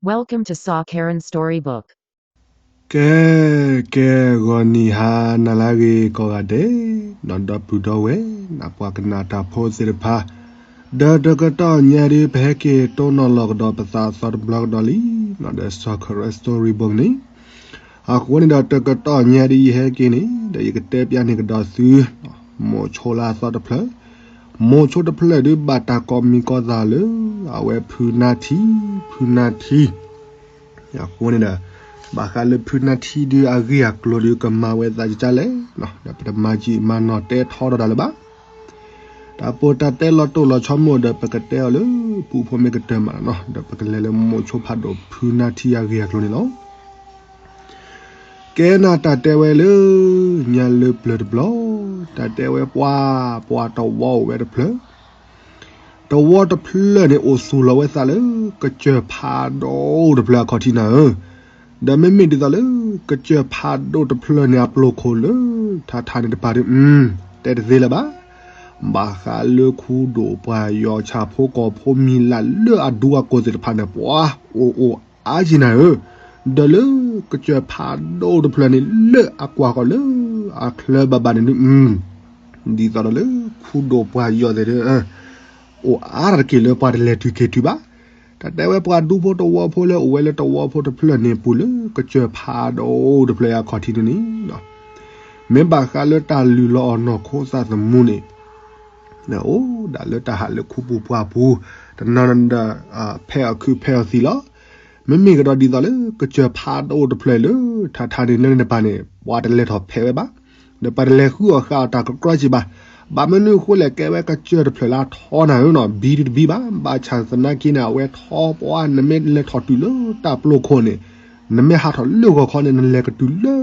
Welcome to Sa Karen Storybook. ကဲ, ကဲ, ဂီၤနံၤဟါနၤလၢအဂ့ၤကိးဂၤဒဲး, နီၢ်ဒီပုၢ်ဒီဝဲၢ်, နပှၤကနၣ်တၢ်ဖိသ့ၣ်တဖၣ်, ဒီးတကတီၢ်ညါဒုး ပဟဲက့ၤတိၢ်နီၣ်လီၤကဒီးပသးအသီတဘျီကဒီးလံ, နီၢ်ဒီး Sa Karen Storybook န့ၣ်, အဃိန့ၣ်ဒီးတကတီၢ်ညါဒုးယဟဲက့ၤန့ၣ် ဒီးယကတဲပျးန့ၢ်ကဒီးသု မိၤဆိလၢအသီတဖျၢၣ်, မိၤဆိတဖျၢၣ်ဒုးဘၣ်တၢ်ကိးမံၤကိးသးလၢ အဝဲဖုနါထံ, ဖုနါထံ, အဃိန့ၣ်ဒီး ဘၣ်ဃးလၢဖုနါထံဒုးအဂ့ၢ်အကျိၤဒုးကမၤဝဲသးကကလဲၣ်, ဒီးပတမၤကံၣ်မၤနီၢ်တဲထီဒီးတၢ်လၢၤဘၣ်. တၢ်ပီးတၢ်တဲလီၤတိၢ်လီၤဆီမ့ၢ်အိၣ်ဒီး ပကတဲအီၤလၢပူဖိမ့ၢ်ကတၢၢ်မးနီၤ, ဒီးပကလဲၤလၢမိၤဆိဖးဒိၣ်ဖုနါထံအဂ့ၢ်အကျိၤန့ၣ်လီၤ. ကဲနၤတၢ်တဲဝဲလၢ ညါလၢပျၢၤတဘျီ, တၢ်တဲဝဲပှၤ, ပှၤတဝီအိၣ်ဝဲတဖျၢၣ်, တဝီတဖျၢၣ်န့ၣ် အိၣ်သူၣ်လီၤဝဲသးလၢ ကစၢၢ်ဖးဒိၣ်တဖျၢၣ်အခီၣ်ထံးနၤဧၢ, ဒီးမ့မ့ၢ်ဒ်သိးလၢ ကစၢၢ်ဖးဒိၣ်တဖျၢၣ်န့ၣ် အပျိၢ်ခိၣ်လၢ ထးထးန့ၣ်တပၤဒုး အု တဲတသ့လၢၤဘၣ်. ဘၣ်ဃးလၢခူဒိၣ်ပှၢ်ယီၤဆၣ်ဖိကီၢ်ဖိမံၤလၢ်လၢအဒူအကိၢ်သ့ၣ်တဖၣ်န့ၣ် ပှၤအိၣ်အိၣ်အါက့ၤနၤဧၢ, ဒီးလၢကစၢၢ်ဖးဒိၣ်တဖျၢၣ်န့ၣ် လၢအကွၢ်ဃီၤလၢအချၢဘၣ်ဘၣ်န့ၣ်ဒုး အု ဒ်သိးဒီးလၢခူဒိၣ်ပှၢ်ယီၤသ့ၣ်ဒုး အိၣ်အါတက့ၢ်လၢပှၤတလဲၤတုၤက့ၤတုၤဘၣ်. တၢ်တဲဝဲပှၤဒူဖိတဝီဖိလၢအိၣ်ဝဲလၢတဝီဖိတဖျၢၣ်န့ၣ်ပူၤလၢ ကစၢၢ်ဖးဒိၣ်တဖျၢၣ်အခီၣ်ထံးန့ၣ်န့ၣ်, မ့ၢ်ဘၣ်ဃးလၢတၢ်လုၢ်လီၤအီၣ်နီၢ်ခိသးသမူန့ၣ် အိၣ်ဒၣ်လၢတၢ်ဟးလၢခူပူၤပှၢ်ပူၤ, တနီၤနီၤဒီး ဖဲအီၣ်ခုးဖဲအီၣ်သံလီၤ. မ့မ့ၢ်ကဒီးဒ်သိးလၢ ကစၢၢ်ဖးဒိၣ်တဖျၢၣ်လၢ ထးထးန့ၣ်လၢန့ၣ်တပၤန့ၣ် ပှၤတလဲၤထီၣ်ဖဲးဝဲဘၣ်, ဒီးပှၤတလဲၤဃုအီၣ်ဃုအီတၢ်ကကြီက့ၤဘၣ်. ဘၣ်မနုၤအဃိလဲၣ် ကဲဝဲကစၢၢ်တဖျၢၣ်လၢအထီနၤဧၢနီၤ, ဘံဒုးတဘံဘၣ်, ဘၣ်ဆၣ်သနာ်က့န့ၣ် အဝဲထီပှၤ နမ့ၢ်လဲၤထီၣ်တုၤလၢတၢ်ပျိၢ်ခိၣ်န့ၣ်, နမ့ၢ်ဟးထီၣ်လၢဂီၤခီန့ၣ် နလဲၤကတုၤလၢ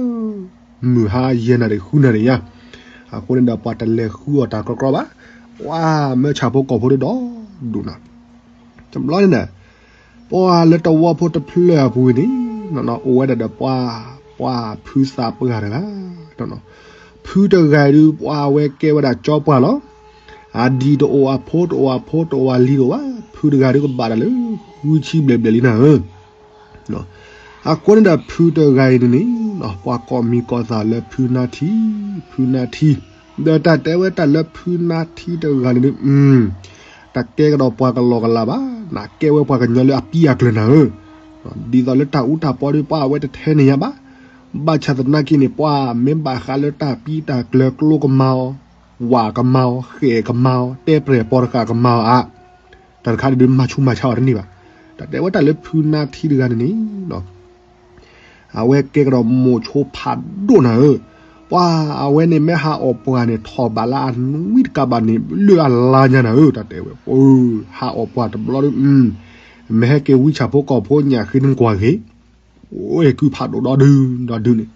မုၢ်ဟါယဲၢ်နၣ်ရံၣ်ဃုနၣ်ရံၣ်ညါ, အဃိန့ၣ်ဒီးပှၤတလဲၤဃုအီၣ်တၢ်ကြီကြီဘၣ်. ပှၤမၢဆၣ်ဖိကီၢ်ဖိဒီးဒီဒူၣ်နီၤ, တဘျီန့ၣ်ဒီး ပှၤလၢတဝီဖိတဖျၢၣ်အပူၤန့ၣ် အိၣ်ဝဲဒၣ်ဒီးပှၤ, ပှၤဖုသးပှၢ်တဂၤ, ဖုတဂၤအံၤဒုး ပှၤအဝဲကဲဝဲဒၣ်ကၠီပှၢ်လီၤ. အဒံၣ်တအိၣ် အဖိတအိၣ် အဖိတအိၣ် အလံၤတအိၣ်ဘၣ်, ဖုတဂၤဒုးကဘၣ်တၢ်လၢ ဃုဆံဘျဲၣ်ဘျဲၣ်လံနၤဧၢ. အဃိန့ၣ်ဒီးဖုတဂၤအံၤန့ၣ်န့ၣ် ပှၤကိးမံၤကိးသးလၢဖုနါထံ, ဖုနါထံ, ဒီးတၢ်တဲဝဲတၢ်လၢဖုနါထံတဂၤန့ၣ်ဒုး တၢ်ကဲကဒီးပှၤကလီကလးဘၣ်, နကဲဝဲပှၤကညီလၢအပံအကျၢၤနၤဧၢ, ဒ်သိးလၢတၢ်အူတၢ်ပီဒုး ပှၤအဝဲတထဲန့ၢ်ညါဘၣ်. ဘၣ်ဆၣ်သနာ်က့န့ၣ် ပှၤမ့ၢ်ဘၣ်ဃးလၢတၢ်ပံတၢ်ကျၢၤ ကျိကမၤအီၤ, ဝၣ်ကမၤအီၤ, ဃဲၣ်ကမၤအီၤ, တဲပြဲၢ်ပီတဃာ်ကမၤအီၤဧါ, တၢ်တခါဒုး မၤဆူးမၤဆါအီၤတန့ၢ်ဘၣ်. တၢ်တဲဝဲတၢ်လၢဖုနါထံတဂၤန့ၣ်န့ၣ် အဝဲကဲကဒီးမိၤဆိဖးဒိၣ်နၤဧၢ, ပှၤအဝဲန့ၣ်မ့ၢ်ဟးအီၣ်ပှၤန့ၣ် ထီၣ်ဘးလၢအနွံတကးဘၣ်န့ၣ် လၢအလါညါနၤဧၢ, တၢ်တဲဝဲ ပှၤဟးအီၣ်ပှၤတဘျီဒုး မ့ၢ်ဟဲက့ၤဝံဆၣ်ဖိကီၢ်ဖိညၣ်ဃ့နကွၢ်ဂ့ၤ, အိၣ်ကုၢ်ဖးဒိၣ်ဒီဒုဒီဒုန့ၣ်,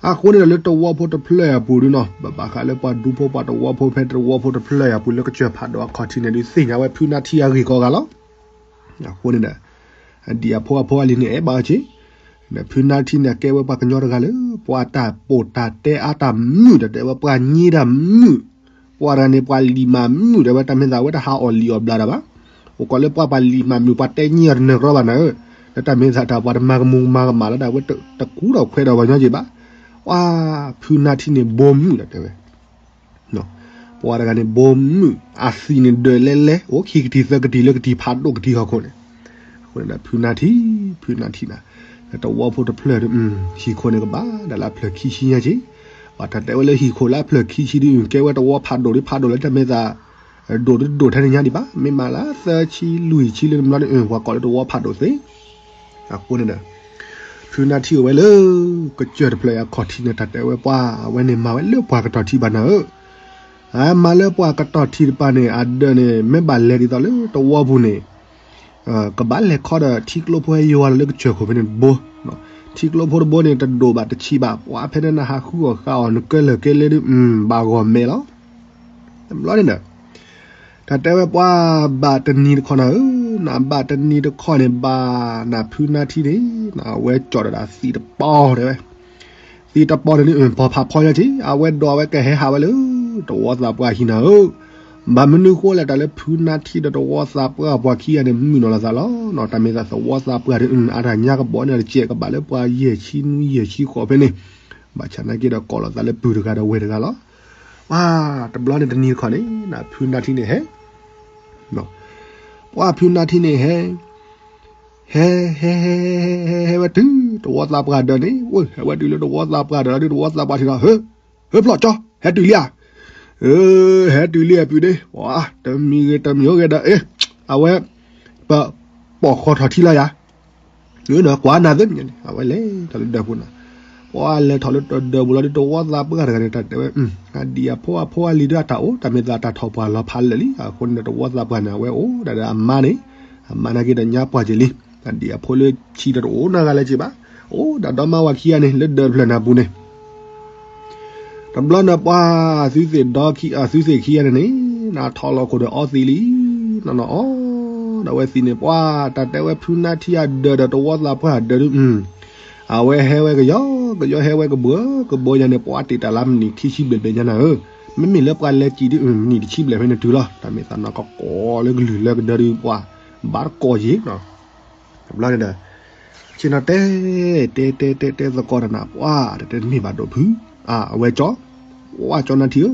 အဃိန့ၣ်ဒီးလၢတဝီဖိတဖျၢၣ်အပူၤဒုးနီၤ ဘၣ်ဘၣ်ဃးလၢပှၤဒူဖိပှၤတဝီဖိဖဲတဝီဖိတဖျၢၣ်အပူၤလၢကစၢၢ်ဖးဒိၣ်အခီၣ်ထံးန့ၣ်ဒုး သ့ၣ်ညါဝဲဖုနါထံအဂ့ၢ်ကိးဂၤလီၤ. အဃိန့ၣ်ဒီး အဒံၣ်အဖိအဖိအလံၤန့ၣ် အဲၣ်ဘၣ်အီၤက့ၤ, ဒီးဖုနါထံန့ၣ် အကဲဝဲပှၤကညီတဂၤလၢ ပှၤတၢ်ပိာ်တၢ်တဲအါတၢ်မုာ် တၢ်တဲဝဲပှၤညံတၢ်မုာ်, ပှၤတဂၤန့ၣ် ပှၤလံာ်မးမုာ် တဲဝဲတၢ်မ့ၢ်သးဝဲတဟးအီၣ်လံာ်အီၣ်ဘျးတၢ်ဘၣ်, အိၣ်ကိးလၢပှၤပှၤလံာ်မးမုာ် ပှၤတဲညံအီၤတနၢၤကြီဘၣ်နၤဧၢ, လၢတၢ်မ့ၢ်သးတၢ်ပှၤတမၤကမူၤမၤကမၣ်လၢတၢ်ဝဲတကူဒီးခွဲးဒီးပှၤကညီက့ၤဘၣ်, ပှၤဖုနါထံန့ၣ် ဘိမုာ် တၢ်တဲဝဲ ပှၤတဂၤန့ၣ် ဘိမုာ် အသံၣ်န့ၣ်ဒၢးလဲလဲ အိၣ်ခံကတံၤသၢကတံၤလၢကတံၤဖးဒိၣ်ကတံၤဟီၣ်ခိၣ်န့ၣ်, အဃိန့ၣ်ဒီး ဖုနါထံ, ဖုနါထံနၤ, လၢတဝီဖိတဖျၢၣ်ဒုး ဟံၣ်ခိၣ်န့ၣ်ကဘၣ်ဒၣ်လၢအဖျၢၣ်ခံဆံညါက့ၤ, ပှၤတၢ်တဲဝဲလၢဟံၣ်ခိၣ်လၢအဖျၢၣ်ခံဆံဒုး ကဲဝဲတဝီဖးဒိၣ်ဒုး ဖးဒိၣ်လၢတၢ်မ့ၢ်သး ဒိၣ်ဒိၣ်ထဲန့ၣ်ညါဒံးဘၣ်, မ့ၢ်မးလၢသၢဆံလွံၢ်ဆံလၢတဘျီန့ၣ် ပှၤကိးလၢတဝီဖးဒိၣ်သ့, အဃိန့ၣ်ဒီး ဖုနါထံအိၣ်ဝဲလၢ ကစၢၢ်တဖျၢၣ်အံၤအခီၣ်ထံးန့ၣ် တၢ်တဲဝဲပှၤ အဝဲန့ၣ်မၤဝဲလၢပှၤကတီၢ်ထံဘၣ်နၤဧၢ, အမၤလၢပှၤကတီၢ်ထံတပၤန့ၣ် အဒၢးန့ၣ် မ့ၢ်ဘၣ်လဲၤဒ်သိးလၢတဝီပူၤန့ၣ် ကဘၣ်လဲၤခီဒီးထံကျိဖိဟဲယွၤလၢကစၢၢ်ခိၣ်ဖဲန့ၣ်တဘိ, ထံကျိဖိတဘိန့ၣ် တဒိၣ်ဘၣ်တဆံးဘၣ်, ပှၤဖဲန့ၣ်နဟးဃုအီၣ်ဃုအီၣ်နကဲလၢာ်ကဲလဲၣ်ဒုး ဘၣ်ဂီၢ်မဲာ်လီၤ. တဘျီန့ၣ်ဒီး တၢ်တဲဝဲပှၤဘၣ်တနံၤတခီနၤဧၢ, နဘၣ်တနံၤတခီန့ၣ် ဘၣ်နဖုနါထံန့ၣ် နဝဲကၠီၣ်ဒီးဒၣ်သံးတပီၤတဲဝဲ, သံးတပီၤန့ၣ်ဒုး ပီၤဖးဖီညါက့ၤ အဝဲဒိးဝဲကဟဲဟးဝဲလၢ တဝီသးပှၢ်ဟံၣ်နၤဧၢ, ဘၣ်မနုၤဃိလဲၣ် တၢ်လၢဖုနါထံဒီးတဝီသးပှၢ်ပှၤခံဂၤန့ၣ် မုာ်နီၢ်လိာ်သးလီၤ. တၢ်မ့ၢ်သးသဝီသးပှၢ်ဒီး အတၢ်ညါကဘီန့ၣ် တစဲးကဘၣ်လၢပှၤယဲၢ်ဆံနွံယဲၢ်ဆံဃိးဖဲန့ၣ်, ဘၣ်ဆၣ်နာ်က့ဒီး ကိးလိာ်သးလၢပုၢ်တဂၤဒီးဝဲၢ်တဂၤလီၤ. ပှၤတဘျီန့ၣ်တနံၤတခီန့ၣ် ဖုနါထံန့ၣ်ဟဲ, ပှၤဖုနါထံန့ၣ်ဟဲ ဟဲ ဟဲ ဟဲ ဟဲ ဟဲ ဟဲဝဲတုၤတဝီသးပှၢ်ဒၢးန့ၣ်, ဝဲ ဟဲဝဲတုၤလၢတဝီသးပှၢ်ဒၢးလီၤဒီး တဝီသးပှၢ်ထံၣ်ဒီး ဟၢ ဟၢဖျီၣ်ကၠီ ဟဲတုၤလံဧါ, ဟဲတုၤလံဧါပုၢ်ဒ့, ပှၤတမံၤဂ့ၤတမံၤဂ့ၤဒီး အ့ အဝဲ ပ ပိာ်ဃီထီၣ်ထံလီၤယၤ, ကွၢ်နၤသ့ၣ်မညါန့ၣ် အဝဲလဲၤထီၣ်လၢဒၢးပူၤနၤ, ပှၤလဲၤထီၣ်လၢတဒၢးပူၤလီၤဒီး တဝီသးပှၢ်တဂၤန့ၣ် တၢ်တဲဝဲ အဒံၣ်အဖိအဖိအလံၤဒီးအတၢ်အိၣ် တၢ်မ့ၢ်သးတၢ်ထီၣ်ပှၢ်လီၤဖးလၢာ်လံ. အဃိန့ၣ်ဒီး တဝီသးပှၢ်န့ၣ် အဝဲအိၣ်ဒၣ်ဒီးအမါန့ၣ်, အမါနာ်က့ဒီးညါပှၢ်က့ၤလံ, အဒံၣ်အဖိလၢဆံးဒီးတအိၣ်နီတဂၤလၢၤက့ၤဘၣ်, အိၣ်ဒၣ်ဒီမါဝၤခံဂၤန့ၣ် လၢဒၢးဖျၢၣ်နၤပူၤန့ၣ် တဘျီန့ၣ် ပှၤသုသ့ၣ်ဒီခံ သုသ့ၣ်ခံဂၤန့ၣ်န့ၣ် နထီၣ်လီၤခိၣ်ဒီးအီသံးလံ, နီၢ်နီၢ်အီဒီးဝဲသံးန့ၣ် ပှၤတၢ်တဲဝဲဖုနါထံအဒၢးဒီးတဝီသးပှၢ်ဒၢးဒုး အဝဲဟဲဝဲကယီကယီ ဟဲဝဲကဘၢကဘၢညါန့ၣ် ပှၤတ့ၢ်တၢ်လၢမနံၤခံဆံဘျဲၣ်ဘျဲၣ်ညါနၤဧၢ, မ့မ့ၢ်လၢပှၤလဲၤစံၣ်ဒုး မနံၤတဆံဘျဲၣ်ဖဲန့ၣ်တုၤလီၤ, တၢ်မ့ၢ်သးနီၢ်ကီၢ်ကီၢ်လၢကလုၢ်လၢကဒၢဒုး ပှၤဘၣ်တကီၢ်ယံၤနီၤ တဘျီန့ၣ်ဒီး ဆ့ၣ်နီၤတဲ တဲတဲတဲတဲသကိးတၢ်နၤ ပှၤတတဲတမ့ၢ်ဘၣ်ဒိၣ်ဖု, အဝဲကၠီ, ပှၤကၠီနါထံဧၢ,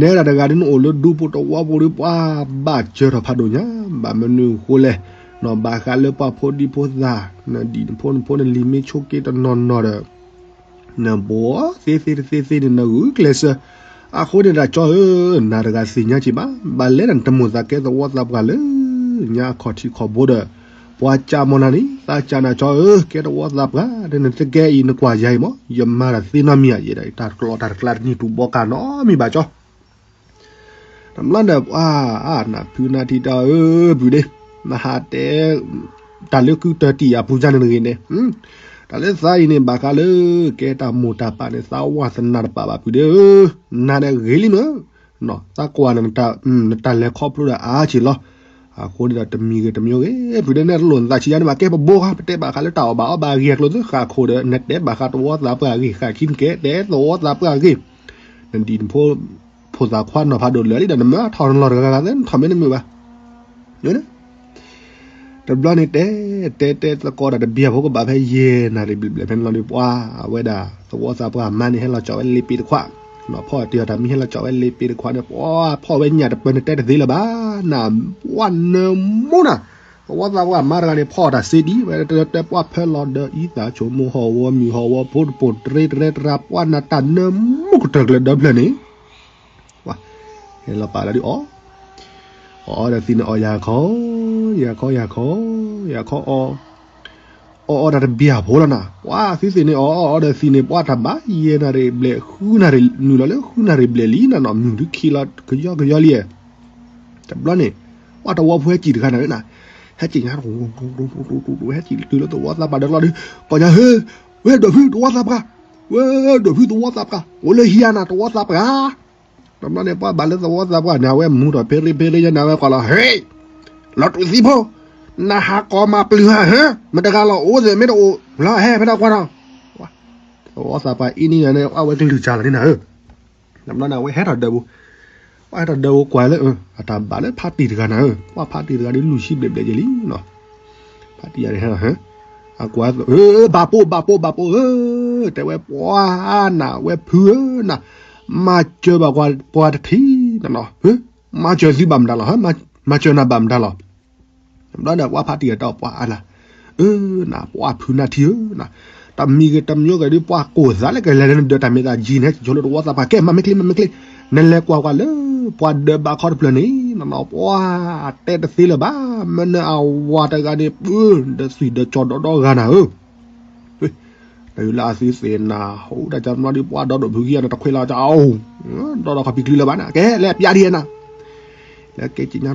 နဲဒၣ်တဂၤဒ်နအိၣ်လၢဒူပူၤတဝီပူၤဒီး ပှၤဘၣ်စၢၤထီၣ်ဖးဒိၣ်ညါ, ဘၣ်မနုၤအဃိလဲၣ်, နီၢ်ဘၣ်ဃးလၢပှၤဖိဒံဖိသၣ်, နဒံၣ်နဖိနဖိနလံၤမ့ၢ်ဆိးက့တနီၤနီၤဒီး နဘိသ့သ့တသ့သ့န့ၣ် နဂုာ်ကျဲးစၢး, အဃိန့ၣ်တၢ်ကၠီဧၢ, နၤတဂၤသ့ၣ်ညါက့ၤဘၣ်, ဘၣ်လဲၣ်နတမိၣ်သးကဲသဝီသးပှၢ်လၢ ညါအခီၣ်ထံးခီၣ်ဘိဒီး ပှၤကၠးမီၢ်နၤန့ၣ် သးကၠးနၤကၠီဧၢ, ကဲသဝီသးပှၢ် နတကဲအံၤနကွၢ်ယၤအံၤမး ယမၤတၢ်သ့နီတမံၤဧါ, ယဲဒၣ်တၢ်ကျီတၢ်တကျါတနံၤတူၢ်ဘီကၢ်နီတမံၤဘၣ်ကၠီ တဘျီန့ၣ် ပှၤနဖုနါထံတၢ်ဧၢ ပုၢ်ဒ့, နဟးတဲ တၢ်လၢကုတၢ်တံၢ်အပူၤကၢ်န့ၣ်တဂ့ၤန့ၣ်, တၢ်လၢသးအံၤန့ၣ် ဘၣ်ဃးလၢ ကဲတၢ်မိၢ်တၢ်ပၢ်န့ၣ် သးဝၢ်သနာ်တပာ်ဘၣ် ပုၢ်ဒ့ဧၢ, နၤန့ၣ်ဂ့ၤလံမ့ၢ်, သးကွၢ်နၤ နတၢ်လဲၤခီဖျိဒီးအါက့ၤလီၤ, အဃိန့ၣ်ဒီးတမံၤဂ့ၤတမံၤဂ့ၤ ပုၢ်ဒ့ နဲတလိၣ်နသးဆံးယါန့ၣ်ဘၣ် ကဲပဘိဃါ ပတဲဘၣ်ဃးလၢတၢ်အီၣ်ဘၣ်အီဘၣ်အဂ့ၢ်အကျိၤသ့ ဃၣ်ခိၣ်ဒီး နတဲဘၣ်ဃးသဝီသးပှၢ်အဂ့ၢ် ဃၣ်ခံနကဲတဲသဝီသးပှၢ်အဂ့ၢ်, နဒံၣ်နဖိ ဖိသၣ်ခွါနီၤဖးဒိၣ်လၢာ်လံဒီး နမ့ၢ်ထီၣ်နလီၢ်တဂၤဂၤသ့ နထီၣ်မ့ၢ်တမုာ်ဘၣ်, တဘျီန့ၣ်တဲ တဲတဲသကိးဒီးတဘျီဖိကဘၣ်ဖဲယဲၢ်နၣ်ရံၣ်ဘျဲၣ်ဘျဲၣ်ဖဲန့ၣ်လီၤဒီး ပှၤအဝဲဒၣ် သဝီသးပှၢ်မါန့ၣ် ဟဲလီၤကၠီဝဲလ့ပ့တခွး, နီၢ်ဖီၣ်တ့ၢ်အီၤတၢ်မံဟဲလီၤကၠီဝဲလ့ပ့တခွးန့ၣ် ပှၤဖီၣ်ဝဲညၣ်တပၢၢ်န့ၣ်တဲတသ့လၢၤဘၣ်, နပှၤနၢမူနၤ, သဝီသးပှၢ်မါတဂၤန့ၣ် ဖီၣ်တၢ်စ့ဒံး ဝဲတဲပှၤဖဲလီၤဒီးအံသၣ်ဆိမိၣ်ဟီၣ်ဝီမုၢ်ဟီၣ်ဝီဖိတပိာ်တရ့တရဲတရါ ပှၤနတၢ်နၢမူကတၢၢ်ကျၢၤဒီဖျၢၣ်န့ၣ် ပှၤဟဲလီၤပာ်လီၤဒ်အီၤ, အီၣ်အီဒီးသံးန့ၣ်အီၣ်ယၤခီ, ယၤခီယၤခီ, ယၤခီအီၣ်, အီၣ်အီဒီးတဘျီဖိလီၤနၤ, ပှၤသုသ့ၣ်န့ၣ် အီၣ်အီအီဒီးသံးန့ၣ် ပှၤတၢ်ဘၣ်ယဲၢ်နၣ်ရံၣ်ဘျဲၣ်ဃုနၣ်ရံၣ် နုာ်လီၤလၢဃုနၣ်ရံၣ်ဘျဲၣ်လံနၤနီၤ မုၢ်ဒုခံလီၤကယီကယီလံ, တဘျီန့ၣ် ပှၤတဝီဖိဟဲကံၣ်တဂၤနၤဧၢနၤ, ဟဲကံၣ်ညါ ဟဲကံၣ်တုၤလၢသဝီသးပှၢ်ဒီးလီၤဒီး ကိးညါဟဲ, ဝဲဒိၣ်ဖုသဝီသးပှၢ်, ဝဲဒိၣ်ဖုသဝီသးပှၢ် အိၣ်လၢဟံၣ်ဧါနၤ သဝီသးပှၢ် တဘျီန့ၣ် ပှၤဘၣ်လၢသဝီသးပှၢ်န့ၣ် အဝဲမူထီၣ်ဖဲရ့ဖဲရ့ညါန့ၣ် အဝဲကွၢ်လီၤ ဟ့ၣ်, လီၤတူာ်သံဖိ, နဟးကိးမၤပျုၤဟါဟၢ, မတဂၤလီၤအိၣ်သ့ၣ်မ့ၢ်တအိၣ်လီၤ ဟဲဖဲဒၣ်ကွၢ်နီၤ, သဝီသးပှၢ်အံၤန့ၣ်န့ၣ် အဝဲကလုၢ်ကၢ်လီၤန့ၣ်နၤဧၢ, တဘျီန့ၣ် အဝဲဟဲထီၣ်ဒၢးပူၤ, ပှၤဟဲထီၣ်ဒၢးပူၤကွၢ်လၢ အတၢ်ဘၣ်လၢဖါတံၢ်တဂၤနၤဧၢ, ပှၤဖါတံၢ်တဂၤဒီးလူၤဆံဘျဲၣ်ဘျဲၣ်ယဲလံ ဖါတံၢ်ယၤန့ၣ်ဟဲလီၤဟဲ, အကွၢ်, ဘၣ်ပိာ်ဘၣ်ပိာ်ဘၣ်ပိာ်ဧၢ, တဲဝဲပှၤနၤ ဝဲဖုဧၢနၤ, မၤစၢၤဘၣ်ပှၤတထံးနၤနီၤ, မၤစၢၤသုဘၣ်မတၤလီၤ, မၤစၢၤနၤဘၣ်မတၤလီၤ, တဘျီဒီးပှၤဖါတံၢ်ယၤတဲပှၤအါနၤ, အၢ နၤပှၤဖုနၢ်ထံဧၢနၤ, တမံၤဂ့ၤတမံၤဂ့ၤဒီး ပှၤကိၢ်သးလၢကလဲၤလၢနဒၢးတၢ်မ့ၢ်သးကံၣ်န့ၣ် ဟဲက့ၤဆိလၢသဝီသးပှၢ် ကဲမၤမ့ၢ်ချ့မၤမ့ၢ်ချ့, နလဲၤကွၢ်ကွၢ်လၢ ပှၤဒၢးဘးခီတဖျၢၣ်န့ၣ် နနီၤ ပှၤတဲတသ့လၢၤဘၣ်, မ့ၢ်နအဝၤတဂၤန့ၣ် ပၢဒီးသွံၣ်ဒီးကၠီဒီဒီဂၤနၤဧၢ, တၢ်လၢအသုသ့ၣ်နၤ ဟူတၢ်ကၠီမနီၤဒီး ပှၤဒီးဒိၣ်ဖုခံဂၤန့ၣ် တခွဲးလီၤကၠီ, ဒီးဒီးခီပံၤကျုလၢၤဘၣ်နၤ, ကဲလဲၤပျးဒံးနၤ လၢကဲကံၣ်ညါ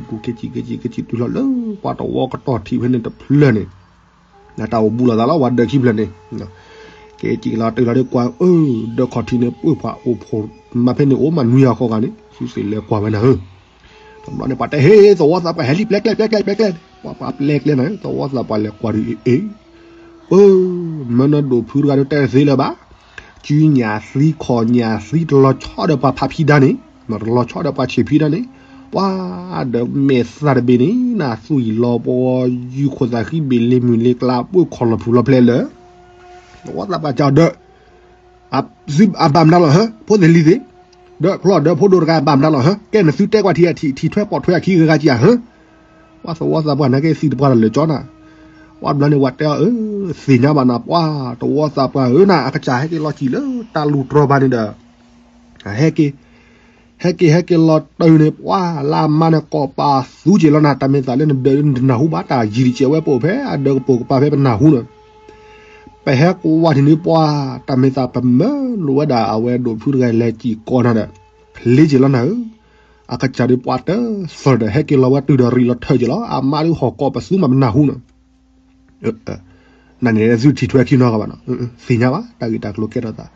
ကဲကံၣ်ကဲကံၣ်ကဲကံၣ်တုၤလီၤလၢ ပှၤတဝီကတီၢ်ထံးဖဲန့ၣ်တဖျၢၣ်န့ၣ်, နတၢ်အိၣ်ဘူးလိာ်သးလီၤ ပှၤဒၢးခံဖျၢၣ်န့ၣ်, ကဲကံၣ်လီၤတုၤလီၤဒီးကွၢ် အၢ ဒၢးခီၣ်ထံးန့ၣ် ပှၤအိၣ်ဖိးမးဖဲန့ၣ် အိၣ်မးနွံဂၤဃိးဂၤန့ၣ် သုသ့ၣ်လဲၤကွၢ်ဝဲနၤဧၢ, တဘျီန့ၣ် ပှၤတဲဟ့ၣ် သဝီသးပှၢ်ဟဲလံ ပျဲကျဲ ပျဲကျဲ ပျဲကျဲ, ပှၤပှၤပျဲကျဲနၤ သဝီသးပှၢ်လဲၤကွၢ်ဒုးအ့ၣ် ပၢ မၢနဒိၣ်ဖုတဂၤဒီးတဲတသ့လၢၤဘၣ်, စုညၣ်သံခီၣ်ညၣ်သံတလီၤဆီဒီးပှၤဖးဖံဒါန့ၣ် လီၤဆီဒီးပှၤဆံးဖံတၢ်န့ၣ်, ပှၤဒီးမဲာ်သၣ်တဘ့ၣ်န့ၣ် နသွံၣ်လီၤပှီၢ် ယူၢ်ခိၣ်သးဃံဘ့ၣ်လ့ၤမုၢ်လ့ၤကျါ ပှၢ်ခီၣ်လီၤဖုၣ်လီၤဖျဲးလၢ သဝီသးပှၢ်ကဒီး အဘၣ်မတၤလီၤဟၢ ဖိသ့ၣ်လံၤသ့ၣ်, ဒီးဖျီၣ်ဒီးဖိဒိၣ်တဂၤဘၣ်မတၤလီၤဟၢ ကဲနသုတဲကွၢ်ထံ ထံၣ်ထွဲပိာ်ထွဲအခံဂ့ၤဂၤကံဧါဟၢ, ပှၤသဝီသးပှၢ်န့ၣ်ကဲသံတပှၢ်တၢ်လၢာ်ကၠီနၤ, ပှၤတဘျီန့ၣ် ပှၤတဲအီၤအၢ သ့ၣ်ညါဘၣ်နၤ ပှၤသဝီသးပှၢ်ဧၢနၤ အကစၢ်ဟဲက့ၤလီၤစံၣ်လၢတၢ်လူၢ်တြီၤဘၣ်န့ၣ်ဒီး ဟဲက့ၤ ဟဲက့ၤ ဟဲက့ၤလီၤတၢ်န့ၣ် ပှၤလၢအမါန့ၣ် ကိးပာ်သူက့ၤလီၤနၤ တၢ်မ့ၢ်သးလၢနဒၢးနတနၢ်ဟူဘၣ် တၢ်ယံၤတစဲးဝဲပအိၣ်ဖဲ အဒၢးကပိာ်ကပၤဖဲပနၢ်ဟူန့ၣ်, ပဟဲကွၢ်ထံၣ်န့ၣ်ပှၤ တၢ်မ့ၢ်သးပမၢလိာ်ဝဲဒၣ် အဝဲဒိၣ်ဖုတဂၤလဲၤစံၣ်ကိးနၤဒီး ဖျ့က့ၤလီၤနၤဧၢ, အကစၢ်ဒုးပှၤတသီၣ်ဒီး ဟဲက့ၤလီၤဝဲတုၤဒီးရံးလီၤထၢက့ၤလီၤ အမါဒုးဟီၣ်ကိးပသူမးပနၢ်ဟူန့ၣ် နန့ၣ်သုထံၣ်ထွဲခံနီတဂၤဘၣ်နီၤ, သ့ၣ်ညါဘၣ် တၢ်ဂ့ၢ်တၢ်ကျိၤကဲထီၣ်သး,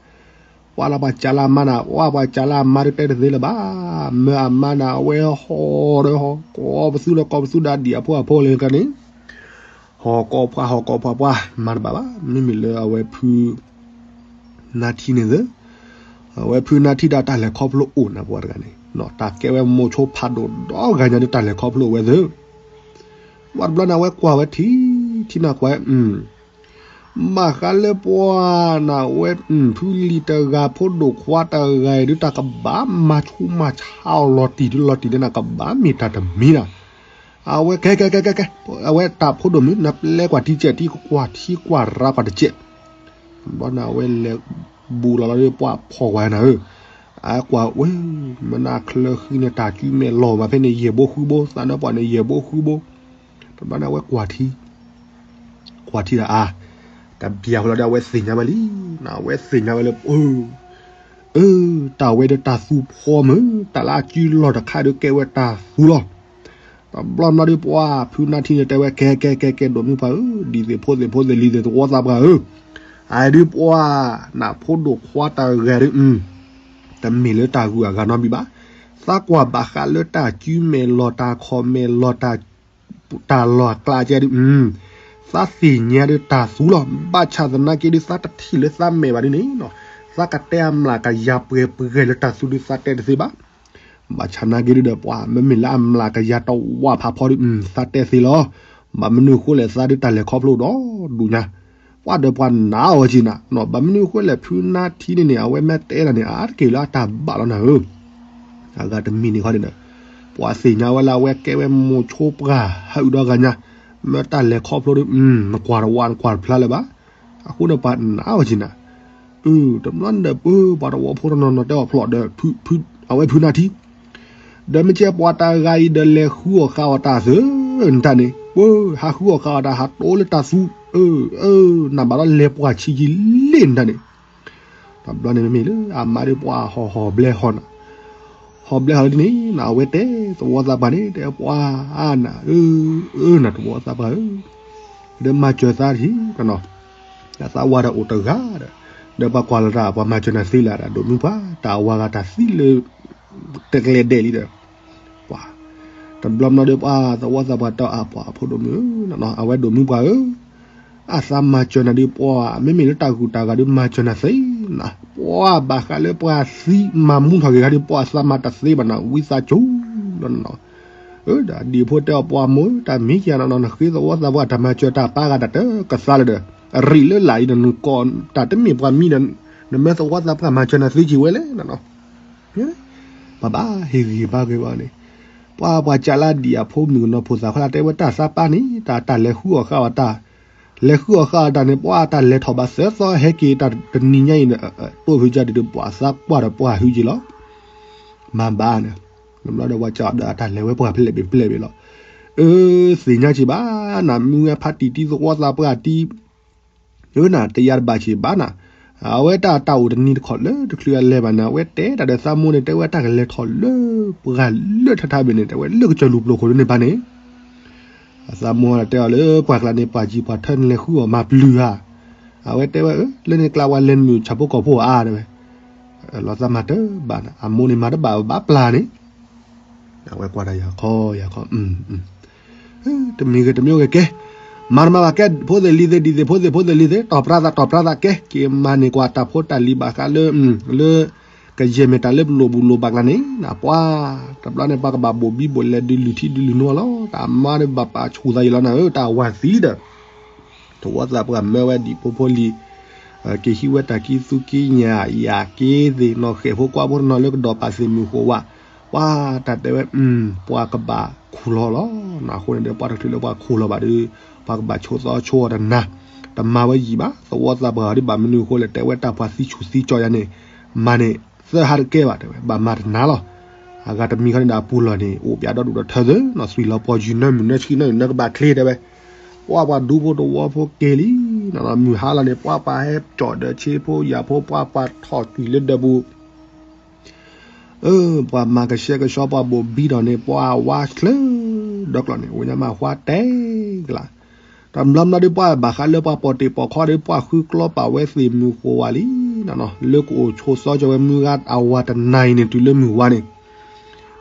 ပှၤလၢပှၤစၢလၢအမါနၤ ပှၤပှၤစၢလၢအမါဒုးတဲတသ့လၢၤဘၣ်, မၢအမါနၤ အဝဲဟီၣ်ဒီးဟီၣ်ကိးပသူဒီးကိးပသူဒီးဒံၣ်အဖိအဖိလၢကန့ၣ်, ဟီၣ်ကိးပှၤဟီၣ်ကိးပှၤပှၤ မၤတဘၣ်ဘၣ် မ့မ့ၢ်လၢအဝဲဖု နါထံန့ၣ်သၢ အဝဲဖုနါထံဒီးတၢ်လဲၤခီဖျိအိၣ်နၤပှၤတဂၤန့ၣ်, တၢ်ကဲဝဲမိၤဆိဖးဒိၣ်ဒီဂၤညါဒုးတၢ်လဲၤခီဖျိအိၣ်ဝဲသၢ, ပှၤတဘျီန့ၣ် အဝဲကွၢ်ဝဲထံ ထံနၢ်ကွၢ် ဘၣ်ဃးလၢပှၤနၤဝဲ ဖုလံၤတဂၤ ဖိဒိၣ်ခွါတဂၤအံၤဒုး တၢ်ကဘၣ်မၤဆူးမၤဆါအီၤလီၤတံၢ်ဒုးလီၤတံၢ်ဒုးနၤ ကဘၣ်မ့ၢ်တၢ်တမံၤနၤ, အဝဲကဲကဲကဲကဲကဲ အဝဲတၢ်ဖိဒိၣ်မုၣ် နပျဲကွၢ်ထံကဲးထံ ကွၢ်ထံကွၢ်ရၤကွၢ်တကဲး, ဘျီန့ၣ် အဝဲလဲၤဘူးလီၤလီၤဒီးပှၤဖီၣ်ကွၢ်နၤဧၢ, အကွၢ်ဝဲ မနၤချၢဃံန့ၣ် တၢ်ကုမဲာ်လီၤဘၣ်ဖဲန့ၣ် ယဲၢ်ဘိဃုဘိ သးနၢပှၤန့ၣ် ယဲၢ်ဘိဃုဘိ, တဘျီန့ၣ် အဝဲကွၢ်ထံ ကွၢ်ထံဒီးအါ, တဘျီဃီလီၤဒီး အဝဲသ့ၣ်ညါဝဲလံ, အဝဲသ့ၣ်ညါဝဲလၢ အၢ တၢ်ဝဲဒီးတၢ်သူဖီမုၢ် တၢ်လၢအကုလီၢ်တခါဒီးကဲဝဲတၢ်သူလီၤ, တဘျီဘျီဒီးပှၤဖုနါထံန့ၣ်တဲဝဲ ကဲကဲကဲကဲ ဒိၣ်မုၣ်ပှၢ်ဧၢ, ဒံၣ်သ့ၣ်ဖိသ့ၣ်ဖိသ့ၣ်လံၤသ့ၣ်သဝီသးပှၢ်ဧၢ, အအံၤဒုးပှၤ နဖိဒိၣ်ခွါတဂၤဒီး တမ့ၢ်လၢတၢ်ဂုၤအဂၤနီတမံၤဘၣ်, သးကွၢ်ဘၣ်ဃးလၢတၢ်ကုမဲာ်လီၤ တၢ်ခီၣ်မဲာ်လီၤ တၢ်လီၢ်အကျါကဲဒုး သးသ့ၣ်ညါဒုးတၢ်သူလီၤ, ဘၣ်ဆၣ်သနာ်က့ဒုး သးတထံၣ်လၢသးမဲာ်ဘၣ်ဒ်န့ၣ်နီၤ, သးကတဲအမျးကယၤပှဲၤပှဲၤလၢတၢ်သူဒုး သးတဲတသ့ဘၣ်, ဘၣ်ဆၣ်သနာ်က့ဒုးဒီး ပှၤမ့မ့ၢ်လၢအမျးကယၤတဝးဖးဖီဒုး သးတဲသ့လီၤ, ဘၣ်မနုၤအဃိလဲၣ် သးဒုးတၢ်လဲၤခီဖျိဒီးဒူၣ်ညါ ပှၤဒီးပှၤနာ်အီၤက့ၤနၤ, ဘၣ်မနုၤအဃိလဲၣ် ဖုနါထံန့ၣ်န့ၣ် အဝဲမ့ၢ်တဲဒၣ်န့ၣ် အါတက့ၢ်လၢအတၢ်ဘၣ်လီၤနၤဧၢ, အဂၤတမံၤန့ၣ်ခီန့ၣ်ဒီး ပှၤသ့ၣ်ညါဝဲလၢအဝဲကဲဝဲမိၤဆိပှၢ်ဟးအုးဒီဂၤညါ, မ့ၢ်တၢ်လဲၤခီဖျိဒီး နကွၢ်တဝးနကွၢ်တဖျါလၢၤဘၣ်, အဃိန့ၣ်ပှၤနာ်အီၤက့ၤနၤ, တဘျီန့ၣ်ဒီး ပှၤတဝီဖိတနီၤနီၤတဲအီၤဖျိးဒီး အဝဲဖုနါထံ ဒီးမ့ၢ်ကဲပှၤတဂၤအံၤဒီး လဲၤဃုအီၣ်ဃုအီတၢ်သ့ၣ် နတၢ်န့ၣ် ပှၤဟးဃုအီၣ်ဃုအီတၢ် ဟးတိလၢတၢ်သူ, နဘၣ်ဒီးလဲၤပှၤဆံးကံလ့ၣ်နတၢ်န့ၣ်, တဘျီန့ၣ်မ့မ့ၢ်လၢအမါဒီးပှၤဟီၣ်ဟီၣ်ဘျဲဟီၣ်နၤ, ဟီၣ်ဘျဲဟီၣ်လၢဒ်န့ၣ် အဝဲတဲသဝီသးပှၢ်န့ၣ် တဲပှၤနၤ အၢနၤသဝီသးပှၢ်ဧၢ, ဒီးမၤစၢၤသးတဟံၣ်နီၤ, သးဝၤဒီးအိၣ်တဂၤဒီး, ဒီးပှၤကွၢ်လီၤတၢ် ပှၤမၤစၢၤနၤသ့လၢၤဒီး ဒိၣ်မုၢ်ပှၢ် တၢ်အဝၤဂၤတၢ်သံလၢ တကျဲၤဒဲးလံဒီး, ပှၤ တဘျီဘျီဒီးပှၤသဝီသးပှၢ်တဲအပှၤအဖိဒိၣ်မုၣ်ဧၢ, အဝဲဒိၣ်မုၢ်ပှၢ်ဧၢ, အသးမၤစၢၤနၤဒီးပှၤ မ့မ့ၢ်လၢတၢ်ဂုၤတၢ်ဂၤဒီးမၤစၢၤနၤသ့နၤ, ပှၤဘၣ်ဃးလၢပှၤသံမၤမူထီၣ်က့ၤခါဒီး ပှၤသးမၤတသ့ဘၣ်နၤ ဝံသးစူၤလီၤနၤ, အၢ ဒီးဒံၣ်ဖိတဲအီၤပှၤမိၢ်ဧၢ တၢ်မံၤကဲနၤနီၤ နဃ့သဝီသးပှၢ်တၢ်မၤစၢၤတၢ်ပၢ်ဂၤတၢ်တကသါလၢၤဒီး အရံးလၢလာ်အံၤဒီး နကိးတၢ်တမ့ၢ်ပှၤမံဒီး နမၢသဝီသးပှၢ်မၤစၢၤနၤသ့က့ၤဝဲလဲၣ်နၤနီၤ ပှၤဘၣ်ဟ့ၣ်ဂံၢ်ဘါက့ၤဘၣ်န့ၣ်, ပှၤပှၤစးလၢဒံၣ်အဖိမုၣ်ကနီၤဖိသၣ်ခီလၢတဲဝဲတၢ်သးပၢ်န့ၣ် တၢ်တၢ်လဲၤဃုအီၣ်ဃုအီတၢ်, လဲၤဃုအီၣ်ဃုအီတၢ်န့ၣ် ပှၤတၢ်လဲၤထီၣ်ဘၣ်သၢသီဟဲက့ၤတၢ်တနံၤညါအံၤန့ၣ် တိၢ်ဖုကၢ်ဒံးဒီးပှၤသးပှၢ်ဒီးပှၤဟုက့ၤလီၤ. မၤဘၣ်န့ၣ်, နဘျီဒီးပှၤစးဒီးအတၢ်လဲၤဝဲပှၤဖျဲးဘ့ၣ်ဖျဲးဘ့ၣ်လီၤ. အၢ သ့ၣ်ညါက့ၤဘၣ်နၤ မုၢ်ဂၤဖးတံၢ်တံၢ်သဝီသးပှၢ်တံၢ် အၢနၤ တယါတဘၣ်က့ၤဘၣ်နၤ, အဝဲတၢ်တၢ်အိၣ်တနံၤတခီၣ်လၢတချုးအလဲၤဘၣ်နၤ အဝဲတဲတၢ်ဒီးသးမိၢ်န့ၣ် တဲဝဲတၢ်ကလဲၤထီၣ်လၢပှၤလၢထးထးဘ့ၣ်န့ၣ် တဲဝဲလၢကစၢၢ်လူၤပျိၢ်ခိၣ်ဒ်န့ၣ်ဘၣ်န့ၣ်, အသးမိၢ်တဲအီၤလၢပှၤကျါန့ၣ် ပှၤကံၤပှၤထၢန့ၣ်လဲၤဃုအီၣ်မၤပျုၤဧါ, အဝဲတဲဝဲ လၢန့ၣ်ကျါပှၤလဲၤနုာ်ဆၣ်ဖိကီၢ်ဖိဧါတဲဝဲ, လီၤသးမၤတဘၣ်နၤ အမိၢ်န့ၣ်မၤတဘၣ်ဘၣ်ပျၢ်န့ၣ် အဝဲကွၢ်တၢ်ယၤခီယၤခီ, တမံၤဂ့ၤတမံၤဂ့ၤကဲ, မၤတမၤဘၣ်ကဲ ဖိသ့ၣ်လံၤသ့ၣ် ဒံၣ်သ့ၣ်ဖိသ့ၣ်ဖိသ့ၣ်လံၤသ့ၣ် တီၢ်ပြးသးတီၢ်ပြးသးကဲ က့ၤမၤန့ၢ်ကွၢ်တၢ်ဖိတၢ်လံၤဘၣ်ဃးလၢ လၢ ကယဲၢ်မ့ၢ်တၢ်လၢပလိၣ်ဘူးလိၣ်ဘၣ်ကျါန့ၣ် ပှၤ တဘျီန့ၣ် ပှၤကဘၣ်ဘိၣ်ဘံဘိၣ်လဲၤဒုးလုၢ်ထံဒုးလုၢ်နိလီၤ. တၢ်မါန့ၣ်ဘၣ်ပာ်ဆူၣ်သးယံာ်လီၤနၤဧၢ, တၢ်ဝၤသံဒီး သဝီသးပှၢ်မၢဝဲဒံးဖိဖိလံၤ က့ၤဟံးဝဲတၢ်ကံသူကံညၣ် ယၤက့ၤသ့ၣ်နီၣ်ဃဲၣ်ဖိကွၢ်ဖိတနီၤလၢကဒီးပာ်သ့ၣ်မုၢ်ဃိးဝါ, ပှၤတၢ်တဲဝဲ ပှၤကဘၣ်ခူၣ်လီၤလီၤ. အဃိန့ၣ်ဒီး ပှၤတချုးလၢပှၤခူၣ်လီၤဘၣ်ဒီး ပှၤကဘၣ်ဆိးသီဆိအီၤတနၤ, တမၤဝဲယံာ်ဘၣ်. သဝီသးပှၢ်ဒ်ဘၣ်မနုၤအဃိလဲၣ် တဲဝဲတၢ်ပှၤသံဆူၣ်သံကၠီယၤန့ၣ် မၤန့ၣ် သၢဟါတကဲဘၣ် တဲဝဲ ဘၣ်မၤတနၤလီၤ. အဂၤတမံၤခီန့ၣ်ဒီးအပူၤလီၢ်န့ၣ် အိၣ်ပၠးဒီဒူၣ်ဒီထၢသ့နီၤ သွံၣ်လီၤပှီၢ်ယုၢ်နၢမုၢ်နၢဆံနၢနၢကဘၣ်ချ့တဲဝဲ, ပှၤပှၤဒူဖိသဝီဖိက့ၤလံ, မုၢ်ဟါလီၤန့ၣ် ပှၤပှၤဟဲကၠီၣ်ဒီးဆ့ဖိယာ်ဖိ ပှၤပှၤထီၣ်သွံၣ်လၢဒၢးပူၤ ပှၤမၤကဆှဲကဆှီပှၤဘိၣ်ဘံထီၣ်န့ၣ် ပှၤဝါချၢဒီကျီၢ်န့ၣ် အိၣ်ညါမး ဟှါတဲကလး, တဘျီဘျီဒီး ပှၤဘၣ်ဃးလၢပှၤပိာ်တ့ၢ်ပိာ်ခီဒီး ပှၤဃုကျီပာ်ဝဲသ့ၣ်မုၢ်ဃိးဝါလံနီၤ, လၢကအိၣ်ဆိးသီကၠီဝဲမုၢ်ဂၤအဝၤတနၤအံၤန့ၣ် တုၤလၢမုၢ်ဝါန့ၣ်,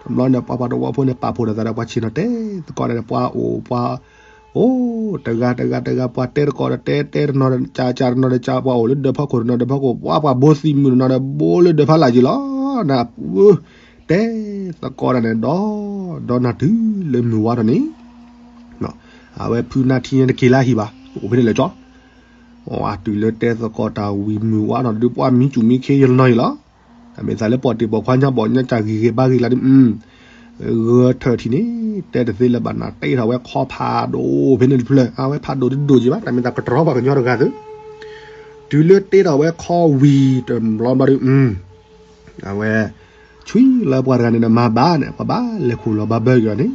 တဘျီန့ၣ် ပှၤပှၤသဝီဖိန့ၣ် ပာ်ဖှိၣ်ဒီးသးဒီးပှၤဆ့ၣ်နီၤတဲသကိးန့ၣ် ပှၤအိၣ်ပှၤ အိၣ်တဂၤတဂၤတဂၤ ပှၤတဲတကိးဒီးတဲ တဲတနီၤကၠးကၠးတနီၤဒီးကၠး ပှၤအိၣ်လၢဒၢးဖီခိၣ်တနီၤဒၢးဖီခိၣ် ပှၤပှၤဘိသံၣ်မုၢ်တနီၤဒီးဘိလၢဒၢးဖးလာ်က့ၤလီၤ. နပူၤ တဲသကိးတၢ်န့ၣ်ဒီး ဒီးနၤတုၤလၢမုၢ်ဝါထီၣ်န့ၣ် အဝဲဖုနၢ်ထံန့ၣ်တက့ၤလၢဟံၣ်ဘၣ် အိၣ်ဖဲန့ၣ်လၢကၠီ အတုၤလၢတဲသကိးတၢ်ဝံၤမုၢ်ဝါနီၤ ဒုးပှၤမံစူၣ်မံခ့ယနီၤအံၤလီၤ. တၢ်မ့ၢ်သးလၢပိာ်တ့ၢ်ပိာ်ခွါညါဘီၣ်ညါကၢ်ဂံၢ်ဂ့ၤဘါဂ့ၤလီၤဒုး ဂၢၤထၢၣ်ထံၣ်န့ၣ် တဲတသ့လၢၤဘၣ်နၤ တ့ထီၣ်ဝဲခီဖးဒိၣ်ဖဲန့ၣ်တဖျၢၣ် အဝဲဖးဒိၣ်တဒိၣ်က့ၤဘၣ် တၢ်မ့ၢ်သးကတြီပှၤကညီတဂၤသု တုၤလၢတ့ထီၣ်ဝဲခီဝံၤတဘျီဘျီဒုး အဝဲ ဆွံလၢပှၤတဂၤန့ၣ်ဒီးမၤဘၣ်န့ၣ် ပှၤဘၣ်လဲၤခူၣ်လီၤဘၣ်ဘၢက့ၤအီၤန့ၣ်,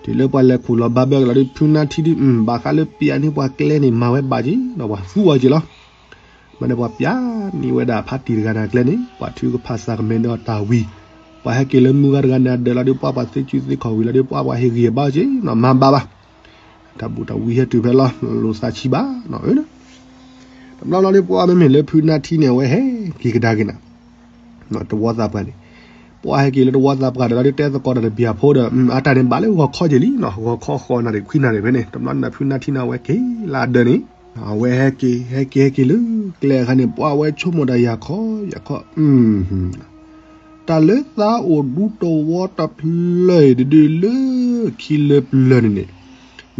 တုၤလၢပှၤလဲၤခူၣ်လီၤဘၣ်ဘၢက့ၤလီၤဒုး ဖုနၢ်ထံဒုး ဘၣ်ဃးလၢပျၢၤန့ၢ်ပှၤကျဲန့ၣ် မၤဝဲဘၣ်က့ၤဒီးပှၤသူအီၤက့ၤလီၤ. မ့ၢ်န့ၣ်ပှၤပျၢၤန့ၢ်ဝဲဒၣ်ဖါတံၢ်တဂၤန့ၣ်အကျဲန့ၣ် ပှၤထုကဖၣ်စးကမဲာ်ဒီးတၢ်ဝံၤ, ပှၤဟဲက့ၤလၢမုၢ်ဂၤတဂၤန့ၣ်အဒၢးလီၤဒုး ပှၤပှၤသ့စုသ့ခီၣ်ဝံၤလီၤဒုး ပှၤပှၤဟ့ၣ်ဂံၢ်ဘါက့ၤနီၤ မၤဘၣ်ဘၣ် တၢ်ဘူၣ်တၢ်ဝံဟဲတုၤဖဲလီၤ လိာ်သးဆံးဘၣ်နီၤဧၢ, တဘျီလီၤဒုး ပှၤမ့မ့ၢ်လၢဖုနၢ်ထံန့ၣ် အဝဲဟဲက့ၤကဒါက့ၤနၤ တဝီသးပှၢ်န့ၣ်, ပှၤဟဲက့ၤလၢတဝီသးပှၢ်ဒီးလီၤဒုး တဲသကိးတၢ်တပျၢၤဖိဒီး အတၢ်န့ၣ်ဘၣ်လၢဂီၤခီက့ၤလံနီၤ ဂီၤခီဃိးနၣ်ရံၣ်ခွံနၣ်ရံၣ်ဖဲန့ၣ် တဘျီန့ၣ်ဖုနၢ်ထံန့ၣ် အဝဲက့ၤလၢအဒၢးန့ၣ်, အဝဲဟဲက့ၤ ဟဲက့ၤ ဟဲက့ၤလၢကျဲအခါန့ၣ် ပှၤဝဲဆိကမိၣ်တၢ်ယၤခီ ယၤခီ တၢ်လၢသးအိၣ်ဒူသဝီတဖျၢၣ်အံၤတဒုလၢခံလၢပျၢၤန့ၣ်န့ၣ်,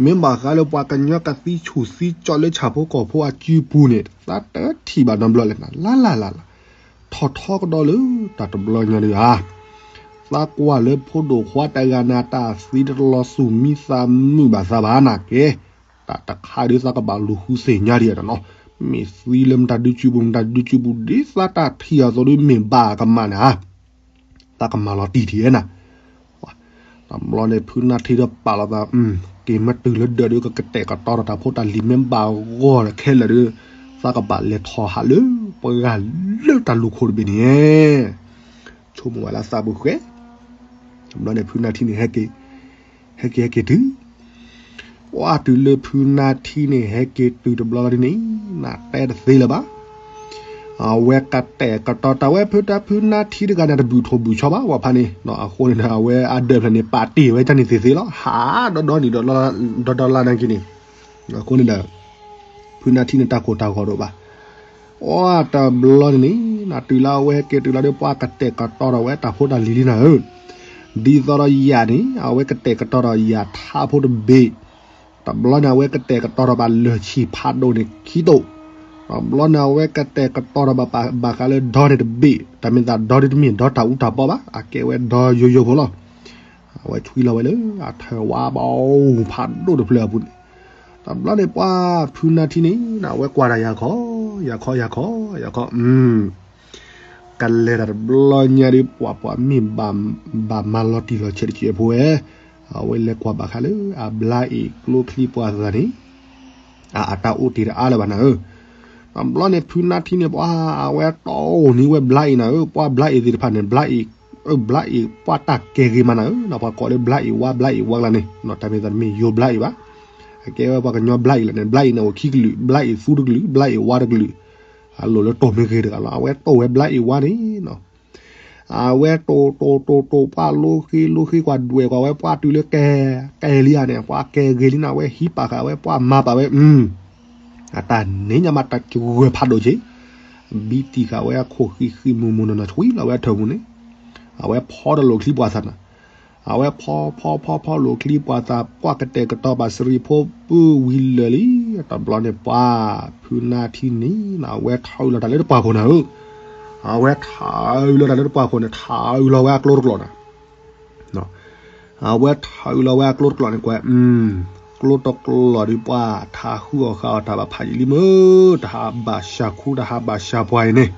မ့ၢ်ဘၣ်ဃးလၢပှၤကညီကသံဆူၣ်သံကၠီလၢဆၣ်ဖိကီၢ်ဖိအစုပူၤန့ၣ် သးတထံၣ်ဘၣ်နီတဘျီလဲၣ်နၤ လၢ်လၢ်လၢ်လၢ်, ထီၣ်ထီကဒီးလၢတၢ်တဘျီညါဒုဧါ, သးကွၢ်လၢဖိဒိၣ်ခွါတဂၤန့ၣ် တၢ်သံတလီၤသူၣ်မံသးမုာ်ဘၣ်သးဘၣ်နၤကဲ တၢ်တခါဒုးသးကဘၣ်လူၤဃုသ့ၣ်ညါဒံးနီၤ, မ့ၢ်သံလၢမတၤဒုစုပူၤ မတၤဒုစုပူၤ ဒ်သးတၢ်ထံၣ်အသိးဒုးမ့ၢ်ဘၣ်ကမၣ်န့ၣ်ဧါ, သးကမၤလီၤတံၢ်ထံၣ်ဧဲနၤ, တဘျီန့ၣ် ဖုနၢ်ထံဒီးပာ်လီၤသး, က့ၤမ့ၢ်တုၤလၢဒၢးဒုး ကကတဲာ်ကတီၤဒီးတၢ်ဖိတၢ်လံၤ မ့ၢ်ဘၣ်ဂီၢ်ခဲလၢာ်ဒီး သးကဘၣ်လဲၤထီၣ်ဟးလၢပှၤဂၤလၢတၢ်လူၢ်ခိၣ်တဘ့ၣ်န့ၣ် ဆိကမိၣ်ဝဲလၢသးပူၤဃဲ, တဘျီန့ၣ် ဖုနၢ်ထံန့ၣ် ဟဲက့ၤ ဟဲက့ၤ ဟဲက့ၤတုၤ, ပှၤတုၤလၢဖုနၢ်ထံန့ၣ် ဟဲက့ၤတုၤတဘျီလီၤဒ်န့ၣ် နတဲတသ့လၢၤဘၣ်, အဝဲကတဲာ်ကတီၤတၢ်ဝဲဖုတၢ်ဖုနၢ်ထံတဂၤန့ၣ် တဘုၣ်ထိၣ်ဘုၣ်ဆီဘၣ် ပှၤဖါန့ၣ်, အဃိန့ၣ်ဒီး အဝဲအဒၢးဖျၢၣ်န့ၣ် ပာ်တ့ၢ်ဝဲတၢ်န့ၣ်သ့သ့လီၤ, ဟးဒီဒီနံၤဒီဒီလါနၤက့ၤန့ၣ်, အဃိန့ၣ်ဒီး ဖုနၢ်ထံန့ၣ်တၢ်ကိၢ်တၢ်ဂီၤဒိၣ်ဘၣ်, အတဘျီန့ၣ်န့ၣ် နတုၤလၢအဝဲဟဲက့ၤတုၤလီၤဒီး ပှၤကတဲာ်ကတီၤဒီးဝဲတၢ်ဖိတၢ်လံၤလံနၤဧၢ, ဒ်သိးဒီးယၤန့ၣ် အဝဲကတဲာ်ကတီၤဒီးယၤထးဖိတဘ့ၣ်, တဘျီန့ၣ် အဝဲကတဲာ်ကတီၤဒီးဘၣ်လၢၢ်ဆံၣ်ဖးဒိၣ်န့ၣ်ခံတိာ်, တဘျီန့ၣ် အဝဲကတဲာ်ကတီၤဒီးဘၣ်ဘၣ်ဃးလၢဒီန့ၣ်တဘ့ၣ်, တၢ်မ့ၢ်သးဒီဒုးတမ့ၢ်ဒီတၢ်အူတၢ်ပီဘၣ်, အကဲဝဲဒီယိယိဖိလီၤ. အဝဲဆွံလီၤဝဲလၢအထၢၣ်ဝါဘီဖးဒိၣ်တဖျၢၣ်အပူၤန့ၣ်, တဘျီန့ၣ် ပှၤဖုနၢ်ထံန့ၣ် အဝဲကွၢ်တၢ်ယၤခီ, ယၤခီ ယၤခီ ယၤခီ, ကလဲၤတၢ်တဘျီညါဒီး ပှၤပှၤမ့ၢ်ဘၣ်မၤလီၤတံၢ်လီၤဆဲးတစဲးဖိဝဲ, အဝဲလဲၤကွၢ်ဘၣ်ဃးလၢအဘျါအ့ၣ်ကျိချံပှၤသၣ်န့ၣ် အတၢ်အိၣ်တ့ၢ်တအါလၢၤဘၣ်နၤဧၢ, တဘျီန့ၣ် ဖုနၢ်ထံန့ၣ် ပှၤအဝဲတီၢ်အိၣ်န့ၢ်ဝဲဘျါအ့ၣ်နၤဧၢ, ပှၤဘျါအ့ၣ်သ့ၣ်တဖၣ်န့ၣ် ဘျါအ့ၣ်, ဘျါအ့ၣ်ပှၤတၢ်ကဲဂ့ၤမးနၤဧၢ, ပှၤကိးလၢဘျါအ့ၣ်ဝါ ဘျါအ့ၣ်ဝါကျါန့ၣ် တၢ်မ့ၢ်သးတမ့ၢ်ယိၤဘျါအ့ၣ်ဘၣ်, အကဲဝဲပှၤကညီဘျါအ့ၣ်လီၤန့ၣ်, ဘျါအ့ၣ်န့ၣ်အိၣ်ခံကလုာ်, ဘျါအ့ၣ်သူတကလုာ်, ဘျါအ့ၣ်ဝါတကလုာ်, အလိၣ်လၢတိၢ်မ့ၢ်ဂ့ၤတဂၤလီၤ, အဝဲတိၢ်ဝဲဘျါအ့ၣ်ဝါန့ၣ် အဝဲတိၢ်တိၢ်တိၢ်တိၢ် ပှၤလိဃ့လိဃ့ကွၢ်ဒွဲၣ်ကွၢ်ဝဲ ပှၤတုၤလၢကဲ, ကဲလံဧါန့ၣ် ပှၤကဲဂ့ၤလံနၤ, အဝဲဟံးပာ်ဃာ်ဝဲ ပှၤမၤပာ်ဝဲ, အတၢ်န့ၣ်ညါမးတၢ်စှၢၤဖးဒိၣ်က့ၤ, ဘံတံၢ်ဃာ်ဝဲအခိၣ်ဃံးဃံးမုၢ်မုၢ်နီၢ်နီၢ် ဆွံလီၤဝဲအထၢၣ်ပူၤန့ၣ်, အဝဲဖီတၢ်လိာ်ချံပှၤသးနၤ, အဝဲဖီဖီဖီဖီလိာ်ချံပှၤသး ကွၢ်ကတဲာ်ကတီၤပာ်စရံဖိ ပုၢ်ဝံၤလၢာ်လံ. တဘျီန့ၣ်ပှၤဖုနါထံန့ၣ် အဝဲထးအုးလီၤတၢ်လၢတပှၢ်ခိၣ်နၤဧၢ, အဝဲထးအုးလီၤတၢ်လၢတပှၢ်ခိၣ်န့ၣ် ထးအုးလီၤဝဲအကျိတကျိာ်နၤ အဝဲထးအုးလီၤဝဲအကျိတကျိာ်န့ၣ်ကွၢ်, ကျိတကျိာ်ဒုးပှၤထးဃုအီၣ်ဃာ်အီၣ်တၢ်ဘၣ်ဖးယံာ်လံမ့ၢ်, တဟးဘၣ်ဆှၢခူ တဟးဘၣ်ဆှၢပှၤအံၤန့ၣ်,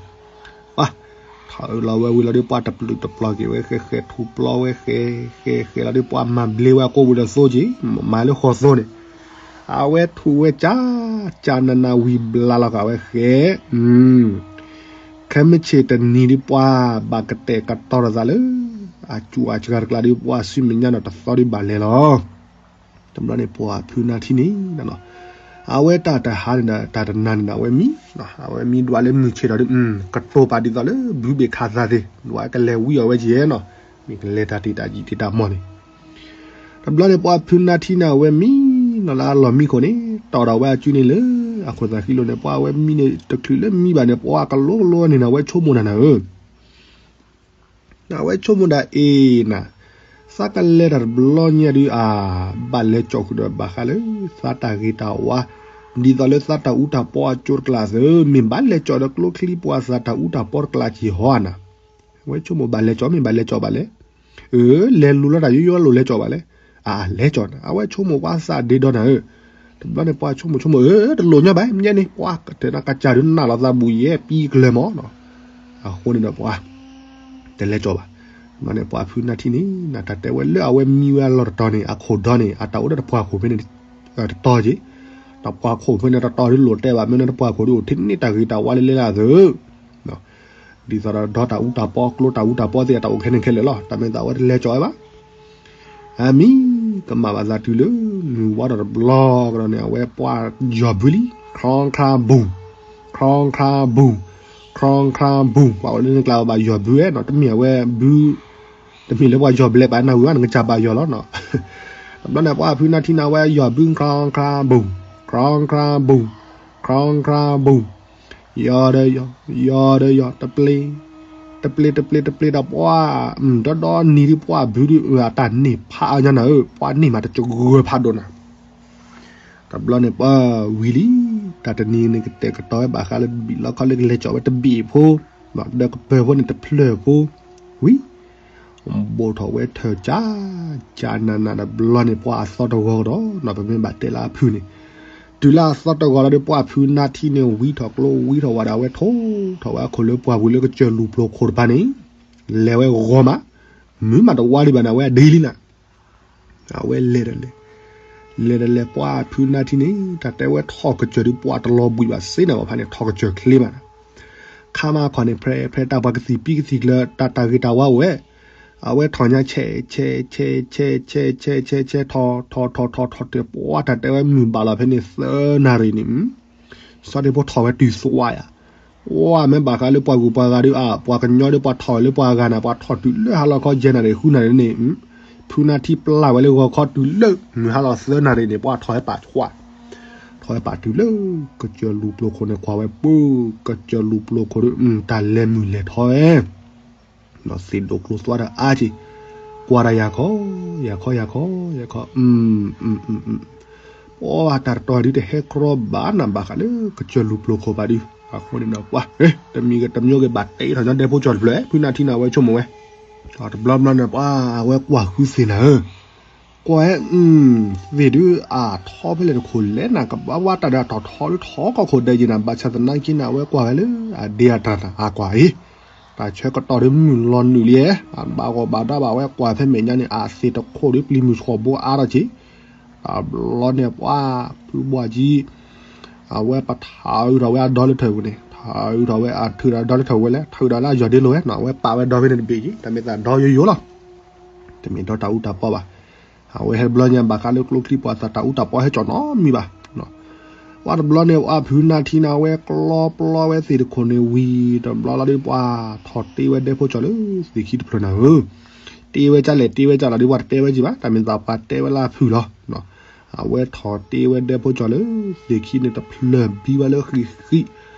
ပှၤထးအုးလီၤဝဲဝံၤလီၤဒုးပှၤတပျုာ်တပျီၤက့ၤဝဲဃဲဃဲ ထူးပျီဝဲဃဲဃဲဃဲလီၤဒုးပှၤမၤဘျ့ဝဲအကိးဝံၤဒီးသိက့ၤ, မၤလၢဃီသိန့ၣ်, အဝဲထူးဝဲကၢ်ကၢ်နးနးဝံၤဘျါလီၤဃာ်ဝဲဃဲ ခဲမုၢ်ဆ့ၣ်တနံၤဒုးပှၤဘၣ်ကတဲာ်ကတီၤတၢ်သးလၢ အစူၢ်အစှၤတကျါဒုးပှၤဆူမဲာ်ညါနီၢ်တသီဒုးဘၣ်လဲၤလီၤ. တဘျီန့ၣ်ပှၤဖုနါထံန့ၣ်, အဝဲတၢ်တဟါန့ၣ်ဒီး တၢ်တနၤန့ၣ်ဒီး အဝဲမံ, အဝဲမံဒွးလၢမုၢ်ဆ့ၣ်ထီၣ်ဒုး ကတိၤပာ်ဒ်သိးလၢဘုဘ့ၣ်ခးသးသ့ၣ် ဒွးကလဲၤဝံအီၤဝဲက့ၤနီၤ, မ့ၢ်ကလဲၤတၢ်တ့ၢ်တၢ်ယံာ်တ့ၢ်တၢ်မီၢ်န့ၣ် တဘျီန့ၣ်ပှၤဖုနါထံန့ၣ် အဝဲမံနီၤလၢအလီၢ်မံခိၣ်န့ၣ် တီၢ်ဒီးဝဲအစုန့ၣ်လၢအခိၣ်သးဃံလိၤန့ၣ် ပှၤအဝဲမံန့ၣ် တချုးလၢမံဘၣ်န့ၣ် ပှၤကလိကလိန့ၣ် အဝဲဆိကမိၣ်တၢ်နၤဧၢ, အဝဲဆိကမိၣ်ဒၣ်အ့ၣ်နၤ, သးကလဲၤတၢ်တဘျီညါဒုးအါ, ဘၣ်လဲၤကၠီၣ်ဃုာ်ဒီးဘၣ်ဃးလၢ သးတၢ်ဂ့ၤတၢ်ဝါ ဒ်သိးလၢသးတၢ်အူတၢ်ပီအကၠိတကျါသၢ, မ့ၢ်ဘၣ်လဲၤကၠီၣ်ဒီးကျိချံပှၤသးတၢ်အူတၢ်ပီတကျါက့ၤဟီဧါနၤ, အဝဲဆိကမိၣ်ဘၣ်လဲၤကၠီၣ် မ့ၢ်ဘၣ်လဲၤကၠီၣ်ဘၣ်လဲၣ်, အၢ လဲၤလိၤလီၤတၢ်ယိယိလိၤလဲၤကၠီၣ်ဘၣ်လဲၣ်, အလဲၤကၠီၣ်နၤ, အဝဲဆိကမိၣ်ပှၤသးဒ့ဒီနၤဧၢ, တဘျီန့ၣ်ပှၤဆိကမိၣ်ဆိကမိၣ် အၢ တလိၣ်ညီဘၣ် မ့ၢ်န့ၣ် ပှၤကတဲနၤကစၢ်ဒုးနးလီၤသးဘူးယဲၢ်ပံကလၢၤမီၢ်နီၤ, အဃိန့ၣ်ဒီးပှၤ တလဲၤကၠီၣ်ဘၣ်, တဘျီန့ၣ်ပှၤဖုနါထံန့ၣ် နတၢ်တဲဝဲလၢအဝဲမံဝဲအလီၢ်တတီၤန့ၣ် အခိၣ်ဒီန့ၣ် အတၢ်အိၣ်ဒီးတပှၢ်ခိၣ်ဖဲန့ၣ် တတီၤက့ၤ, တပှၢ်ခိၣ်ဖဲန့ၣ်တတီၤဒုးလိၣ်တဲဘၣ် မ့ၢ်န့ၣ်တပှၢ်ခိၣ်ဒုးအိၣ်ထဲန့ၣ်တၢ်ဂ့ၤတၢ်ဝါလၢလဲၤလၢအသၢ ဒ်သိးဒီးဒီတၢ်အူတၢ်ပီ ကျိတၢ်အူတၢ်ပီသ့ၣ် အတၢ်အိၣ်ခဲန့ၣ်ခဲလၢာ်လီၤ. တၢ်မ့ၢ်သးဝဲတလဲၤကၠီၣ်ဝဲဘၣ်. အမံၤကမၣ်ဘၣ်သးတုၤလၢ မုၢ်ဝါထီၣ်တဘျီကဒီးန့ၣ် အဝဲပှၤယီၢ်ဘုလံ, ခီခါဘူး, ခီခါဘူး, ခီခါဘူး, ပှၤအိၣ်လၢန့ၣ်ကျါဘၣ်ယီၢ်ဘုဧါနီၤ, တမ့ၢ်အဝဲဘု တမ့ၢ်လၢပှၤယီၢ်ဘျဲးပာ်နၢ်ဝံၤဘၣ် နကစၢ်ဘၣ်ယီၢ်လီၤနီၤ. တဘျီန့ၣ် ပှၤဖုနါထံန့ၣ် အဝဲယီၢ်ဘု ခီခါဘူး, ခီခါဘူး, ခီခါဘူး, ယီၢ်ဒီးယီၢ်, ယီၢ်ဒီးယီၢ်, တပျ့ၤ, တပျ့ၤ တပျ့ၤ တပျ့ၤဒီးပှၤ, ဒီဒီနံၤဒုးပှၤဘုဒုး အတၢ်န့ၢ်ဖးအါညါနၤဧၢ, ပှၤန့ၢ်မးတစၢၤဂၢၢ်ဖးဒိၣ်နၤ. တဘျီန့ၣ်ပှၤဝံၤလံ, တၢ်တနံၤန့ၣ်ကတဲာ်ကတီၤဝဲဘၣ်ဃးလၢတဘ့ၣ်လီခီလၢကလဲၤကၠီၣ်ဝဲတဘ့ၣ်ဖိ, ဒီးကပၢၤဖိန့ၣ်တဖျၢၣ်ဖိ, ဝံၤ ဘိးထီၣ်ဝဲထၢၣ်ကၠး, ကၠးနးနးတဘျီန့ၣ် ပှၤအသီတဂီၤကဒီးနီၤ, ပမ့ၢ်ဘၣ်တဲလၢအဖုန့ၣ်, တုၤလၢအသီတဂီၤလီၤဒီး ပှၤဖုနါထံန့ၣ် ဝံထီၣ်ကျိ ဝံထီၣ်ဝးဒီးအဝဲထိၣ်ထီၣ်ဝဲအခိၣ်လၢပှၢ်ပူၤလၢကစၢၢ်လူၤပျိၤခိၣ်တဖၣ်န့ၣ်, လဲၤဝဲဂီၤမး, မုာ်မးတဝါဒံးဘၣ်န့ၣ် အဝဲဒ်လံနၤ အဝဲလဲၤဒီးလဲၤ, လဲၤဒီးလဲၤ ပှၤဖုနါထံန့ၣ် တၢ်တဲဝဲထီၣ်ကစၢၢ်ဒုး ပှၤတလီၤဘှံးဘၣ်စ့နၤဘၣ်ဖးန့ၣ် ထီၣ်ကစၢၢ်ချ့မး, ခါမးခီန့ၣ် ဖဲ ဖဲတၢ်ပှၤကသံၣ်ပံကသံၣ်ကျၢၤ တၢ်တၢ်ဂ့ၤတၢ်ဝါအိၣ်ဝဲ, အဝဲထီၣ်ညါဆဲး ဆဲး ဆဲး ဆဲး ဆဲး ဆဲး ဆဲး ဆဲး ဆဲး ထီၣ် ထီၣ် ထီၣ် ထီၣ် ထီၣ် ထီၣ် တဲပှၤတၢ်တဲဝဲမုၢ်ဘၣ်လီၤဖဲန့ၣ် သၢနၣ်ရံၣ်န့ၣ် စီၤဒ့ဖိထီၣ်ဝဲတုၤသွါယၤ, ဝဲမ့ၢ်ဘၣ်ဃးလၢပှၤဂုၤပှၤဂၤဒုးအါ ပှၤကညီဒုးပှၤထီၣ်ဝဲလၢပှၤဂၤနၤ ပှၤထီၣ်တုၤလၢဟါလီၤခီယဲၢ်နၣ်ရံၣ်ဃုနၣ်ရံၣ်န့ၣ်, ဖုနါထံပျၢ်ဝဲလၢဂီၤခီတုၤလၢ မုၢ်ဟါလီၤသၢနၣ်ရံၣ်န့ၣ် ပှၤထီၣ်ဝဲပာ်ကွၢ်, ထီၣ်ဝဲပာ်တုၤလၢ ကစၢၢ်လူၤပျိၤခိၣ်န့ၣ် ကွၢ်ဝဲပူၤ ကစၢၢ်လူၤပျိၤခိၣ်ဒုး တၢ်လဲၤမုၢ်လဲၤထီဝဲ သ့ၣ်ဒိၣ်ကျိၤသွါတၢ်အါက့ၤ, ကွၢ်တၢ်ယၤခီ, ယၤခီ ယၤခီ ယၤခီ, ပှၤတၢ်တတီၤဒုးတဟဲကြီဘၣ်နၤဘၣ်ဃးလၢ ကစၢၢ်လူၤပျိၤခိၣ်ဘၣ်ဒုး, အဃိန့ၣ်ဒီး ပှၤ တမံၤဂ့ၤတမံၤဂ့ၤ ဘၣ်တဲထီၣ်ညီဒဲဖိကၠီၣ်တဖျၢၣ် ဖုနါထံန့ၣ် အဝဲဆိကမိၣ်ဝဲ, တဘျီဘျီန့ၣ် ပှၤအဝဲကွၢ်ဃုသ့ၣ်နၤဧၢ ကွၢ်ဟဲ, သ့ၣ်ဒုးအထီဖဲလဲၣ်တခိၣ်လဲၣ်နၤ ကဘၣ်ဝဲတၢ်ဒီးအထီၣ်ထီဒုးထီကီၢ်ခိၣ်ဒဲးယံၤနၤ ဘၣ်ဆၣ်သနာ်က့န့ၣ် အဝဲကွၢ်ဝဲလၢအဒ့အတၢ်နၤ အကွၢ်အံၤ, တၢ်ဆၢကတီၢ်ဒုးမုၢ်လီၤနုာ်လံ, ဘၣ်ဂီၢ်ဘၣ်ဒါဘၣ်ဝဲကွၢ်ဖဲမဲာ်ညါန့ၣ် အသ့ၣ်တခိၣ်ဒုးပျံၤမုၢ်ဆှီၣ်ဘိအါထီၣ်က့ၤ, တဘျီန့ၣ်ပှၤဖုဘှီကံ အဝဲပထးအုးထီၣ်ဝဲအဒီလၢထၢၣ်ပူၤန့ၣ် ထးအုးထီၣ်ဝဲအထုးဒီးဒီလၢထၢၣ်ဝဲလဲၣ် ထးအုးဒီးလၢအယီၢ်ဒ့လိာ်ဝဲနီၤ အဝဲပာ်ဝဲဒီဖဲန့ၣ်တဘ့ၣ်က့ၤ တၢ်မ့ၢ်သးဒီယိယိလီၤ တမ့ၢ်ဒီတၢ်အူတၢ်ပီဘၣ်. အဝဲဟဲတဘျီညါဘၣ်ဃးလၢကျိချံပှၤသးတၢ်အူတၢ်ပီဟဲကၠီၣ်နီတမံၤဘၣ်. ပှၤတဘျီန့ၣ် ပှၤဖုနါထံန့ၣ် အဝဲကျီပျီဝဲသ့ၣ်တခိၣ်န့ၣ်ဝံၤ တဘျီလီၤဒီးပှၤထီၣ်တ့ဝဲဒဲဖိကၠီၣ်လၢသ့ၣ်ခံတဖျၢၣ်နၤဧၢ, တ့ဝဲကၢ်လဲၣ်တ့ဝဲကၢ်လီၤဒီးပှၤတတဲဝဲက့ၤဘၣ် တၢ်မ့ၢ်သးပှၤတဲဝဲလၢအဖုၣ်လီၤ. အဝဲထီၣ်တ့ဝဲဒဲဖိကၠီၣ်လၢသ့ၣ်ခံန့ၣ်တဖျၢၣ်ဘံဝဲလၢဃံးဃံး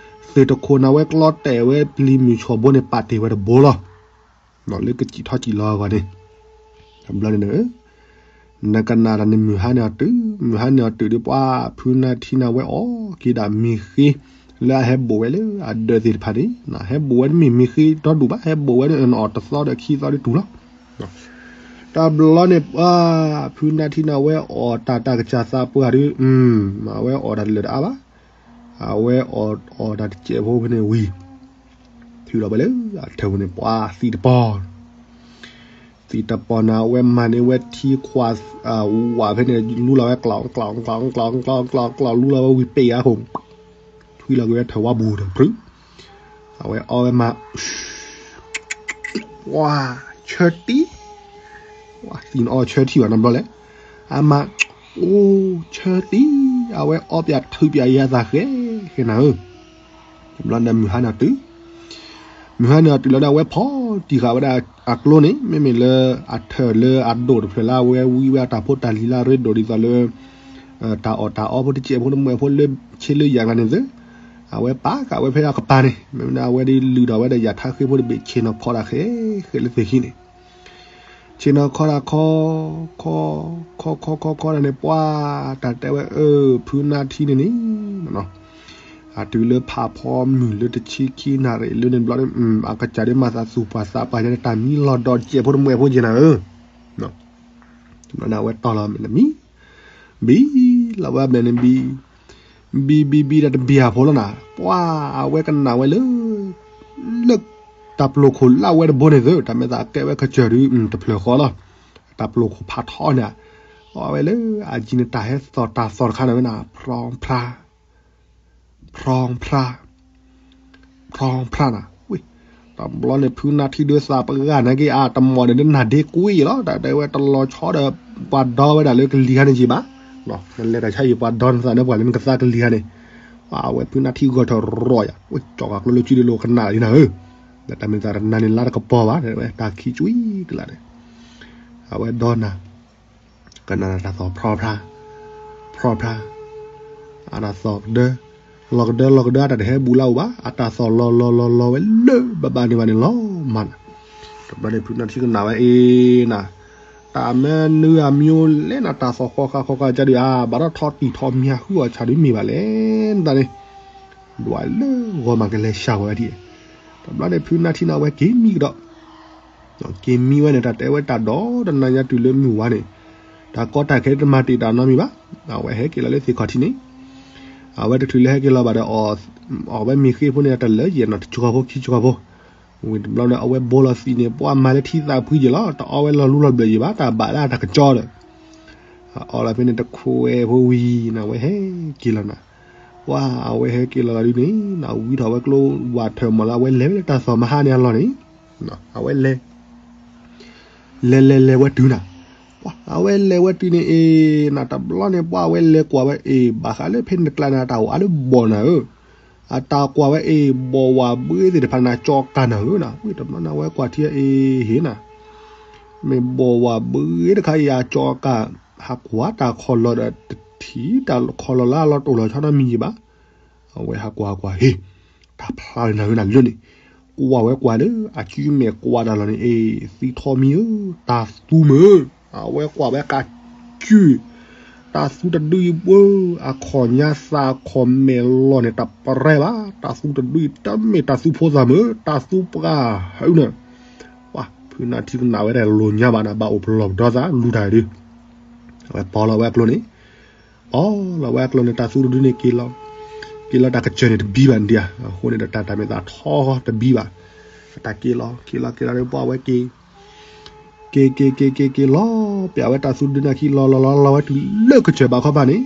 သုးတခိၣ်န့ၣ် အဝဲကျီတဲာ်ဝဲပျံၤမုၢ်ဆီၣ်ဘိန့ၣ် ပာ်တ့ၢ်ဝဲတဘိလီၤ. လၢကစံၣ်ထီၣ်စံၣ်လီၤအဂီၢ်န့ၣ်, တဘျီန့ၣ် နကနၣ်ဒီးန့ၣ်မုၢ်ဟါန့ၣ်အီၤတုၤ, မုၢ်ဟါန့ၣ်အီၤတုၤဒီး ပှၤဖုနၢထံန့ၣ် အဝဲအီၣ်က့ၤဒၣ်မ့ၤဃ့ လၢအဟဲဘိၣ်ဝဲလၢအဒၢးသ့ၣ်တဖၣ်န့ၣ်, ဟဲဘိၣ်ဝဲတမ့ၢ်မ့ၤဃ့ဒီဒူၣ်ဘၣ်, ဟဲဘိၣ်ဝဲန့ၣ်အီၤတသီဒီးခံသီဒီးတုၤလီၤ. တဘျီန့ၣ် ပှၤဖုနၢထံန့ၣ် အဝဲအီၣ်တၢ်တၢ်ကစၢ်သးပှၢ်ဒီး, အဝဲအီၣ်တၢ်တလၢာ်တအါဘၣ်, အဝဲအီၣ်အီၣ်တၢ်တစဲးဖိဖဲန့ၣ်ဝံၤ, ထုးလီၤဝဲလၢအထၢၣ်ပူၤန့ၣ် ပှၤသံတပီၤ သံတပီၤန့ၣ် အဝဲမၤန့ၢ်ဝဲထံခွးဝးဖဲန့ၣ် လူလီၤဝဲကျီၣ်ကျီၣ်ကျီၣ်ကျီၣ်ကျီၣ်ကျီၣ်ကျီၣ် လူလီၤဝဲဝံၤပ့ၢ်အါဃိ, ထွံလီၤက့ၤဝဲထၢၣ်ဝါပူၤတဖု, အဝဲအီဝဲမၤ, ဝါ, ဆၢတံၢ်, ဝါသံနအီဆၢထံၣ်ဘၣ်နီတဘျီလဲၣ်, အမၤ, အိၣ်, ဆၢတံၢ်, အဝဲအီပၠးထုးပၠးယဲအသးဃဲဃဲနၤဧၢ တဘျီန့ၣ်မုၢ်ဟါန့ၣ်အီၤတုၤ, မုၢ်ဟါန့ၣ်အီၤတုၤလီၤဒီး အဝဲဖီၣ်တံၢ်ဃာ်ဝဲဒၣ်အကျိန့ၣ်, မ့မ့ၢ်လၢအထၢၣ်လၢအဒိၣ်တဖျၢၣ်လၢ အဝဲဝံဝဲအတၢ်ဖိတၢ်လံၤလၢအရ့ဒိၣ်ဒ်သိးလၢ တၢ်အီၣ်တၢ်အီဖိတစဲးဖိတမှဲးဖိလၢဆ့လၢယၤကျါန့ၣ်သု, အဝဲပာ်ဃာ်ဝဲဖဲအကပၤန့ၣ်, မ့မ့ၢ်အဝဲဒ်လုၢ်ထီၣ်ဝဲဒီးယၤထါဃ့ဖိတဘ့ၣ် ဆ့ၣ်နီၤခီတၢ်ဃဲဃဲလၢသ့ၣ်ခံန့ၣ် ဆ့ၣ်နီၤခီတၢ်ခီ, ခီ, ခီခီခီခီန့ၣ် ပှၤတၢ်တဲဝဲအၢ ဖုနၢထံန့ၣ်န့ၣ်, အတုၤလၢဖးဖီမုၢ်လၢတဆံခံနၣ်ရံၣ်လၢန့ၣ်တဘျီန့ၣ်, အကစၢ်ဒ်မၤသးသူၣ်ပှၢ်သးပှၢ်ယဲန့ၣ် တၢ်မံလီၤဒီးတစဲးဖိတမှဲးဖိက့ၤနၤဧၢ, တဘျီန့ၣ် အဝဲတီၢ်လီၤမ့ၢ်တမံၤ, ဘံလီၤဝဲဘဲန့ၣ်ဘံ ဘံဘံဘံဒီးတဘံၣ်အဖိလီၤနၤ, ပှၤအဝဲကနၣ်ဝဲလၢ လၢတၢ်ပျိာ်ခိၣ်လၢအဝဲတဘိန့ၣ်သု, တၢ်မဲာ်သးကဲဝဲကစၢၢ်ဒုး တဖျၢၣ်ဃီလီၤ, တၢ်ပျိာ်ခိၣ်ဖးထီန့ၣ်, အဝဲလၢအယံၤန့ၣ် တၢ်ဟဲသီၣ်တၢ်သီၣ်တခါန့ၣ်ဝဲနၤ, ဖြီဖြါ, ဖြီဖြါ, ဖြီဖြါနၤ, တဘျီန့ၣ် ဖုနၢထံဒုးသးပှၢ်နာ်က့ၤအတမီၢ်န့ၣ် ဒ်နၢ်ဒ့ကွံာ်လီၤ, တၢ်တဲဝဲတလီၤဆီဒီး ပှၤဒီဝဲဒၣ်လၢကလံၤခါန့ၣ်က့ၤဘၣ်, နလဲၤတၢ်ဆါဟံၣ်ပှၤဒီနသးန့ၣ် ပှၤလၢနကသါကလံၤခါန့ၣ်, အဝဲဖုနၢထံဂီၤထၢၣ်ရီယၤ, ကၠီၤဃာ်ကျိလၢစုဒုးလိာ်ကနၣ်လံနၤဧၢ, ဒီးတၢ်မ့ၢ်သးတနါန့ၣ်လါတကပီၤဘၣ်, တၢ်ခံကွံာ်ကလးန့ၣ်, အဝဲဒီနၤ ကနၣ်တၢ်သီၣ်ဖြီဖြါ, ဖြီဖြါ, အတၢ်သီၣ်ကဒၢ, လီၤကဒၢလီၤကဒၢ အတၢ်တဟဲဘူးလၢအအိၣ်ဘၣ်, အတၢ်သီၣ်လီၤလီၤလီၤလီၤဝဲလၢဘၣ်ဘၣ်န့ၣ်ဘၣ်န့ၣ်လီၤမးနၤ, တဘျီန့ၣ် ဖုနၢထံကနၣ်ဝဲအ့နၤ, တၢ်မနုၤအမံၤလဲၣ်နၤ တၢ်သီၣ်ဃီဃာ်ဃီဃာ်ကဒုး အဘၣ်ထီၣ်ထီၣ်တံၢ်ထီၣ်မံၤဟူအီၣ်ဆၣ်ဒုးမ့ၢ်ဘၣ်လဲၣ်, တၢ်န့ၣ် ဒွးလၢဂီၤမးကလဲၤစှၤဝဲဒၣ်, တဘျီန့ၣ် ဖုနၢထံန့ၣ် အဝဲက့ၤမံကဒီး က့ၤမံဝဲန့ၣ် တၢ်တဲဝဲတၢ်ဒီတနၤညါတုၤလၢမုၢ်ဝါန့ၣ်, တၢ်ကီတၢ်ခဲတမၤတ့ၢ်တၢ်နီတမံၤဘၣ်, အဝဲဟဲက့ၤလီၤလၢသ့ၣ်ခီၣ်ထံးန့ၣ်, အဝဲတချုးလၢဟဲက့ၤလီၤဘၣ်ဒီး အီၣ်ဝဲမ့ၤဃ့ဖိန့ၣ် တလၢယဲၢ်နီၤ တဆှီဖိခံဆှီဖိ, ဝံၤတဘျီန့ၣ် အဝဲဘိလီၤသံးန့ၣ် ပှၤမၤလၢထံသးဖှံယဲၢ်လီၤ, တအီဝဲလီၤလူလီၤဘျၢၣ်ယဲၢ်ဘၣ်, တၢ်ဘၣ်လၢအတၢ်ကစီဒီး အီလီၤဖဲန့ၣ်တခိၣ်ဝဲဖိဝံၤန့ၣ် အဝဲဟဲက့ၤလီၤနၤ, ပှၤအဝဲဟဲက့ၤလီၤလီၤဒုန့ၣ် နဝံထီၣ်ဝဲကျိဝးထၢၣ်မးလၢ အဝဲလဲၤဝဲလၢတၢ်သီၣ်မဟါန့ၣ်အလီၢ်န့ၣ်, အဝဲလဲၤ လဲၤလဲၤလဲၤဝဲတုၤနၤ, ပှၤအဝဲလဲၤဝဲတုၤန့ၣ်အ့ၣ်နၤ တဘျီန့ၣ် ပှၤအဝဲလဲၤကွၢ်ဝဲအ့ၣ် ဘၣ်ဃးလၢဖဲန့ၣ်တကျါန့ၣ် အတၢ်အိၣ်အါလၢဘီၣ်နၤဧၢ, အတၢ်ကွၢ်ဝဲအ့ၣ် ဘီၣ်ဝၣ်ဘှ့သ့ၣ်တဖၣ်န့ၣ် ကၠီကၢ်နၤဧၢနၤ, ဝံၤတဘျီန့ၣ် အဝဲကွၢ်ထံအ့ၣ်ဟ့ၣ်နၤ မ့ၢ်ဘီၣ်ဝၣ်ဘှ့တခါအံၤ အကၠီကၢ် ဟးကွၢ်တၢ်ခီၣ်လီၢ်ဒီး တထံၣ်တၢ်ခီၣ်လီၢ်လၢအလီၤတိၢ်လီၤဆီနီတမံၤယံၤဘၣ်, အဝဲဟးကွၢ်ဟးကွၢ် ဟ့ၣ် တၢ်ဖျါလၢနၤဧၢနၤလၢန့ၣ်, ကွၢ်ဝဲကွၢ်လၢအစုမဲာ်ကွၢ်တၢ်လီၢ်န့ၣ် အ့ၣ် သံထီၣ်မံၤဧၢ, တၢ်သူမ့ၢ် အဝဲကွၢ်ဝဲကးစုၢ် တၢ်သူတဒုအံၤပှၢ် အခီၣ်ညါသးအခီၣ်မဲာ်လီၢ်န့ၣ် တပရဲဘၣ်, တၢ်သူတဒုအံၤ တမ့ၢ်တၢ်သူဖိသၣ်မ့ၢ် တၢ်သူပှၢ်ဟဲနၤ, ပှၤဖုနၢထံကနၣ်ဝဲဒၣ်လိာ်ညါဘၣ်နၤ ဘၣ်အိၣ်ပလီၢ်ပဒီသး လူၤတၢ်ဒုး, အဝဲပီလီၤဝဲအကျိန့ၣ်, ပီလီၤဝဲအကျိန့ၣ် တၢ်သူတဒုန့ၣ်က့ၤလီၤ, က့ၤလီၤတၢ်ကစၢၢ်န့ၣ်တဘံဘၣ်ဒံးဧါ, အဃိန့ၣ်ဒီးတၢ်တၢ်မ့ၢ်သးထီတဘံဘၣ်, တၢ်က့ၤလီၤ က့ၤလီၤက့ၤလီၤဒီးပှၤဝဲက့ၤ က့ၤက့ၤက့ၤက့ၤက့ၤလီၤ, ပဝဲတၢ်သူတဒုန့ၣ်ခံလီၤလီၤလီၤလီၤဝဲတုၤလၢကစၢၢ်ဘးခီပၤန့ၣ်,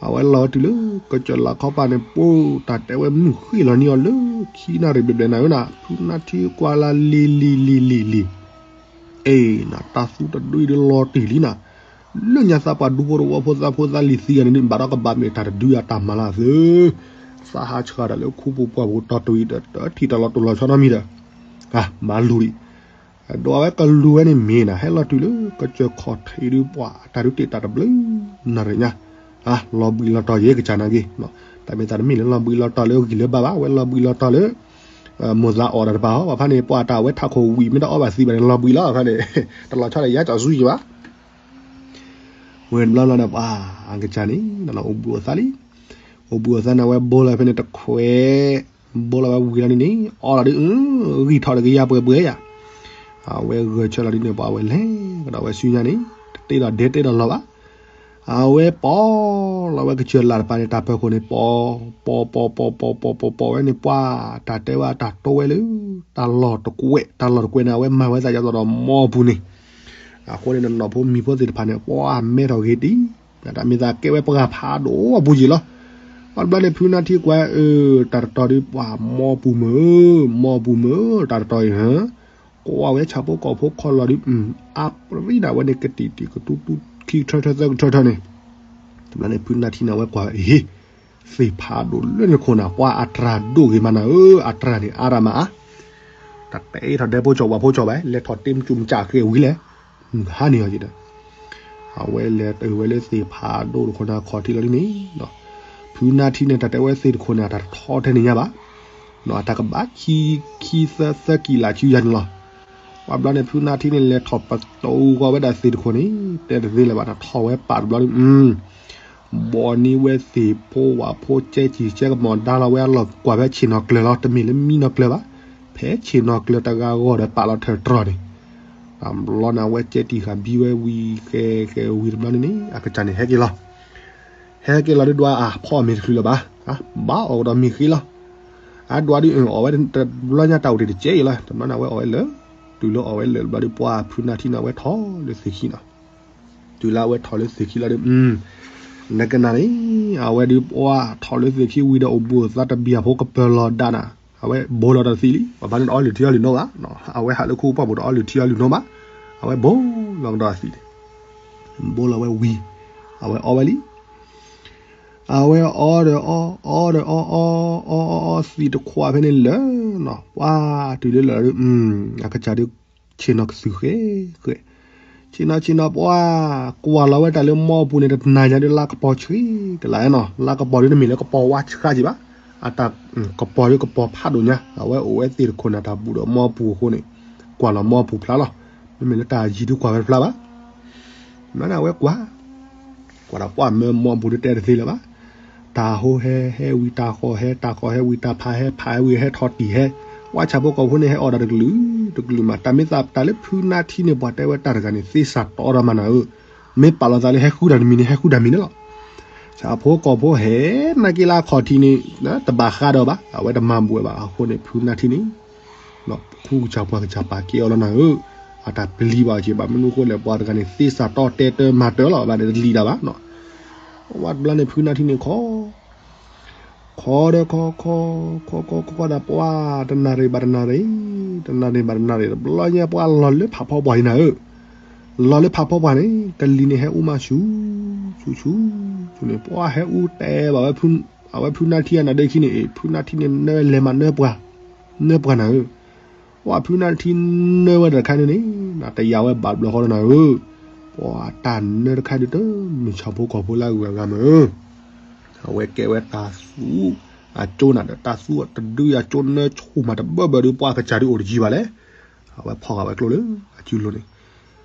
အဝဲလီၤဝဲတုၤလၢကစၢၢ်လးခီပၤန့ၣ် ပှၤတၢ်တဲဝဲမုၢ်ဃ့ၢ်လီၤန့ၢ်အီၤလၢခံနၣ်ရံၣ်ဘျဲၣ်ဘျဲၣ်နၤဧၢနၤ, ဖုနၢထံကွၢ်လၢလံၤလံၤလံၤလံၤလံၤ အ့ၣ်နၤ တၢ်သူတဒုအံၤဒီးလီၤတံၢ်လံနၤ, လၢညါသးပှၤဒူဖိတဝီဖိသးဖိသးလံၤသံဂၤန့ၣ် ဘၣ်ဒီးကဘၣ်မ့ၢ်တၢ်တဒုအတၢ်မၤလၢအသၢ, သးဟးဆှၣ်တၢ်လၢခူပူၤပှၢ်ပူၤတီၢ်တဝံၤဒီး တထံၣ်တၢ်လီၤတိၢ်လီၤဆီနီတမံၤဒီး, မၤလူၤလံ, ဒီးအဝဲကလူၤဝဲန့ၣ်မ့ၢ်နၤ ဟဲလီၤတုၤလၢကစၢၢ်ခီၣ်ထံးဒုးပှၤ တၢ်ဒုးတ့ၢ်တၢ်တဘျုးနၣ်ရံၣ်ညါ, လီၤဘှံးလီၤတီၤယဲကစၢ်နာ်က့, တၢ်မ့ၢ်သးတမ့ၢ်လၢလီၤဘှံးလီၤတီၤလၢဂံၢ်လၢဘါဘၣ်, အဝဲလီၤဘှံးလီၤတီၤလၢ မိၢ်သးအီၣ်တၢ်တပၤဟီ, ပှၤဖဲန့ၣ် ပှၤတၢ်အဝဲထးခိၣ်ဝံၣ်မ့ၢ်တအီဘၣ်သံဘၣ်န့ၣ် လီၤဘှံးလီၤဖဲန့ၣ်, တလီၤဆီဒီးယၤကၠီၣ်ဆူယံၤဘၣ်. ဝဲတဘျီလီၤဒီးပှၤအကစၢ်န့ၣ် အိၣ်ဘှံးအိၣ်သါလံ, အိၣ်ဘှံးအိၣ်သါန့ၣ် အဝဲဘိလီၤဖဲန့ၣ်တခွဲး, ဘိလီၤဝဲဝံၤလီၤဒ်န့ၣ် အီလီၤဒ် ဂံၢ်ထီၣ်တကယၤပှဲၤပှဲၤယၤ, အဝဲဂဲၤဆၢလီၤဒ်န့ၣ် ပှၤဝဲလဲၤကဒီးဝဲဆူညါန့ၣ် တတဲဒီးဒဲတဲဒီးလီၤဘၣ်. အဝဲပိာ်လီၤဝဲကစၢၢ်လၢ်တပၤန့ၣ် တၢ်ပၢၤခိၣ်န့ၣ် ပိာ်ပိာ်ပိာ်ပိာ်ပိာ်ပိာ်ပိာ်ပိာ်ဝဲန့ၣ် ပှၤတၢ်တဲဝဲတၢ်တိဝဲလၢ တၢ်လီၢ်တကွဲး, တၢ်လီၢ်တကွဲးန့ၣ် အဝဲမၤဝဲသးယၤသိးဒီးမီပူၤန့ၣ်, အဃိန့ၣ် နနီၢ်ဖိမံၤဖိသ့ၣ်တဖၣ်န့ၣ် ပှၤမဲထီၣ်ဂ့ၤတံၢ်, တၢ်မ့ၢ်သးကဲဝဲပှၤဖးဒိၣ်အပူၤယံၤလီၤ. အဘျီန့ၣ် ဖုနၢထံကွၢ်အၢ တၢ်တတီၤဒ် ပှၤမီပူၤမုၢ်, မီပူၤမုၢ် တၢ်တတီၤအံၤ ကွၢ်ဝဲဆၣ်ဖိကီၢ်ဖိခီလီၤဒ် အါပြံဒၣ်ဝဲန့ၣ် ကတံာ်တံာ်ကတူတူခံကထၢထၢသၢကထၢထၢန့ၣ်, တဘျီန့ၣ် ဖုနၢထံန့ၣ် အဝဲကွၢ်ဝဲ ဟ့ သ့ၣ်ဖးဒိၣ်လၢန့ၣ်ခိၣ်နၢ် ပှၤအတြၢ်ဒိၣ်ဂ့ၤမးနၤဧၢ, အတြၢ်န့ၣ်အါရၢ်မးအါ, တၢ်တဲထီၣ်ဒဲဖိကၠီၣ်ဝၣ်ဖိကၠီၣ်ဘၣ် လဲၤထီၣ်တ့မုၢ်ကၠူၣ်မုၢ်ကၠၢ်ဃ့ဝံၤလဲၣ်, ဟးန့ၢ်အီၤယံၤဒီး အဝဲလဲၤတုၤဝဲလၢသ့ၣ်ဖးဒိၣ်တခိၣ်နၢ်ခီၣ်ထံးလီၤဒ်န့ၣ်, ဖုနၢထံန့ၣ် တၢ်တဲဝဲသ့ၣ်တခိၣ်န့ၣ် အတၢ်တထီထဲန့ၣ်ညါဘၣ်, အတၢ်ကဘၣ်ခံ ခံသၢသၢကံၣ်လၢ်ဆူယၤန့ၣ်လီၤ. ပှၤဘျီန့ၣ် ဖုနၢထံန့ၣ် လဲၤထီၣ်ပတိၤဂီၤဝဲဒၣ်သ့ၣ်တခိၣ်န့ၣ် တဲတသ့လၢၤဘၣ် တၢ်ထီၣ်ဝဲပာ်တဘျီန့ၣ် ဘီန့ၢ်ဝဲသ့ၣ်ဖိဝၣ်ဖိကဲကံၢ်ကဲကမီၤဒါလီၤဝဲအလီၢ်ကွၢ်ဖဲဆ့ၣ်နီၤကျၢၤလီၤ, တမ့ၢ်လၢမံနီၤကျၢၤဘၣ်, ဖဲဆ့ၣ်နီၤကျၢၤတဂၤဂီၢ်ဒီးပာ်လီၤထၢၣ်တြီၢ်န့ၣ်, တဘျီန့ၣ် အဝဲကဲတံၢ်ဃာ်ဘံဝဲဝံၤဃဲဃဲဝံၤတဘျီန့ၣ်န့ၣ် အကစၢ်န့ၣ်ဟဲက့ၤလီၤ. ဟဲက့ၤလီၤဒ်ဒွးအဖီအီၣ်မ့ၤတချုးလၢၤဘၣ်, ဘၣ်အီၣ်ကဒီးမ့ၤဃ့လီၤ. အဒွးဒ်အီၣ်ဝဲတဘျီညါတၢ်အိၣ်တ့ၢ်တကဲအံၤလီၤ, တဘျီန့ၣ် အဝဲအီၣ်ဝဲလၢာ်, တုၤလၢအီၣ်ဝဲလၢာ်တဘျီဒီး ပှၤဖုနၢထံန့ၣ် အဝဲထီၣ်လၢသ့ၣ်ခံနီၤ. တုၤလၢအဝဲထီၣ်လၢသ့ၣ်ခံလီၤဒီး နကနၣ်န့ၣ် အဝဲဒုးပှၤထီၣ်လၢသ့ၣ်ခံဝံၤဒီး အိၣ်ဘှံးအိၣ်သါတဘံၣ်အဖိကပၢၤလီၤဒၣ်နၤ, အဝဲဘိလီၤတသံလံ, ပှၤဖဲန့ၣ်တအီလုၢ်ထံအီလုၢ်နိဘၣ်, အဝဲဟးလၢခူပှၢ်ပူၤတအီလုၢ်ထံအီလုၢ်နိဘၣ်, အဝဲဘိလီၤကဒီးအသံန့ၣ်, ဘိလီၤဝဲဝံၤ, အဝဲအီဝဲလံ. အဝဲအီဒီးအီ, အီဒီးအီ, အီအီအီအီ သံတခွးဖဲန့ၣ်လၢာ်နီၤ, ပှၤတုၤလၢလၢာ်ဒီး အကစၢ်ဒုး ဆ့ၣ်နီၤကသုၣ်ဃဲဃဲ, ဆ့ၣ်နီၤဆ့ၣ်နီၤပှၤ ကွၢ်လီၤဝဲတၢ်လၢမီပူၤန့ၣ် တနၤညါဒုးလါကပီၤဆှံကလာ်နီၤ, လါကပီၤဒုးတမ့ၢ်လၢကပီၤဝါဆှါက့ၤဘၣ်, အတၢ်ကပီၤဒုးကပီၤဖးဒိၣ်ညါ, အဝဲအိၣ်ဝဲသ့ၣ်တခိၣ်န့ၣ် တၢ်ဘူးဒီးမီပူၤအဃိန့ၣ် ကွၢ်လီၤမီပူၤဖျါလီၤ, မ့မ့ၢ်လၢတၢ်ယံၤဒုးကွၢ်ဝဲတဖျါဘၣ် ဘျီန့ၣ် အဝဲကွၢ်, ကွၢ်ဒီးပှၢ်မၢမီပူၤဒုးတဲတသ့လၢၤဘၣ်, တၢ်ဟိဟဲဟဲဝံၤတၢ်ဃီၤဟဲ တၢ်ဃီၤဟဲဝံၤတၢ်ဖးဟဲ ဖးဟဲဝံၤဟဲထီၣ်တံၢ်ဟဲ, ပှၤဆၣ်ဖိကီၢ်ဖိန့ၣ် ဟဲအီၣ်ဒၣ်တကလုာ်တကလုာ်မး, တၢ်မ့ၢ်သးတၢ်လၢဖုနၢထံန့ၣ် ပှၤတဲဝဲတၢ်တဂၤန့ၣ် သ့စၢ်တီဒီးမးနၤဧၢ, မ့ၢ်ပာ်လီၤသးလၢဟဲဃုတၢ်တမံၤန့ၣ် ဟဲဃုတၢ်မံၤန့ၣ်လီၤ. ဆၣ်ဖိကီၢ်ဖိဟဲနာ်က့လၢအခီၣ်ထံးန့ၣ် တဘၣ်ဃးဒီးဘၣ်, အဝဲတမၤဘှဲးဘၣ်အဃိန့ၣ် ဖုနၢထံန့ၣ် ခူကစၢ်ပှၤကစၢ်ပာ်ကဲအီၤလီၤနၤဧၢ, အတၢ်ပျံၤဘၣ်က့ၤဘၣ် မနုၤအဃိလဲၣ် ပှၤတဂၤန့ၣ် သ့စၢ်တီတဲတၢ်မၤတၢ်လီၤ ဘၣ်န့ၣ်တလံၤတၢ်ဘၣ်နီၤ, ဝဲတဘျီန့ၣ် ဖုနၢထံန့ၣ်ခီ ခီဒီးခီခီ ခီခီခီခီဒီးပှၤ တနၣ်ရံၣ်ဘၣ်တနၣ်ရံၣ်, တနၣ်ရံၣ်ဘၣ်တနၣ်ရံၣ် တဘျီညါပှၤလီၤလၢဖးဖီပှၢ်အံၤနၤဧၢ, လီၤလၢဖးဖီပှၢ်န့ၣ် ကလံၤန့ၣ်ဟဲအူမးဆူၣ် ဆူၣ်ဆူၣ် ဆူၣ်န့ၣ် ပှၤဟဲအူတဲဘၣ်ဝဲ အဝဲဖုနၢထံအနၢ်ဒ့ခံန့ၣ် ဖုနၢထံန့ၣ် နၢလဲၤမးနၢပှၤ နၢပှၤနၤဧၢ, ပှၤဖုနၢထံနၢဝဲတခါန့ၣ်န့ၣ် တယာ်ဝဲဘၣ်တဘျီဃီလီၤနၤဧၢ, ပှၤတၢ်နၢတခါဒုးတမ့ၢ်ဆၣ်ဖိကီၢ်ဖိလၢအဂုၤအဂၤမးဧၢ, အဝဲကဲဝဲတၢ်သူအကၠိနၤဒီး တၢ်သူအတဒုအကၠိနၢဆူၣ်မးတဘၢဘၢဒီး ပှၤကစၢ်ဒုးအိၣ်တယံၤဘၣ်လဲၣ်, အဝဲဖီၣ်ဃာ်ဝဲကျိလၢအစုလိၤန့ၣ်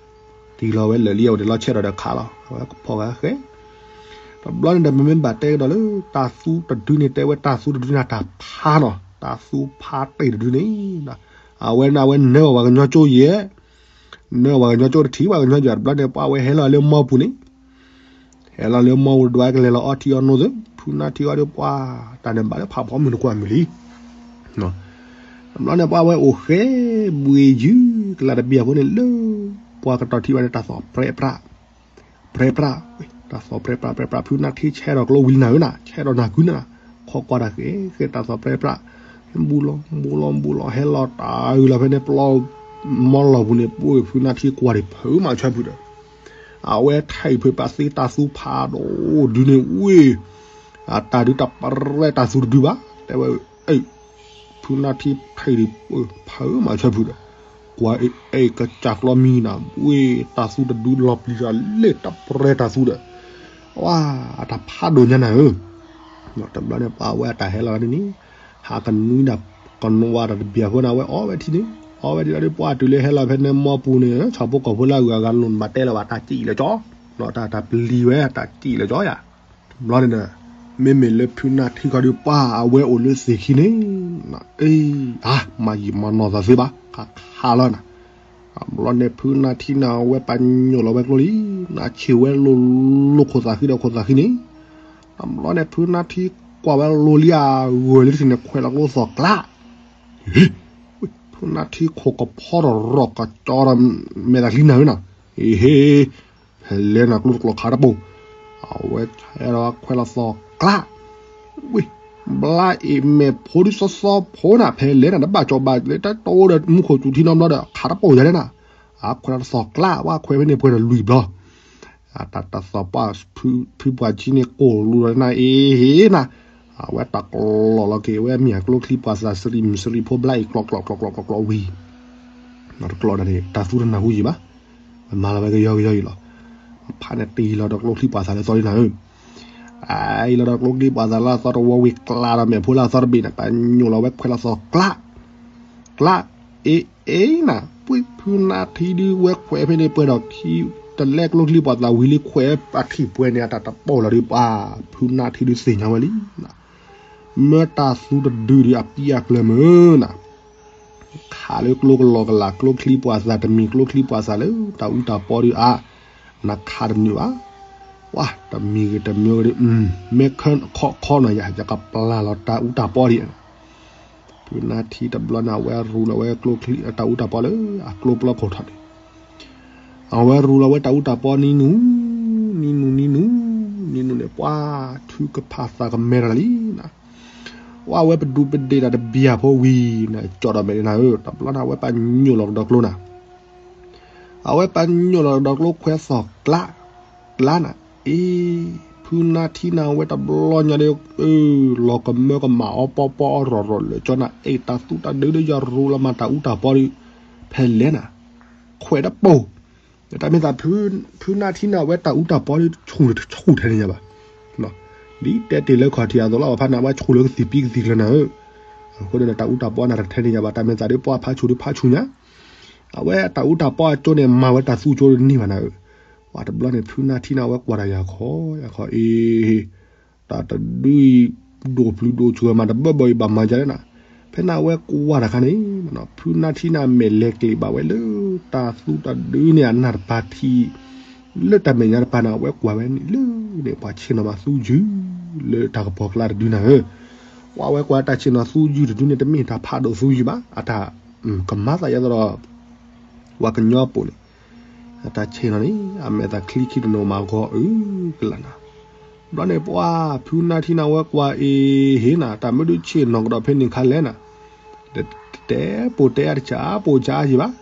တံၢ်လီၤဝဲလၢာ်လံ အဝဲဒၣ်လီၤဆဲးထီၣ်ဒီးခးလီၤ အဝဲဖီၣ်ဃာ်ဃဲ, တဘျီန့ၣ်ဒီး ပမ့ၢ်ဘၣ်တဲကဒီးလၢ တၢ်သူတဒုန့ၣ် တဲဝဲတၢ်သူတဒုန့ၣ် တၢ်ဖးနီၤ တၢ်သူဖးတ့ၢ်တဒုန့ၣ်, အဝဲန့ၣ် အဝဲနၢအီၣ်ပှၤကညီကၠိယဲၢ်, နၢအီၣ်ပှၤကညီကၠိတထံၣ် ပှၤကညီယဲၢ် တဘျီန့ၣ် ပှၤဝဲဟဲလီၤလၢမီပူၤန့ၣ် ဟဲလီၤလၢမီပူၤဒွးကလဲၤလီၤအီထံအီနိသ့ ဖုနၢထံအီဒီးပှၤ တၢ်န့ၣ်ဘၣ်လၢဖးဖီမုၢ်တကွၢ်မုၢ်လံ တဘျီန့ၣ် ပှၤဝဲအိၣ်ဃဲဘှ့ယုၢ်ကလးတဘ့ၣ်အဃိန့ၣ်လၢ ပှၤကတီၢ်ထံဘၣ်န့ၣ် တၢ်သီၣ်ပြဲပြး, ပြဲပြး, တၢ်သီၣ်ပြဲပြးပြဲပြး ဖုနၢထံဆဲးထီၣ်ကျိဝံၤလံနၤဧၢနၤ ဆဲးထီၣ်နၢ်ကုနၤ, ခီကွၢ်တၢ်ဃဲဃဲတၢ်သီၣ်ပြဲပြး, ဘူးလီၤဘူးလီၤဘူးလီၤ ဟဲလီၤတၢ်အုၣ်လီၤဖဲန့ၣ် ပျီမီလီၢ်ပူၤန့ၣ် ပှၤဖုနၢထံကွၢ်ဒံးဖုမးဆွဲဖုဒီး အဝဲထဲးဖုးပာ်သ့တၢ်သူဖးဒိၣ်ဒုန့ၣ်ဝ့ၢ်, အတၢ်ဒုးတၢ်ပြဲတၢ်သူတဒုဘၣ်, တဲဝဲ, အ့ၣ်, ဖုနၢထံထဲးဒံး, ဖုမးဆွဲဖုဒီး, ကွၢ်အ့ၣ်ကစၢ်ကျီမံနၤ, ဝ့ၢ်တၢ်သူတဒုလီၤပျံၤတၢ်လၢတၢ်ပြဲတၢ်သူဒီး, ဝါ, အတၢ်ဖးဒိၣ်ညါနၤဧၢ, တဘျီန့ၣ်ပှၤဝဲအတၢ်ဟဲလီၤဒ်န့ၣ်, ဟးကနွံဒၣ်ကနွးတၢ်တဘျီအဃိန့ၣ် အဝဲအီၣ်ဝဲထံန့ၣ်, အီၣ်ဝဲဒ်လီၤဒီး ပှၤတုၤလၢဟဲလီၤဖဲန့ၣ်မီပူၤန့ၣ် ဆၣ်ဖိကီၢ်ဖိလၢအဂၤဂၤလိၣ်နဘၣ်တဲလီၤဘၣ် တၢ်စံၣ်လၢကၠီ, တၢ်တၢ်ပျံၤဝဲ တၢ်စံၣ်လၢကၠီယၤ, တဘျီန့ၣ်ဒီး မ့မ့ၢ်လၢဖုနၢ်ထံခီဒီး ပှၤအဝဲအိၣ်လၢသ့ၣ်ခံန့ၣ်, အ့, အါ, မၤယံာ်မၤနီၢ်သးသ့ဘၣ် ခးခးလီၤနၤ, တဘျီန့ၣ်ဖုနၢ်ထံန့ၣ် အဝဲပာ်ညိၣ်လီၤဝဲကျိလံ, နဆ့ၣ်ဝဲလိၤလိၤခိၣ်သးဃံဒီးခိၣ်သးဃံန့ၣ်, တဘျီန့ၣ်ဖုနၢ်ထံကွၢ်ဝဲလိၤလံအဂၢၢ်လၢထံန့ၣ် ခွဲးလီၤကျိသီၣ်ကျး, ဖုနၢ်ထံခိၣ်ကဖီထီၣ်ရီၣ်ကကၠီဒီးမဲာ်သးချံနၤဧၢနၤ, အ့ဟ့, ဖဲလဲၣ်နၤကျိတကျိၤခးတပိၢ်, အဝဲဆဲးဒီးခွဲးလီၤသီၣ်ကျး, ဝ့ၢ်, ဘျါအ့ၣ်မဲာ်ဖိဒ်စီစီဖိနၤ ဖဲလဲၣ်နၤ တဘၣ်ကၠီဘၣ်လၢတၢ်တိဒီးမူခိၣ်စူၤထံနီတဘျီဒီး ခးတပိၢ်ယၤလဲၣ်နၤ, အခွဲးလီၤသီၣ်ကျး ဝဲခွဲးဖဲန့ၣ်ပှဲၤဒီးလွံၢ်ဘျီ တၢ်တသီၣ်ပှၢ်, ဖုပှၢ်ဆံန့ၣ်ကိၢ်လူၤဒီးနၤအ့ဟ့နၤ, အဝဲတၢ်ကျီၢ်လီၤက့ၤဝဲမ့ၢ်အကျိချံပှၢ်သးစရံၣ်မုၣ်စရံၣ်ဖိဘျါအံၤကျီၢ်ကျီၢ်ကျီၢ်ကျီၢ်ကျီၢ်ကျီၢ်ဝံၤ, တကျီၢ်ဒၣ်န့ၣ် တၢ်သူတနၢ်ဟူယံၤဘၣ်, မၤလီၤဝဲကယီကယီအံၤလီၤ, ဖးန့ၣ်တ့ၢ်လီၤဒီးကျိချံပှၢ်သးလၢသီဒ်နၤဧၢ အံၤလီၤဒီးကျိချံပှၢ်သးလၢအသီတဝီဝံၤ ကျါဒီးမဲာ်ဖိလၢအသီတဘ့ၣ်န့ၣ် ပာ်ညိၣ်လီၤဝဲခွဲးလီၤသီၣ်ကျး, ကျး, အ့အ့နၤ, ပှ့ၤဖုနၢ်ထံဒုးဝဲခွဲးဖဲန့ၣ်ပှဲၤဒီးခံ, တလဲကျိချံပှၢ်သးဝံၤလံခွဲးအထံၣ်ပှဲၤန့ၣ် အတၢ်တပိၢ်လီၤဒုးပှၤ, ဖုနၢ်ထံဒုးသ့ၣ်ညါဝဲလံ မ့ၢ်တၢ်သူတဒုဒံးအပံအကျၢၤမုၢ်နၤ, ခးလၢကျိကလီကလး ကျိချံပှၢ်သးတမံၤ ကျိချံပှၢ်သးလၢတၢ်အူတၢ်ပီဒုးအါ, နခးတနုာ်ဘၣ်, ဝါ, တမံၤဂ့ၤတမံၤဂ့ၤဒုး, မ့ၢ်ခဲခီခီနီၤယၤ ယကပျၢ်လီၤတၢ်အူတၢ်ပီဒံး, ဖုနၢ်ထံတဘျီန့ၣ် အဝဲရူလီၤဝဲကျိချံ တၢ်အူတၢ်ပီလၢအကျိပျီခိၣ်ထီၣ်န့ၣ် အဝဲရူလီၤဝဲတၢ်အူတၢ်ပီနံၤနူ, နံၤနူနံၤနူ, နံၤနူန့ၣ် ပှၤထုကဖၣ်သးကမဲထီၣ်လံနၤ, ဝဲအဝဲပဒူးပဒ့ၣ်တၢ်တဘံၣ်အဖိဝံၤန့ၣ် ကၠီၣ်ဒီးမဲာ်ဒ်နၤဧၢ, တဘျီန့ၣ် အဝဲပာ်ညိၣ်လီၤကဒီးကျိနၤ, အဝဲပာ်ညိၣ်လီၤကဒီးကျိခွဲးသီၣ်ကျး, ကျးနၤ, အ့, ဖုနၢ်ထံနၤဝဲတဘျီညါဒီး လီၤကမၢကမၣ်အီပီပီအီရီၣ်ရီၣ်လၢကၠီနၤ, အ့, တၢ်သူတၢ်ဒုးဒီးယရူလီၤမးတၢ်အူတၢ်ပီဒီး ဖဲလဲၣ်နၤ, ခွဲးတပိၢ်, တၢ်မ့ၢ်သး ဖုနၢ်ထံနၤဝဲတၢ်အူတၢ်ပီဒီး ဆူၣ်တဆူၣ်ထဲန့ၣ်ညါဘၣ်, ဒ်တဲတ့ၢ်လၢခီၣ်ထံးအသိးလီၤ ပှၤဖးနၤဝဲဆူၣ်လၢကသံၣ်ပံကသံၣ်ကျၢၤနၤဧၢ, အဃိန့ၣ် တၢ်အူတၢ်ပီနၤတထဲန့ၣ်ညါဘၣ် တၢ်မ့ၢ်သးဒီးပှၤဖးဆူၣ်ဒီးဖးဆူၣ်ညါ, အဝဲတၢ်အူတၢ်ပီအကၠိန့ၣ် မၤဝဲတၢ်သူကၠိတန့ၢ်ဘၣ်နၤဧၢ, ပှၤတဘျီန့ၣ် ဖုနၢ်ထံနၤဝဲကွၢ်တၢ်ယၤခီ, ယၤခီအ့ တၢ်တဒုအံၤ ဒိၣ်ပျုၤဒိၣ်ဆူၣ်မးတဘၢဘၢအံၤဘၣ်မၤယၤလဲၣ်နၤ, ဖဲန့ၣ်အဝဲကွၢ်တၢ်ခါန့ၣ်, ဖုနၢ်ထံနၤမဲာ်လဲၤကျ့ၤဘၣ်ဝဲလၢ တၢ်သူတၢ်ဒုန့ၣ် အနၢ်တပၤထံး, လၢတၢ်မဲာ်ညါတပၤန့ၣ် အဝဲကွၢ်ဝဲန့ၣ်လၢန့ၣ် ပှၤဆ့ၣ်နီၤမးသူယုၢ် လၢတၢ်ကပီၤကျါတဒုနၤဧၢ, ပှၤဝဲကွၢ်တၢ်ဆ့ၣ်နီၤသူယုၢ်တဒုန့ၣ် တမ့ၢ်တၢ်ဖးဒိၣ်သူယုၢ်ဘၣ်, အတၢ်ကမၤသးယဲသိးဒီး ပှၤကညီအပူၤန့ၣ် အတၢ်ဆ့ၣ်နီၤန့ၣ် အမဲာ်သးချံခံတနီၤမးဂီၤအုကလးနၤ, ဘျီန့ၣ်ပှၤဖုနၢ်ထံနၤဝဲကွၢ်အ့ဟ့နၤ တၢ်မ့ၢ်ဒုးဆ့ၣ်နီၤကဒီးဖဲန့ၣ်ခါလဲၣ်နၤ, တတဲပိာ်တဲအါတဆးပိာ်ဆးအါယံၤဘၣ်,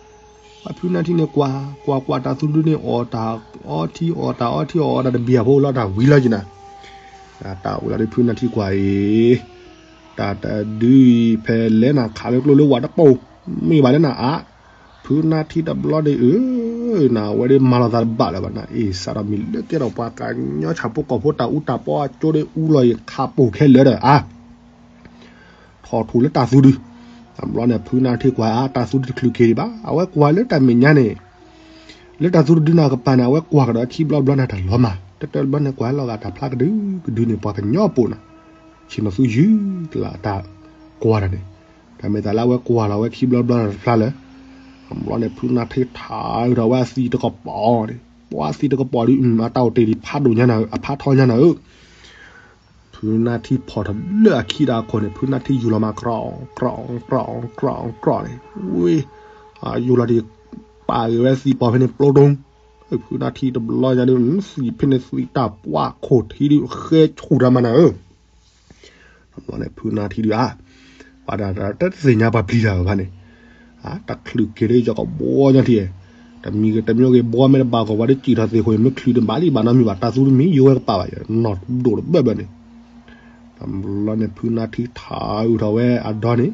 ပှၤဖုနၢ်ထံန့ၣ်ကွၢ် ကွၢ်ကွၢ်တၢ်သူတဒုန့ၣ် အီၣ်တၢ်အီထံအီၣ်တၢ်အီထံအီၣ်အီတၢ်တဘံၣ်အဖိ လီၤတၢ်ဝံၤလီၤယံၤနၤ, တၢ်အိၣ်လီၤဒီးဖုနၢ်ထံကွၢ်အ့ တၢ်တဒုအံၤဖဲလဲၣ်နၤ ခးလၢကျိလၢဝၤတပိၢ် မ့ၢ်ဘၣ်လၢနၤအါ, ဖုနၢ်ထံတဘျီဒီးအၢ, နဝဲဒၣ်မၤလီၤသးတဘၣ်လၢၤဘၣ်နၤ, အ့ၣ် စးထီၣ်မံၤလၢကဲထီၣ်ပှၤကညီဆၣ်ဖိကီၢ်ဖိတၢ်အူတၢ်ပီအကၠိဒီးအူလီၤအံၤခးပိာ်ခဲလၢာ်ဒီးအါ, ထီၣ်ထူၣ်လၢတၢ်သူဒု, တဘျီန့ၣ် ဖုနၢ်ထံကွၢ်အါ တၢ်သူဒုတချုးက့ၤဒံးဘၣ် အဝဲကွၢ်လၢတၢ်မဲာ်ညါန့ၣ် လၢတၢ်သူတဒုနၤကပၤန့ၣ် အဝဲကွၢ်ကဒီးခံဘျီဘျီန့ၣ်တၢ်လီၤမၢ်, တၢ်တဘျီန့ၣ်ကွၢ်လီၤဂာ်တၢ်ဖျါကဒုကဒုန့ၣ် ပှၤကညီအပူၤနၤ, ဆ့ၣ်နီၤသူယုၢ်ကလးတၢ်ကွၢ်တၢ်န့ၣ်, တၢ်မ့ၢ်သးလၢအဝဲကွၢ်လီၤဝဲခံဘျီဘျီန့ၣ်တဖျါလၢၤ, တဘျီန့ၣ် ဖုနၢ်ထံထးအုးထီၣ်ဝဲအသံးတကပီၤန့ၣ်, ပှၤအသံးတကပီၤဒုး အတၢ်အိၣ်တ့ၢ်ဒံးဖးဒိၣ်ညါနၤဧၢ အဖးထီညါနၤဧၢ ဖုနၢ်ထံဖီၣ်ထီၣ်လၢအခံတၢ်အခိၣ်န့ၣ် ဖုနၢ်ထံယူၤလီၤမး ကြီၣ်ကြီၣ်ကြီၣ်ကြီၣ်န့ၣ်, ဝ့ၢ်, ယူၤလီၤဒံး ပာ်ဂ့ၤဝဲသံးပီၤဖဲန့ၣ်ပျိတုံ, ဖုနၢ်ထံတဘျီညါဒုး သံးဖဲန့ၣ်သံးတၢ်ပှၢ်ခိၣ်ထံဒုး ဃဲဆူၣ်တၢ်မးနၤဧၢ တဘျီန့ၣ် ဖုနၢ်ထံဒုးဧါ, ပှၤတၢ်တသ့ၣ်ညါပှၤပျံၤတၢ်ဘၣ်န့ၣ်, တချုးက့ၤလၢယကဘှီညါထံၣ်, တမံၤဂ့ၤတမံၤဂ့ၤ ဘှီမ့ၢ်တဘၣ်ကီး ပှၤတစံၣ်ထီၣ်သ့ၣ်ဃိန့ၣ် မ့ၢ်ချုးတဘၣ်လံဘၣ်နီတမံၤဘၣ် တၢ်သူတမံၤယိၤဝဲကပာ်ဘၣ်ယဲ နီၢ်ဒိၣ်တဘၢဘၢန့ၣ်, တဘျီန့ၣ် ဖုနၢ်ထံထးအုးထီၣ်ဝဲအဒီန့ၣ်,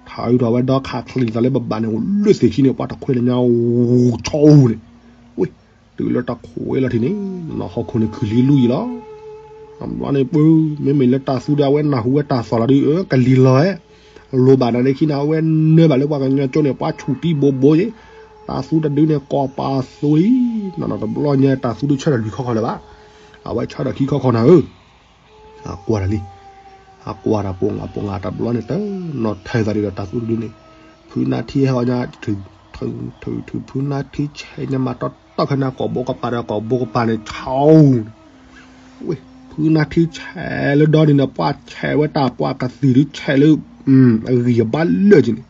ထးအုးထီၣ်ဝဲဒီခးချံသးလၢဘၣ်ဘၣ်န့ၣ် အိၣ်လၢသ့ၣ်ခံန့ၣ် ပှၤတခွဲးလၢညါ အိၣ်ဆီအူန့ၣ်, ဝ့ၢ် တုၤလၢတၢ်ခိးဝဲလီၤထံးန့ၣ်, ဟီၣ်ခိၣ်န့ၣ်ခုၣ်လံလူယံၤလီၤ. တဘျီန့ၣ်ပူၤ မ့မ့ၢ်လၢတၢ်သူဒီးအဝဲနၢ်ဟူဝဲတၢ်သီၣ်လီၤဒီး ကလံၤလီၤဝဲ, လိၣ်ဘၣ်နၤန့ၣ်ခံန့ၣ် အဝဲနၢဘၣ်လၢပှၤကညီကၠိန့ၣ် ပှၤဆူၣ်တံဘိဘိယံၤ, တၢ်သူတဒုန့ၣ် ကိးပာ်သူလံ. တဘျီညါတၢ်သူဒုဆၢထၢၣ်လွံၢ်ခီခီလၢၤဘၣ်, အဝဲဆၢထၢၣ်ခံခီခီနၤဧၢ အကွၢ်တၢ်လံ, အကွၢ်တၢ်ပူၤ အပူၤ တဘျီန့ၣ် တနီၤထဲးသးဒ်ဒီးတၢ်သူတဒုန့ၣ်, ဖုနၢထံဟဲအီၤညါ ထုးထုးထုး ဖုနၢထံဆဲးညါမၤတီတီခဲန့ၣ် ကိာ်ဘိကပၤဒီးကိာ်ဘိကပၤန့ၣ် ဆူ ဝ့ၢ် ဖုနၢထံဆဲးလၢဒီန့ၣ်ဒီး ပှၤဆဲးဝဲတၢ်ပှၤကသံၣ်ဒုဆဲးလၢ အဂံၢ်အဘါလၢာ်က့ၤန့ၣ်,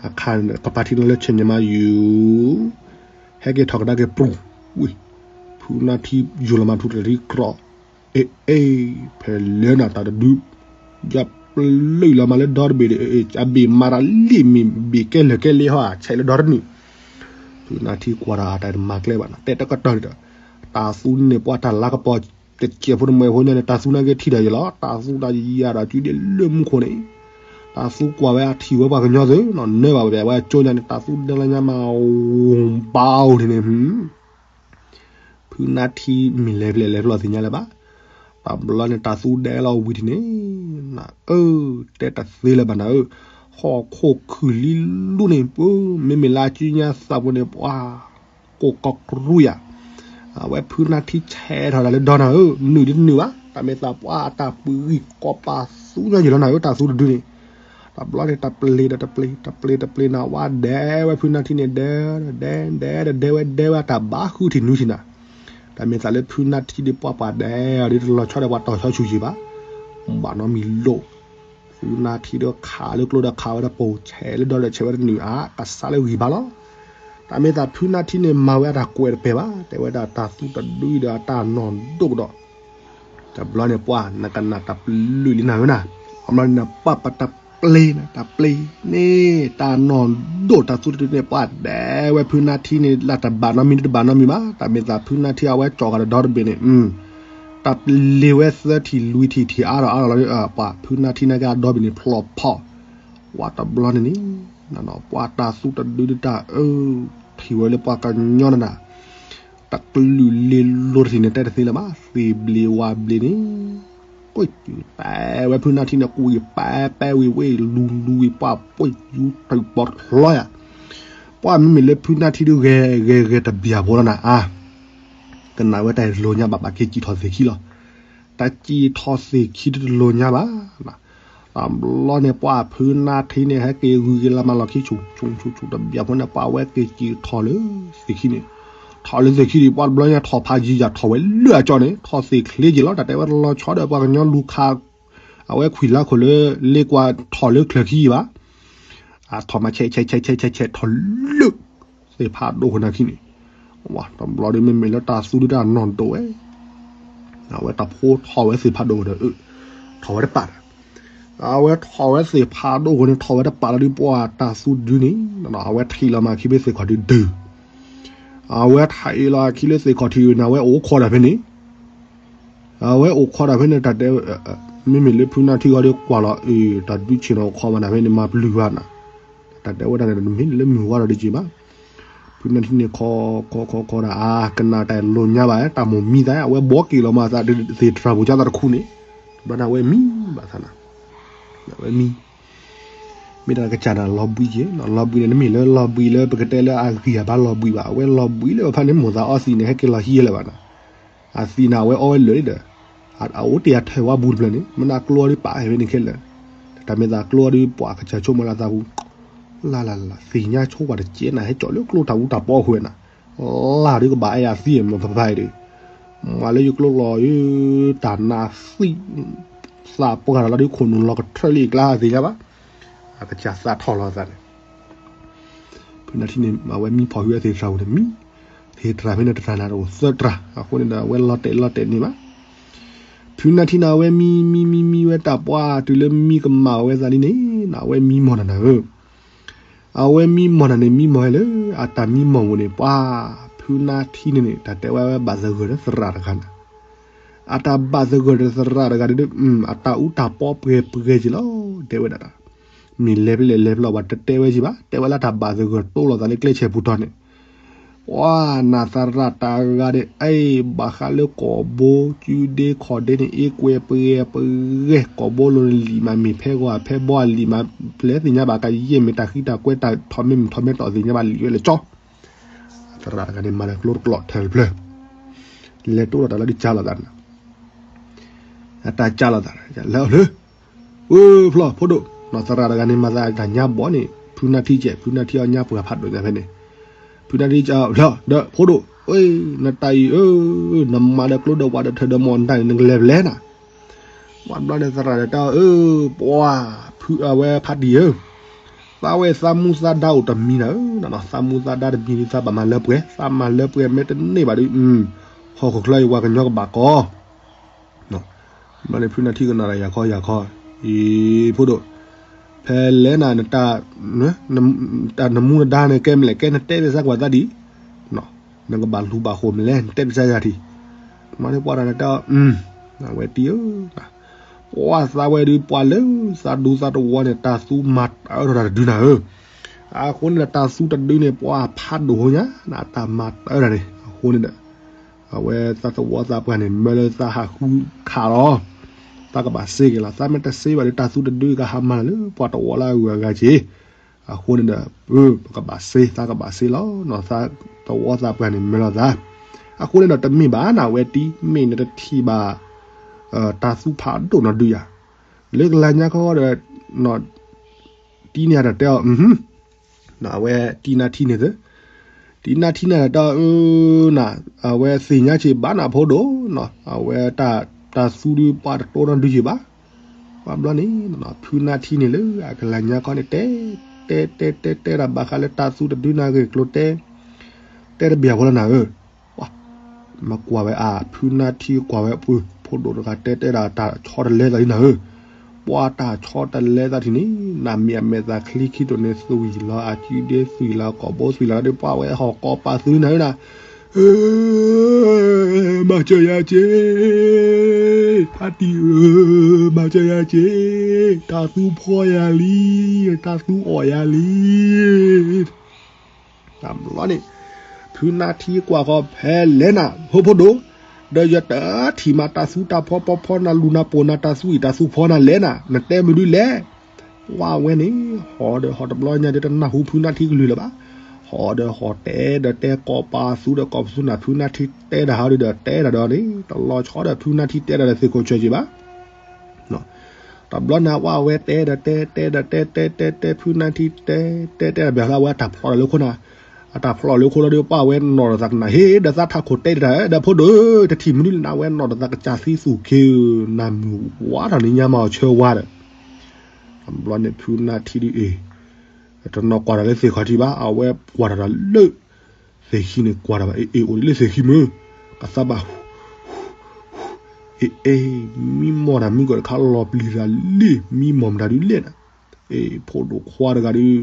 အခါန့ၣ် ကပၤထံလီၤလၢဆဲးညါမၤယူၤ ဟဲက့ၤထီၣ်ကဒါက့ၤပြူၤ, ဝ့ၢ် ဖုနၢထံယိၤလီၤမၤထူတရံးကြီ, အ့ၣ်အ့ၣ် ဖဲလဲၣ်နၤတၢ်တဒု, ယပျုၢ်လီၤမၤလၢဒီတဘ့ၣ်ဒီး အဘ့ၣ်မၤတၢ်လံၣ်မ့ၢ်ဘ့ၣ်ကဲလၢာ်ကဲလ့ဟီ ဆဲးလၢဒီတနုာ်, ဖုနၢထံကွၢ်ဒီးအတၢ်မၤကျဲဘၣ်နၤ တဲတကတီၢ်န့ၣ်ဒီး, တၢ်သူန့ၣ်ပှၤတၢ်လၤကပီၤ တစဲးဖိတမှဲးဖိညါန့ၣ် တၢ်သူနာ်က့ထံၣ်ဒီးယလီၤ တၢ်သူတၢ်ယၤဒီးစုဒ့လၢမူခိၣ်န့ၣ်, တၢ်သူကွၢ်ဝဲအထံၣ်ဝဲပှၤကညီသု နီၢ်နၢဘၣ်ဝဲဝဲကၠိညါန့ၣ် တၢ်သူဒဲလၢညါမၤ ဘါအိၣ်န့ၣ်န့ၣ် ဖုနၢထံမ့ၢ်လဲၤဖျဲၣ်လဲၤဖျီၣ်သ့ၣ်ညါလၢၤဘၣ်, တဘျီန့ၣ်တၢ်သူဒဲလီၤဝံၤထံၣ်န့ၣ်, နၤဧၢ, တဲတသ့လၢၤဘၣ်နၤဧၢ, ဟီၣ်ခိၣ်ခုၣ်လံလူန့ၣ်ပူၤ မ့မ့ၢ်လၢကၠံညါသးပူၤန့ၣ် ပှၤ ကိၢ်ကီကရူၢ်ယၤ, အဝဲဖုနၢထံဆဲးထီၣ်တၢ်လၢဒီနၤဧၢ, နုာ်ဒ်တနုာ်ဘၣ် တၢ်မ့ၢ်သးပှၢ်အတၢ်ပှ့ၤဂံၢ်ကီးပာ်သူညါယံၤလီၤနၤဧၢ တၢ်သူတဒုန့ၣ်, တဘျီန့ၣ် တပျ့ၤဒီးတပျ့ၤ တပျ့ၤတပျ့ၤနၤ ဝါဒဲးဝဲဖုနၢထံန့ၣ် ဒဲး ဒဲး ဒဲး ဒဲး ဒဲးဝဲဒဲးဝဲတၢ်ဘါဃုထံၣ်နုာ်ထံၣ်နၤ, တၢ်မ့ၢ်သးလၢဖုနၢထံဒ်ပှၤပှၤဒဲးအီၤဒ်တလီၤဆီဒီး ပှၤတီၢ်ဆီဆူၣ်ယံၤဘၣ်, ဘၣ်နီတမံၤလိာ် ဖုနၢထံဒီးခးလၢကျိဒီးခးဝဲတပိၤ ဆဲးလၢဒီဒီးဆဲးဝဲတနုာ် အါ ကစးလၢဂံၢ်ဘါလီၤ, တၢ်မ့ၢ်သးဖုနၢထံန့ၣ် မၤဝဲအတၢ်ကွဲးတပဲာ်ဘၣ် တဲဝဲဒၣ်တၢ်သူတဒုဒီးအတၢ်နီၢ်ဒိၣ်ကဒီး, တဘျီန့ၣ်ပှၤ နကနၣ်တၢ်ပျုၢ်လံနၤဧၢနၤ, အဘျီန့ၣ်နပၢ်ပတၢ်ပျ့ၤနၤ တၢ်ပျ့ၤန့ၣ် တၢ်နီၢ်ဒိၣ်တၢ်သူတဒုန့ၣ် ပှၤဒဲးဝဲဖုနၢထံန့ၣ် လၢတဘၣ်နီတမံၤတဘၣ်နီတမံၤဘၣ် တၢ်မ့ၢ်သးဖုနၢထံအဝဲကၠီၣ်ဂၤဒီးဒီတဘ့ၣ်န့ၣ် တၢ်ပျ့ၤဝဲသၢထံၣ်လွံၢ်ထံၣ်ထံၣ်အါထီၣ်အါထီၣ်လီၤဒီး ပှၤဖုနၢထံနာ်က့အဒီဘ့ၣ်န့ၣ်ဖျိးဖီၣ်, ဝံၤတဘျီန့ၣ်န့ၣ် ပှၤတၢ်သူတဒုဒ်တၢ်အၢ ထံၣ်ဝဲလၢပှၤကညီနၤနၤ, တကလုာ်လ့လိတထံၣ်န့ၣ် တဲတသ့လၢၤဘၣ် သ့ၣ်ဘျ့ဝါဘျ့န့ၣ် ကွံာ်တဲဝဲဖုနၢထံန့ၣ် ကွံာ်ပဲပဲဝံၤဝ့ၢ်လူလူဝံၤ ပှၤပှ့ၤယူၤထုးပိာ်တချီယၤ, ပှၤမ့မ့ၢ်လၢဖုနၢထံဒုဂဲၤဂဲၤဂဲၤတဘျီဖိလီၤနၤအါ ကနၣ်ဝဲတၢ်လိၤညါဘၣ်ဘၣ်က့ၤစံၣ်ထီၣ်သ့ၣ်ခံလီၤ. တၢ်စံၣ်ထီၣ်သ့ၣ်ခံတလိၤညါဘၣ်. တဘျီန့ၣ် ပှၤဖုနၢထံန့ၣ် ဟဲက့ၤဂုာ်က့ၤလၢမၤလီၢ်ခံဆူၣ်ဆူၣ်ဆူၣ်တဘျီဖိန့ၣ် ပှၤဝဲက့ၤစံၣ်ထီၣ်လၢသ့ၣ်ခံန့ၣ်, ထီၣ်လၢသ့ၣ်ခံန့ၣ် ပှၤတဘျီညါထီၣ်ဖးယံၤယၤထီၣ်ဝဲလၢအကၠီန့ၣ် ထီၣ်သ့ၣ်ချ့က့ၤလီၤ. တၢ်တဲဝဲတလီၤဆီဒီးပှၤကညီလူၤခး အဝဲခွံလါခိၣ်လၢ လ့ကွၢ်ထီၣ်လၢချၢခံယံၤဘၣ် အထီၣ်မးဆဲးဆဲးဆဲးဆဲးဆဲးဆဲးထီၣ်လၢ သ့ၣ်ဖးဒိၣ်ခိၣ်နၢ်ခံန့ၣ်, ဝံၤတဘျီဒီးမ့မ့ၢ်လၢတၢ်သူဒုတၢ်နီၢ်ဒိၣ်ဝဲ, အဝဲတၢ်ဖိထီၣ်ဝဲသ့ၣ်ဖးဒိၣ်ဒီး ထီၣ်ဝဲတပာ်ဒီး, အဝဲထီၣ်ဝဲသ့ၣ်ဖးဒိၣ်ခိၣ်န့ၣ် ထီၣ်ဝဲတပာ်လီၤဒုးပှၤတၢ်သူဒုန့ၣ်, အဝဲထံၣ်လီၤမးခံဘ့ၣ်သ့ၣ်ခီၣ်ဒုဒု အဝဲထံၣ်လီၤခံလၢသ့ၣ်ခီၣ်ထံးန့ၣ် အဝဲအိၣ်ခိးတၢ်ဖဲန့ၣ် အဝဲအိၣ်ခိးတၢ်ဖဲန့ၣ် တၢ်တဲ မ့မ့ၢ်လၢဖုနၢထံဂီၢ်ဒီးကွၢ်လီၤ အ့ၣ် တၢ်ဒုးဆ့ၣ်နီၤအိၣ်ခိးမးတၢ်ဖဲန့ၣ် မၤပျုၢ်ဘၣ်နၤ, တၢ်တဲဝဲဒၣ်န့ၣ် မ့ၢ်လၢမုၢ်ဝါဒီးတက့ၢ်ဘၣ်. ဖုနၢထံန့ၣ်ခိးခိးခိးခိးတၢ် အါ ကနၣ်တၢ်လိၤညါဘၣ် တၢ်မိၢ်မံသး အဝဲဘှီက့ၤလီၤမးသး သ့ၣ်တြၢ်ပူၤကၢ်သးတခူန့ၣ်, ဘျီန့ၣ်အဝဲမံဘၣ်သးနၤ, အဝဲမံ မ့ၢ်တၢ်ကစၢ်နၤလီၤဘှံးက့ၤ လီၤဘှံးန့ၣ် တမ့ၢ်လၢလီၤဘှံးလၢပကတဲလၢအဂံၢ်အဘါလီၤဘှံးဘၣ် အဝဲလီၤဘှံးလၢဖဲန့ၣ်မိၢ်သးအီသံးန့ၣ် ဟဲက့ၤလီၤဟံးလၢၤဘၣ်နၤ, အသံးန့ၣ် အဝဲအီဝဲလၢာ်ဒီး အအိၣ်တ့ၢ်အထၢၣ်ဝါဘူးတဖျၢၣ်န့ၣ် မ့ၢ်နကျိအီၤဒုးပာ်ဖဲန့ၣ်ခဲလၢာ်, တၢ်မ့ၢ်သးကျိအီၤဒုးပှၤကစၢ်ဆိကမိၣ်လၢသးပူၤ လၢ်လၢ်လၢ် သ့ၣ်ညါဆိပှၤတကဲနၤ ဟဲကၠီၣ်လၢကျိတၢ်အူတၢ်ပီအဃိနၤ, လၢ်ဒုးကဘၣ်အဲၣ်အသံးမ့ၢ်ဖးဖးအံၤဒီး, မၤလၢယကျိလီၤ တၢ်နးသံး သးပှၢ်တၢ်လီၤဒုးခိၣ်နူာ်လီၤကထၢလံကျါသ့ၣ်ညါဘၣ်, အကစၢ်သးထီၣ်လီၤသးန့ၣ် ဖုနၢထံန့ၣ် အဝဲမံဖီၣ်ဟုဝဲသ့ၣ်တြၢ်ပူၤန့ၣ်မံ, သ့ၣ်တြၢ်ဖဲန့ၣ်တတြၢ်နၤတအိၣ်သၢတြၢ် အဃိန့ၣ်ဒီး အဝဲလီၤတဲာ်လီၤတဲာ်န့ၣ်ဘၣ်. ဖုနၢထံန့ၣ် အဝဲမံမံမံမံဝဲတၢ်ပှၢ်တုၤလၢမံကမၣ်ဝဲသးလံန့ၣ် အဝဲမံမီၢ်နၤနၤဧၢ, အဝဲမံမီၢ်နၤန့ၣ် မံမီၢ်ဝဲလၢ အတၢ်မံမီၢ်ပူၤန့ၣ် ပှၤဖုနၢထံန့ၣ်န့ၣ် တၢ်တဲဝဲအဝဲဘၣ်သဂၢၢ်ဒီးသရၣ်တဂၤနၤ အတၢ်ဘၣ်သဂၢၢ်ဒီးသရၣ်တဂၤဒီး အတၢ်အူတၢ်ပီပှဲၤပှဲၤက့ၤလီၤ တဲဝဲဒၣ်, မ့ၢ်လဲၤဖဲလဲၣ်လဲၤဖဲလဲၣ် ပှၤတတဲဝဲက့ၤဘၣ် တဲဝဲလၢတၢ်ဘၣ်သဂၢၢ်တိလိာ်သးလၢကျဲဆဲးပူၤထီၣ်န့ၣ်, ပှၤနၤသရၣ်တၢ်ဂၤန့ၣ် အဲၣ်ဘၣ်ဃးလၢကိာ်ဘိ ကုဒ့ခီၣ်ဒ့န့ၣ် အ့ကွဲပဂဲၤပဂဲၤ ကိာ်ဘိလိၤန့ၣ်လံာ်မး မ့ၢ်ဖဲဂီၤဖဲဘီ အလံာ်မး ပျဲသ့ၣ်ညါဘၣ်ကယဲၢ် မ့ၢ်တၢ်ဃံတၢ်ကွဲ တၢ်ထီၣ်မ့ၢ်မုၢ်ထီၣ်မ့ၢ်တီၢ်သ့ၣ်ညါဘၣ် လံာ်ဝဲလၢကၠီ သရၣ်တဂၤန့ၣ် မၤလၢကျိတကျိးထဲတဖျၢၣ် လဲၤတိၢ်ဒီးတၢ်လၢဒုးကၢလိာ်သးန့ၣ် အတၢ်ကၢလိာ်သး လၢအီၤလၢ အၢ ဖျီၣ်ဖိဒိၣ် နီၢ်သရၣ်တဂၤန့ၣ် မၤသးတၢ်ညါဘီန့ၣ် ဖုနၢထံကဲး ဖုနၢထံအီၣ်ညါပှၤဖးဒိၣ်ညါဖဲန့ၣ် ဖုနၢထံကဲး ဖျီၣ် ဒီးဖိဒိၣ် အၢ နတၢ်အံၤ အၢ နမၤဒီးကျိဒီးဝးဒီးထၢဒီးမီၢ်နတၢ်န့ၣ် နကလဲၤဖဲလဲၣ်နၤ ဘၣ်ဘျီန့ၣ်သရၣ်ဒီးတဲအီၤ အၢ ပှၤ ဖုအဝဲဖးတံၢ်ဧၢ သးဝဲသးမူသးဒါအိၣ်တမံၤနၤဧၢ သးမူသးဒါတမံၤဒ်သးဘၣ်မၤလၢပှဲၤ သးမၤလၢပှဲၤမ့ၢ်တန့ၢ်ဘၣ်ဒီး ဟီၣ်ခိၣ်ချၢအံၤပှၤကညီကဘၣ်ကီ ဘျီန့ၣ်ဖုနၢထံကနၣ်ဒီးယၤခီယၤခီ အံၤ ဖိဒိၣ် ဖဲလဲၣ်နၤ နတၢ် နမူနဒါန့ၣ် ကဲမလဲၣ် ကဲနတဲဘၣ်စၢ်ကွၢ်သးဒံး နကဘၣ်လူၤဘၣ်ဃိမလဲၣ် နတဲဘၣ်စၢ်ယၤထံး ဘျီန့ၣ်ပှၤတၢ်န့ၣ်တဲအီၤ အဝဲတံၢ်ဧၢ ပှၤသးဝဲဒုး ပှၤလၢသးဒူသးတဝီန့ၣ် တၢ်သူမၤတၢ်အၢထီၣ်တၢ်တဒုနၤဧၢ အဃိန့ၣ်ဒီး တၢ်သူတဒုန့ၣ် ပှၤဖးဒိၣ်ဟိညါ နတၢ်မၤတၢ်အၢတၢ်န့ၣ် အဃိန့ၣ်ဒီး အဝဲသးသဝီသးပှၢ်န့ၣ် မၢလၢသးဟးဃုခးလီၤ သးကဘၣ်စ့က့ၤလီၤ သးမ့ၢ်တစ့ဘၣ်ဒီး တၢ်သူတဒုကဟးမၤလၢပှၤတဝီလၢအဂုၤအဂၤက့ၤ အဃိန့ၣ်ဒီး ပကဘၣ်စ့ သးကဘၣ်စ့လီၤ နီၢ်သးသဝီသးပှၢ်န့ၣ် မၢလီၤသး အဃိန့ၣ်ဒီး တမ့ၢ်ဘၣ်နၤ အဝဲတံၢ် မ့ၢ်နတထံၣ်ဘၣ် တၢ်သူဖးဒိၣ်နီၢ်ဒုယၤ လၢကလၤညါခီဒီး တံၢ်န့ၣ်အတၢ်တဲအီၤ အဝဲတံၢ်နါထံန့ၣ်သ့ တံၢ်နါထံန့ၣ်တၢ်အၢ နၤ အဝဲသ့ၣ်ညါစ့ၢ်ဘၣ်နၤဖိဒိၣ်နီၤ အဝဲ တၢ်သူဒုးပှၤတတိနီတဒုယံၤဘၣ် ဘၣ်ဘျီန့ၣ် ဖုနါထံန့ၣ်လၢအကလၤညါခီန့ၣ် တဲ တဲ တဲ တဲ တဲတၢ်ဘၣ်ဃးလၢတၢ်သူတဒုနၤဂ့ၢ်ကျိၤတဲ တဲတဘၣ်ဖိလီၤနၤဧၢ မ့ၢ်ကွၢ်ဝဲအါ ဖုနါထံကွၢ်ဝဲပှၤ ဖိဒိၣ်တဂၤတဲတဲဒၣ်တၢ်ဆီတလဲသးလံနၤဧၢ ပှၤတၢ်ဆီတလဲသးထံၣ်န့ၣ် နမ့ၢ်အမဲာ်သးချံခံတိၢ်န့ၣ် သွံၣ်လီၤအကုဒ့သွံၣ်လီၤကိာ်ဘိသွံၣ်လီၤဒီး ပှၤဝဲဟီၣ်ကိးပာ်သုလံနၤဧၢနၤ မၤစၢၤယၤက့ၤ ဖါတံၢ်ဧၢ မၤစၢၤယၤက့ၤ တၢ်သူဖီယၤလံ တၢ်သူအီၣ်ယၤလံ တဘျီန့ၣ် ဖုနါထံကွၢ်ဃီဖဲလဲၣ်နၤ ဖိဖိဒိၣ် ဒီးယတထံၣ်မးတၢ်သူတၢ်ဖီဖီဖီနၤလူၤနၤပိာ်နၤတၢ်သူအံၤတၢ်သူဖီနၤလဲၣ်နၤ နတဲမနုၤလဲၣ် ပှၤဝဲန့ၣ် ဟီၣ်ဒီးဟီၣ်တဘျီညါဒီးတနၢ်ဟူဖုနါထံကလုၢ်လၢၤဘၣ် ဟီၣ်ဒီးဟီၣ်တဲဒီးတဲကိးပာ်သူဒီးကိးပာ်သူနၤ ဖုနါထံတဲတၢ်ဟီဒီးတဲတၢ်ဒီးန့ၣ် တလီၤဆီဒီးဖုနါထံတဲတၢ်ဒီးသ့ၣ်ခိၣ်ဆၢက့ၤဘၣ် တဘျီန့ၣ် ပှၤဝဲတဲဒီးတဲ တဲဒီးတဲ တဲတဲတဲ ဖုနါထံတဲ တဲတဲတဘျီဃီ အဝဲအတၢ်ဖျီၣ်လၢခိၣ်နၤ အတၢ်ဖျီၣ်လၢခိၣ်လီၤဒီး ပှၤဝဲနီၢ်ဒီးသးကနၣ် ဟ့ၣ်ဒီးသးထးခိၣ်တဲတၢ်ဒီး ဖိဒိၣ် တထံၣ်မနုၤလၢနဝဲနီၢ်ဒီးသးကစၢ်သံသူၣ်က့ၤ နၤမုၢ်ဝါထီၣ်န့ၣ်ညါမၤအီၤဆၢဝါဒီး တဘျီန့ၣ် ဖုနါထံဒုးအ့ၣ် တနီၤကွၢ်တၢ်လၢသ့ၣ်ခီၣ်ထံးဘၣ် အဝဲကွၢ်တၢ်တၢ်လၢ သ့ၣ်ခံန့ၣ်ကွၢ်တၢ်ဘၣ် အ့ၣ်အ့ၣ်အိၣ်ဒ်လၢသ့ၣ်ခံမုၢ် ကသးဘၣ် အ့ၣ်အ့ၣ် မံမီၢ်တၢ်မုၢ်ကီၢ်တခါလီၤပျံၤတၢ်လံ မံမီၢ်မတၤဒုးလဲၣ်နၤ အ့ၣ် ဖိဒိၣ်ခွါတဂၤဒုး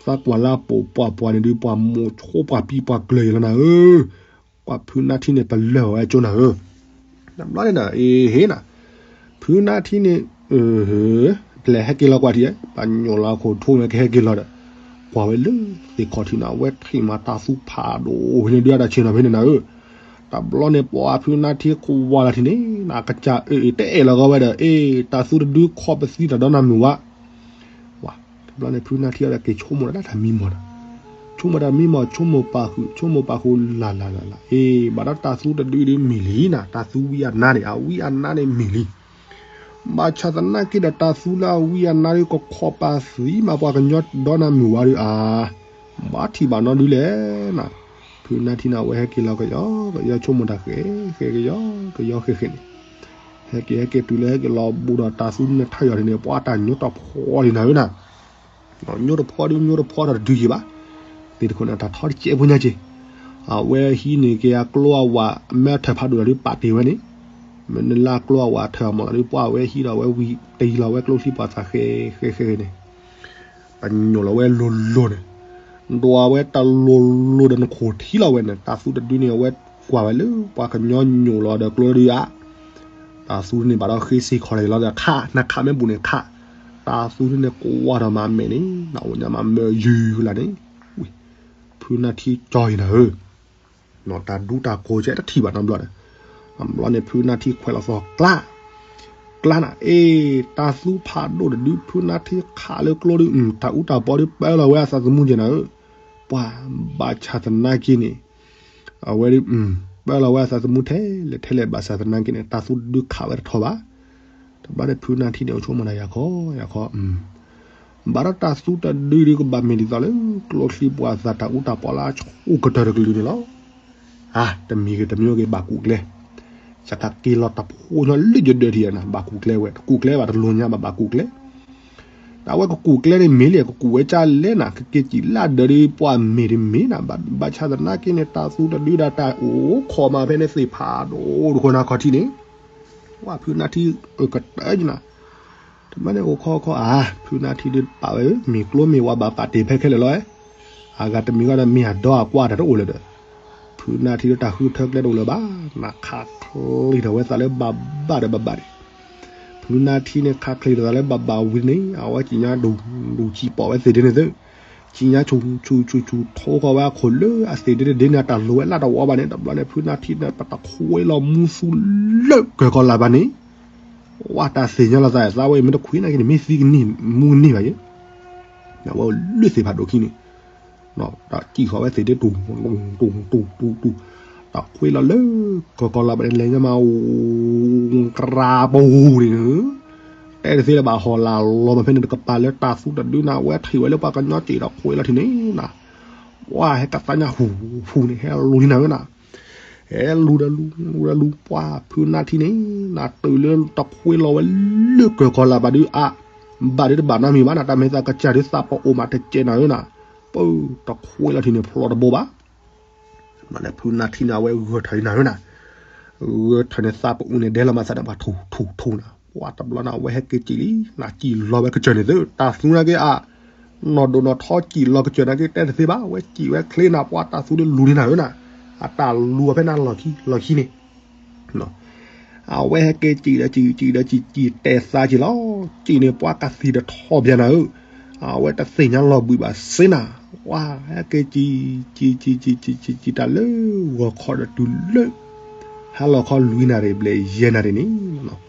သးကွၢ်လၢအပိာ်ပှၢ်ပှၢ်န့ၣ်ဒုး ပှၤမိၢ်ဆိပှၢ်ပံပှၢ်ကျၢၤယလီၤနၤဧၢ ကွၢ်ဖုနါထံန့ၣ် ပလၢၢ်ဝဲကၠိနၤဧၢ တဘျီန့ၣ်ဒီး အ့ၣ်ဟ့ၣ်နၤ ဖုနါထံန့ၣ် ပျဲၢ်ဟဲက့ၤလီၤကွၢ်ထံၣ် ပှၤညိၣ်လီၤအခိၣ်ထိၣ်န့ၣ် ကဟဲက့ၤလီၤဒီး ကွၢ်ဝဲလၢသ့ၣ်ခီၣ်ထံးနၤ အဝဲထံၣ်မးတၢ်သူဖးဒိၣ်ဖဲန့ၣ်ဒုး အတၢ်ဆ့ၣ်နီၤဖဲန့ၣ်နၤဧၢ တဘျီန့ၣ် ပှၤဖုနါထံကွၢ်လီၤထံၣ်န့ၣ် နကစၢ်အ့ၣ်အ့ၣ်တအဲၣ်လီၤဂီၤဝဲဒီး အ့ၣ် တၢ်သူတဒုခီပသံတၢ်ဒီနၤမုၢ်ဝါ ဝါ တဘျီန့ၣ် ဖုနါထံအီၤဒီးက့ၤဆိကမိၣ်ဒၣ်တၢ်မံမီၢ်ဒီး ဆိကမိၣ်တၢ်မံမီၢ် ဆိကမိၣ်ပာ်ဃုာ် ဆိကမိၣ်ပာ်ဃုာ်လၢ်လၢ်လၢ်လၢ် အ့ၣ် ဘၣ်ဒီးတၢ်သူတဒုဒုးမ့ၢ်လံနၤ တၢ်သူဝံအနါန့ၣ် အဝံအနါန့ၣ်မ့ၢ်လံ ဘၣ်ဆၣ်သနာ်က့ဒီးတၢ်သူလၢအဝံအနါဒုး ကခီပာ်သံမးပှၤကညီဒီနၤမုၢ်ဝါဒုးအါ ဘၣ်ထံၣ်ဘၣ်နီဒုးလဲၣ်နၤ ဖုနါထံန့ၣ် အဝဲဟဲက့ၤလီၤကယီကယီ ဆိကမိၣ်တၢ်ဃဲဃဲကယီကယီဃဲဃဲန့ၣ် ဟဲက့ၤဟဲက့ၤတုၤလၢဟဲက့ၤလီၤဘူးဒီးတၢ်သူန့ၣ်ထီၣ်ယီၤန့ၣ် ပှၤတၢ်ညိတဖီလံနၤဧၢနၤ ညိတဖီဒုးညိတဖီထီၣ်တဒုးယံၤဘၣ် သ့ၣ်တခိၣ်န့ၣ် တၢ်ထီတကဲးဖိညါက့ၤ အဝဲဟံးန့ၢ်က့ၤအကျိအဝး မ့ၢ်ထၢၣ်ဖးဒိၣ်ဒီးပာ်တ့ၢ်ဝဲန့ၣ် မ့ၢ်နလၢအကျိအဝးထၢၣ်အမီၢ်ဒီး ပှၤဝဲဟံးဒီးဝဲဝံၤတယံၤလီၤဝဲကျိချံပှၤသးဃဲဃဲဃဲန့ၣ် ပညိၣ်လီၤဝဲလိၤလိၤန့ၣ် ဒွးဝဲတၢ်လိၤလိၤဒီးနခိၣ်ထံလီၤဝဲန့ၣ် တၢ်သူတဒုန့ၣ် အဝဲကွၢ်ဝဲလၢပှၤကညီညိၣ်လီၤဒီးကျိဒုးဧါ တၢ်သူန့ၣ်ဘၣ်ဒီးဃ့စ့ၢ်ခီၣ်လီၤဒီးခး နခးမ့ၢ်ဘူးန့ၣ်ခး တၢ်သူန့ၣ်ကွၢ်ဒီးမၤမဲာ်န့ၣ် နအိၣ်ညါမၤမၢယုၤလၢ်န့ၣ် ဝံၤ ဖုနါထံကၠီအံၤနၤဧၢ တၢ်ဒူတၢ်ကိးကဲတထံၣ်ဘၣ်နီတဘျီန့ၣ်, တဘျီန့ၣ်ဖုနၢထံခွဲးလီၤသီၣ်ကျါ, ကျါနၤ အ့ တၢ်သူဖးဒိၣ်တဒု ဖုနၢထံခးလၢကျိဒု တၢ်အူတၢ်ပီဒု ပၢလီၤဝဲအသးသမူကဲနၤဧၢ, ပှၤဘၣ်ဆၣ်သနာ်က့န့ၣ် အဝဲဒု ပၢလီၤဝဲအသးသမူထဲလဲၣ်ထဲလဲၣ် ဘၣ်ဆၣ်သနာ်က့န့ၣ် တၢ်သူတဒုခးဝဲတထီဘၣ်, တဘျီန့ၣ်ဖုနၢထံန့ၣ် အိၣ်ဆိကမိၣ်တၢ်ယၤခီယၤခီ ဘၣ်ဒီးတၢ်သူတဒုဒုကဘၣ်မ့ၢ်ဒ်သိးလၢ ကျိချံပှၤသးတၢ်အူတၢ်ပီလၢအဆိကတၢၢ်တကလုာ်န့ၣ်လီၤ. အါ တမံၤဂ့ၤတမံၤဂ့ၤ ဘၣ်ကူၣ်ကျဲ, ယကက့ၤလီၤတဖိညီလၢယဒၢးထံၣ်နၤ ဘၣ်ကူၣ်ကျဲဝဲ တကူၣ်ကျဲဘၣ်တလိၣ်ညါဘၣ် ဘၣ်ကူၣ်ကျဲ, တၢ်ဝဲကကူၣ်ကျဲန့ၣ်မ့ၢ်လံ ကကူၣ်ဝဲကၢ်လဲၣ်နၤ ကက့ၤစံၣ်လၢအဒၢးဒု ပှၤမ့ၢ်တမ့ၢ်နၤ ဘၣ်ဆၣ်သနာ်က့န့ၣ် တၢ်သူတဒုဒီးတၢ်အိၣ်ခိးမးဖဲန့ၣ်သ့ၣ်ဖးဒိၣ်တခိၣ်နၤခီၣ်ထံးန့ၣ် ဝဲဖုနၢထံ အကတၢၢ်နၤ, တဘျီန့ၣ်အိၣ်ခိးခိးအါ ဖုနၢထံဒုပာ်ဝဲ မ့ၢ်ကျိမ့ၢ်ဝဲဘၣ်ပာ်တ့ၢ်ဖဲခဲလၢာ်လီၤ, အဂၤတမံၤဂီၢ်ဒီးမ့ၢ်အဒီအကွၢ်တၢ်တအိၣ်လၢၤဒီး, ဖုနၢထံဒုတၢ်ဃုထၢကျဲတအိၣ်လၢၤဘၣ်, နခးချ့ထီၣ်ဝဲသးလၢဘၣ်ဘၣ်ဒီးဘၣ်ဘၣ်န့ၣ်, ဖုနၢထံန့ၣ်ခးချ့ထီၣ်သးလၢဘၣ်ဘၣ်ဝံၤန့ၣ် အဝဲကံၣ်ညါဒိၣ်ဒိၣ်စံၣ်ပိာ်ဝဲသ့ၣ်ဒ့န့ၣ်သ့, ကံၣ်ညါဆူၣ်ဆူၣ်ဆူၣ်ဆူၣ်ထိဃီၤဝဲအခိၣ်လၢအသ့ၣ်ဒ့တဒ့န့ၣ် အတၢ်လိၤဝဲလၢတဝီဘၣ်န့ၣ် တဘျီန့ၣ် ဖုနၢထံန့ၣ် ပတခွ့လီၤမူသူလၢကၢၤကီၤလၢ်ဘၣ်န့ၣ် ဝဲတၢ်သ့ၣ်ညါလီၤသးသးဝဲ မ့ၢ်တခွ့နာ်က့န့ၣ် မ့ၢ်သံကန့ၢ်မူကန့ၢ်ဘၣ်ယဲ, အဝဲအိၣ်လၢသ့ၣ်ဖးဒိၣ်ခံန့ၣ်, ဒီးကံၣ်ဃီၤဝဲသ့ၣ်ဒ့တူၢ်, တူၢ်တူၢ်တူၢ်, တၢ်ခွ့လီၤလၢကၢၤကီၤလၢ်ဘၣ်န့ၣ် လဲၤညါမး ကရၤပူၤန့ၣ် တဲတသ့လၢၤဘၣ် ဟီၣ်လာ်လီၤမးဖဲန့ၣ်တကပၤလၢတၢ်သူတဒုန့ၣ် အဝဲထံၣ်ဝဲလၢပှၤကညီစံၣ်ဒီးခွ့လီၤထံၣ်န့ၣ်နၤ, ပှၤဟဲကသါညါဟူးဟူးန့ၣ် ဟဲလူၤလံနၤဧၢနၤ, ဟဲလူၤဒီးလူၤ လူၤဒီးလူၤ ပှၤဖုနၢထံန့ၣ် နတုၤလၢတခွ့လီၤဝဲလၢကၢၤကီၤလၢ်ဘၣ်ဒုးအါ, ဘၣ်ဒုးတဘၣ်နီတမံၤဘၣ်နၤ တၢ်မဲာ်သးကစၢ်ဒုးသးပအိၣ်မးတကဲနၤဧၢနၤ, ပၢ်တခွ့လီၤထံၣ်န့ၣ်ဖျိးတဘိဘၣ် မ့ၢ်ဖုနၢထံန့ၣ် အဝဲဂဲၤထၢၣ်လံနၤဧၢနၤ, ဂဲၤထၢၣ်န့ၣ်သးပအူန့ၣ်ဒဲးလီၤမးသးန့ၣ် ပှၤထူၣ်ထူၣ်ထူၣ်နၤ, ပှၤတဘျီန့ၣ် အဝဲဟဲက့ၤစံၣ်လံနၤ စံၣ်လီၤဝဲကစၢၢ်န့ၣ်သု တၢ်သူနာ်က့အါ, နီၢ်ဒိၣ်နီၢ်ထီစံၣ်လီၤကစၢၢ်နာ်က့တဲတသ့ဘၣ် အဝဲစံၣ်ဝဲချ့နၤ ပှၤတၢ်သူဒုးလူၤလံနၤဧၢနၤ, အတၢ်လူၤအီၤဖဲနၤလီၢ်ခံလီၢ်ခံန့ၣ် အဝဲဟဲက့ၤစံၣ်ဒီးစံၣ် စံၣ်ဒီးစံၣ် စံၣ်တဲာ်သးက့ၤလီၤ, စံၣ်န့ၣ်ပှၤကသံၣ်တထီၣ်ဘၣ်နၤဧၢ, အဝဲတသ့ၣ်ညါလီၤဘှံးဘၣ်စ့နၤ, ပှၤဟဲက့ၤစံၣ် စံၣ် စံၣ် စံၣ် စံၣ် စံၣ်တၢ်လၢဂီၤခီဒီးတုၤလၢ ဟါလီၤခီလွံၢ်နၣ်ရံၣ်ဘျဲၣ်ယဲၢ်နၣ်ရံၣ်န့ၣ်,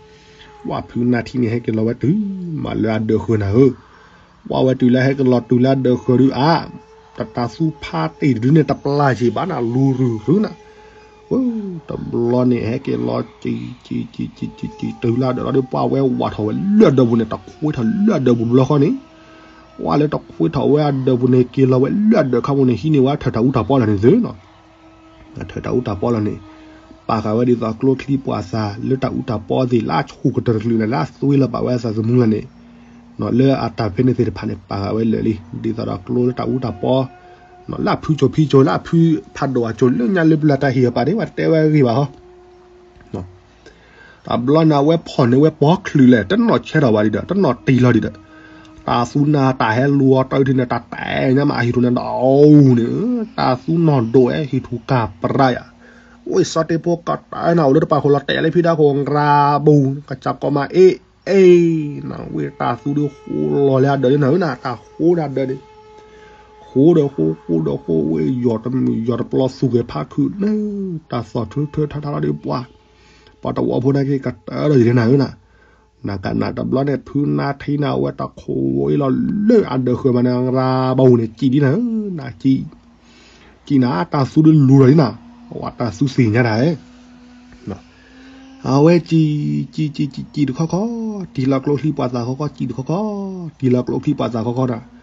ပှၤဖုနၢထံန့ၣ် ဟဲက့ၤလီၤဝဲတုၤမးလၢအဒၢးဃၢၤနၤဧၢ, ပှၤဝဲတုၤလၢဟဲက့ၤလီၤတုၤလၢအဒၢးဃၢၤဒုးအါ, တၢ်သူဖးတ့ၢ်တဒုန့ၣ် တပျၢ်စ့ၢ်ဘၣ်နၤ လူၤရုၢ်ရုၢ်နၤ တဘျီန့ၣ် ဟဲက့ၤလီၤစံၣ် စံၣ် စံၣ် စံၣ် စံၣ် တုၤလၢအဒၢးလီၤဒီး ပှၤဝဲဝးထီၣ်ဝဲလၢအဒၢးပူၤန့ၣ် တခွ့ထီၣ်လၢအဒၢးပူၤတဘျီဃီန့ၣ်, ပှၤလၢတခွ့ထီၣ်ဝဲအဒၢးပူၤန့ၣ် က့ၤလီၤဝဲလၢအဒၢးခါပူၤန့ၣ် ဟံးန့ၢ်ဝဲထၢၣ်တၢ်အူတၢ်ပီလၢာ်န့ၣ်သု ထၢၣ်တၢ်အူတၢ်ပီလီၤန့ၣ်, ပာ်ဃာ်ဝဲဒ်သိးကျိချံပှၤသးလၢတၢ်အူတၢ်ပီသ့ၣ်လၢအဆူၣ်ကတၢၢ်တကလုာ်လၢ်လၢအသွံလီၤပာ်ဝဲအသးသမူလီၤန့ၣ်, လၢအတၢ်ဖဲန့ၣ်သ့ၣ်တဖၣ်န့ၣ် ပာ်ဃာ်ဝဲလၢာ်လံ ဒ်သိးဒီးကျိလၢတၢ်အူတၢ်ပီ, လၢအဖုကၠိၤဖံကၠိၤ လၢအဖုဖးဒိၣ်အကၠိၤ လၢညါလၢပျၢၤတၢ်ဟ့ၣ်အပာ်န့ၣ် ပှၤတဲဝဲအဂ့ၢ်ဘၣ်ဟီ တဘျီန့ၣ် အဝဲဖီၣ်န့ၢ်ဝဲပီချုးလဲၣ် တနီၣ်ဆဲးထီၣ်ဘၣ်ဒံးဒီး တနီၣ်တံၢ်လီၤဒံးဒီး, တၢ်သူနၤတၢ်ဟဲလူၤအီၤတၢ်အုၣ်ထံန့ၣ် တၢ်တဲညါမးအဟံၣ်ထူၣ်န့ၣ်ဒီးအူန့ၣ်, တၢ်သူနီၢ်ဒိၣ်ဝဲ ဟံၣ်ထူၣ်ကၢ်ပြးယၤ, ဝဲစီၤတ့ၢ်ဖိကတၢၢ်နၤ အိၣ်လၢတပာ်ဃိလီၤတဲာ်လၢဖံဒါခိၣ် ရၤဘိၣ် ကစၢ်ကီးမးအ့ၣ်အ့ၣ်, နဝဲတၢ်သူဒုးဃိလီၤလၢအဒၢးလံနၤဧၢနၤ တၢ်ဃိဒၣ်ဒၢးန့ၣ် ဃိဒီးဃိ ဃိဒီးဃိ ဝဲယီၢ်တမုာ်ယီၢ်တပျီသူၣ်ဂဲၤဖးခုးန့ၣ်, တၢ်သီၣ်ထၢထၢထါထါလီၤဒုးပှၤ, ပှၤတဝီဖိနာ်က့ကတၢၢ်ဒီးယၤနၤဧၢနၤ, နကနၣ်တဘျီန့ၣ် ဖုနါထံနၤ အဝဲတၢ်ခိးဝဲလီၤလၢအဒၢးဃၢၤမးန့ၣ် ရၤဘိၣ်န့ၣ် စံၣ်ဒ်နၤဧၢနၤ စံၣ် စံၣ်နၤ တၢ်သူဒုးလူၤလီၤဒ်နၤ, အဝဲတၢ်သူသ့ၣ်ညါတၢ်ဧၢ အဝဲစံၣ် စံၣ် စံၣ် စံၣ် စံၣ်တခီခီ, တံၢ်လီၤကျိချံပှၤသးခီခီ စံၣ်တခီခီ, တံၢ်လီၤကျိချံပှၤသးခီခီဒီး,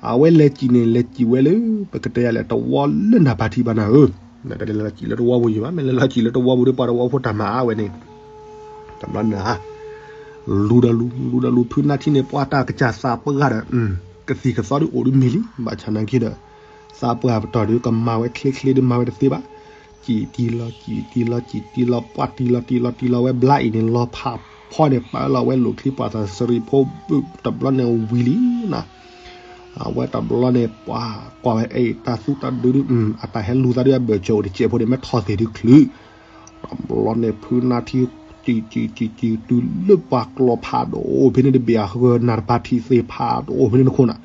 အဝဲလဲၤစံၣ်န့ၣ် လဲၤစံၣ်ဝဲလၢ ပကတဲယၤလဲၣ် တဝီလၢနၢ်ဖးထံဘၣ်နၤဧၢ, နတလဲၤလီၤစံၣ်လၢတဝီပူၤယံၤဘၣ်, မ့ၢ်လဲၤလီၤစံၣ်လၢတဝီပူၤဒီး ပှၤတဝီဖိတၢ်မၤအါဝဲန့ၣ်, တဘျီနၤ လူၤဒီးလူၤ လူၤဒီးလူၤ ဖုနါထံန့ၣ် ပှၤတၢ်ကစၢ်သးပှၢ်ဒီး ကသံၣ်ကသီဒုးအိၣ်ဒုးမံၤလံ, ဘၣ်ဆၣ်နာ်က့ဒီး သးပှၢ်ပတီၢ်ဒုးကမၤဝဲချ့ချ့ဒုးမၤဝဲတသ့ဘၣ်, စံၣ်တံၢ်လီၤ စံၣ်တံၢ်လီၤ စံၣ်တံၢ်လီၤ ပှၤတံၢ်လီၤတံၢ်လီၤတံၢ်လီၤဝဲဘျါအံၤန့ၣ် လီၤဖးဖီန့ၣ် ပာ်လီၤဝဲလိာ်ချံပှၤသးစရံးဖိဘုၣ်တဘျီန့ၣ်ဝံၤလံနၤ, အဝဲတဘျီန့ၣ် ပှၤကွၢ်ဝဲအဲၣ်တၢ်သူတၢ်ဒုးဒုး အတၢ်ဟဲလူၤသးဒုးအဘၢၣ်စၢၤအိၣ်တစဲးဖိန့ၣ် မ့ၢ်ထီၣ်သ့ၣ်ဒုးချုး တဘျီန့ၣ် ဖုနါထံ စံၣ်စံၣ်စံၣ်စံၣ် တုၤလၢပှၤကျီဖးဒိၣ်ဖဲန့ၣ်တဘ့ၣ်အဃၢၤ နၢ်တပၤထံးသ့ၣ်ဖးဒိၣ်ဖဲန့ၣ်တခိၣ်နၤ,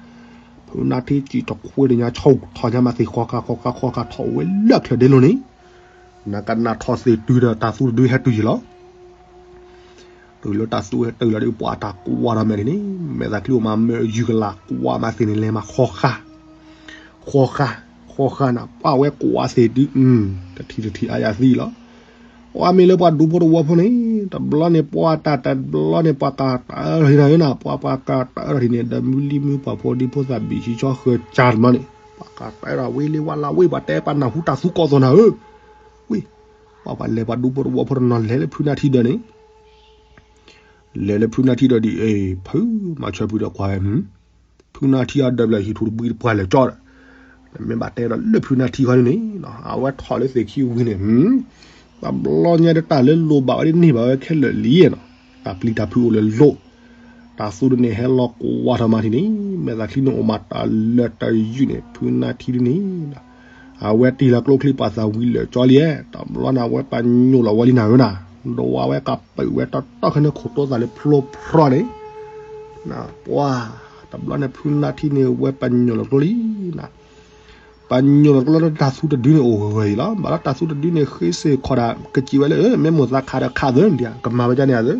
ဖုနါထံစံၣ်တခွ့တညါ ဆိၣ်ထီၣ်ညါမးသ့ၣ်ဃီဃာ်ဃီဃာ်ဃီဃာ်ထီၣ်ဝဲလၢချၢၣ်ဒ့လိၤန့ၣ်, နကနၣ်ထီၣ်သ့ၣ်တုၤဒီးတၢ်သူတဒုဟဲတုၤယံၤလီၤ. တုၤလၢတၢ်သူဟဲတုၤလီၤဒီး ပှၤတၢ်ကွၢ်ဒီးမဲာ်ဒ်န့ၣ် မဲာ်သးချံအိၣ်မးမ့ၢ်ယုၢ်ကလာ်ကွၢ်မးသ့ၣ်န့ၣ် လဲၤမးဃီဃာ် ဃီဃာ် ဃီဃာ်နၤ ပှၤဝဲကွၢ်သ့ၣ်တုၤ တထံၣ်တထံၣ်အါယၤသံလီၤ. ပှၤမ့ၢ်လၢပှၤဒူဖိတဝီဖိန့ၣ် တဘျီန့ၣ်ပှၤတၢ် တဘျီန့ၣ်ပှၤကးတၢ်ထီၣ်ထံနၤဧၢနၤ ပှၤပှၤကးတၢ်ထီၣ်ထံန့ၣ် ဒီးမုၢ်လံမုၢ်ပှၢ်ဖိဒံဖိသၣ်ဘံၣ်ဆံဆီဃၢၤကၢ်တဘျီန့ၣ် ပှၤကးတၢ်ထီၣ်ဝ့လ့ဝါလါဝ့ ပှၤတဲပှၤနၢ်ဟူတၢ်သူကီၢ်သိးနၤဧၢ ဝ့ ပှၤပှၤလဲၤပှၤဒူဖိတဝီဖိတနီၤလဲၤလၢဖုနၢ်ထံဒီးန့ၣ် လဲၤလၢဖုနၢ်ထံဒီးဒ်အံၤ ဖုမၤဆၢဖုဒီးကွၢ်ဝဲ ဖုနၢ်ထံအဒၢးဘျၢၣ်ဟံၣ်ထူၣ်တဘှံးတပှၢ်လၢာ်ကၠီဒီး နမ့ၢ်ဘၣ်တဲဒီးလၢဖုနၢ်ထံခီဒ်န့ၣ် အဝဲထီၣ်လၢသ့ၣ်ခံဝံၤန့ၣ် တဘျီညါဒီးတၢ်လၢလိၣ်ဘၣ်ဝဲဒ်န့ၢ်ဘၣ်ဝဲခဲလၢာ်လံနီၤ တၢ်ပျံၤတၢ်ဖုးအိၣ်လၢလိၣ် တၢ်သူဒ်န့ၣ်ဟဲလီၤကွၢ်ထီၣ်မးထံန့ၣ် မဲာ်သးချံန့ၣ်အိၣ်မးတၢ်လၢာ်တယုၢ်န့ၣ် ဖုနၢ်ထံဒ်န့ၣ် အဝဲတ့ၢ်လီၤကျိချံပှၤသးဝံၤလၢာ်ကၠီလံ တဘျီန့ၣ် အဝဲပညိၣ်လီၤဝဲလံနၤဧၢနၤ ဒိးဝဲကပၢၢ်ဝဲတီတီခဲန့ၣ်ခိၣ်တိသၣ်လၢဖျိဖျီန့ၣ် ပှၤ တဘျီန့ၣ်ဖုနၢ်ထံန့ၣ် ဝဲပညိၣ်လီၤကျိလံနၤ ပညိၣ်လီၤကျိလၢတၢ်သူတဒုန့ၣ်အိၣ်ဂၢၢ်အံၤလီၤ ဘၣ်လၢတၢ်သူတဒုန့ၣ် ဃ့စ့ၢ်ခီၣ်ဒၣ် ကစံးဝဲလၢ မ့ၢ်မိၢ်သးခးဒီးခးသၢ ဒ်ကမၤဝဲဒ်န့ၣ်အသၢ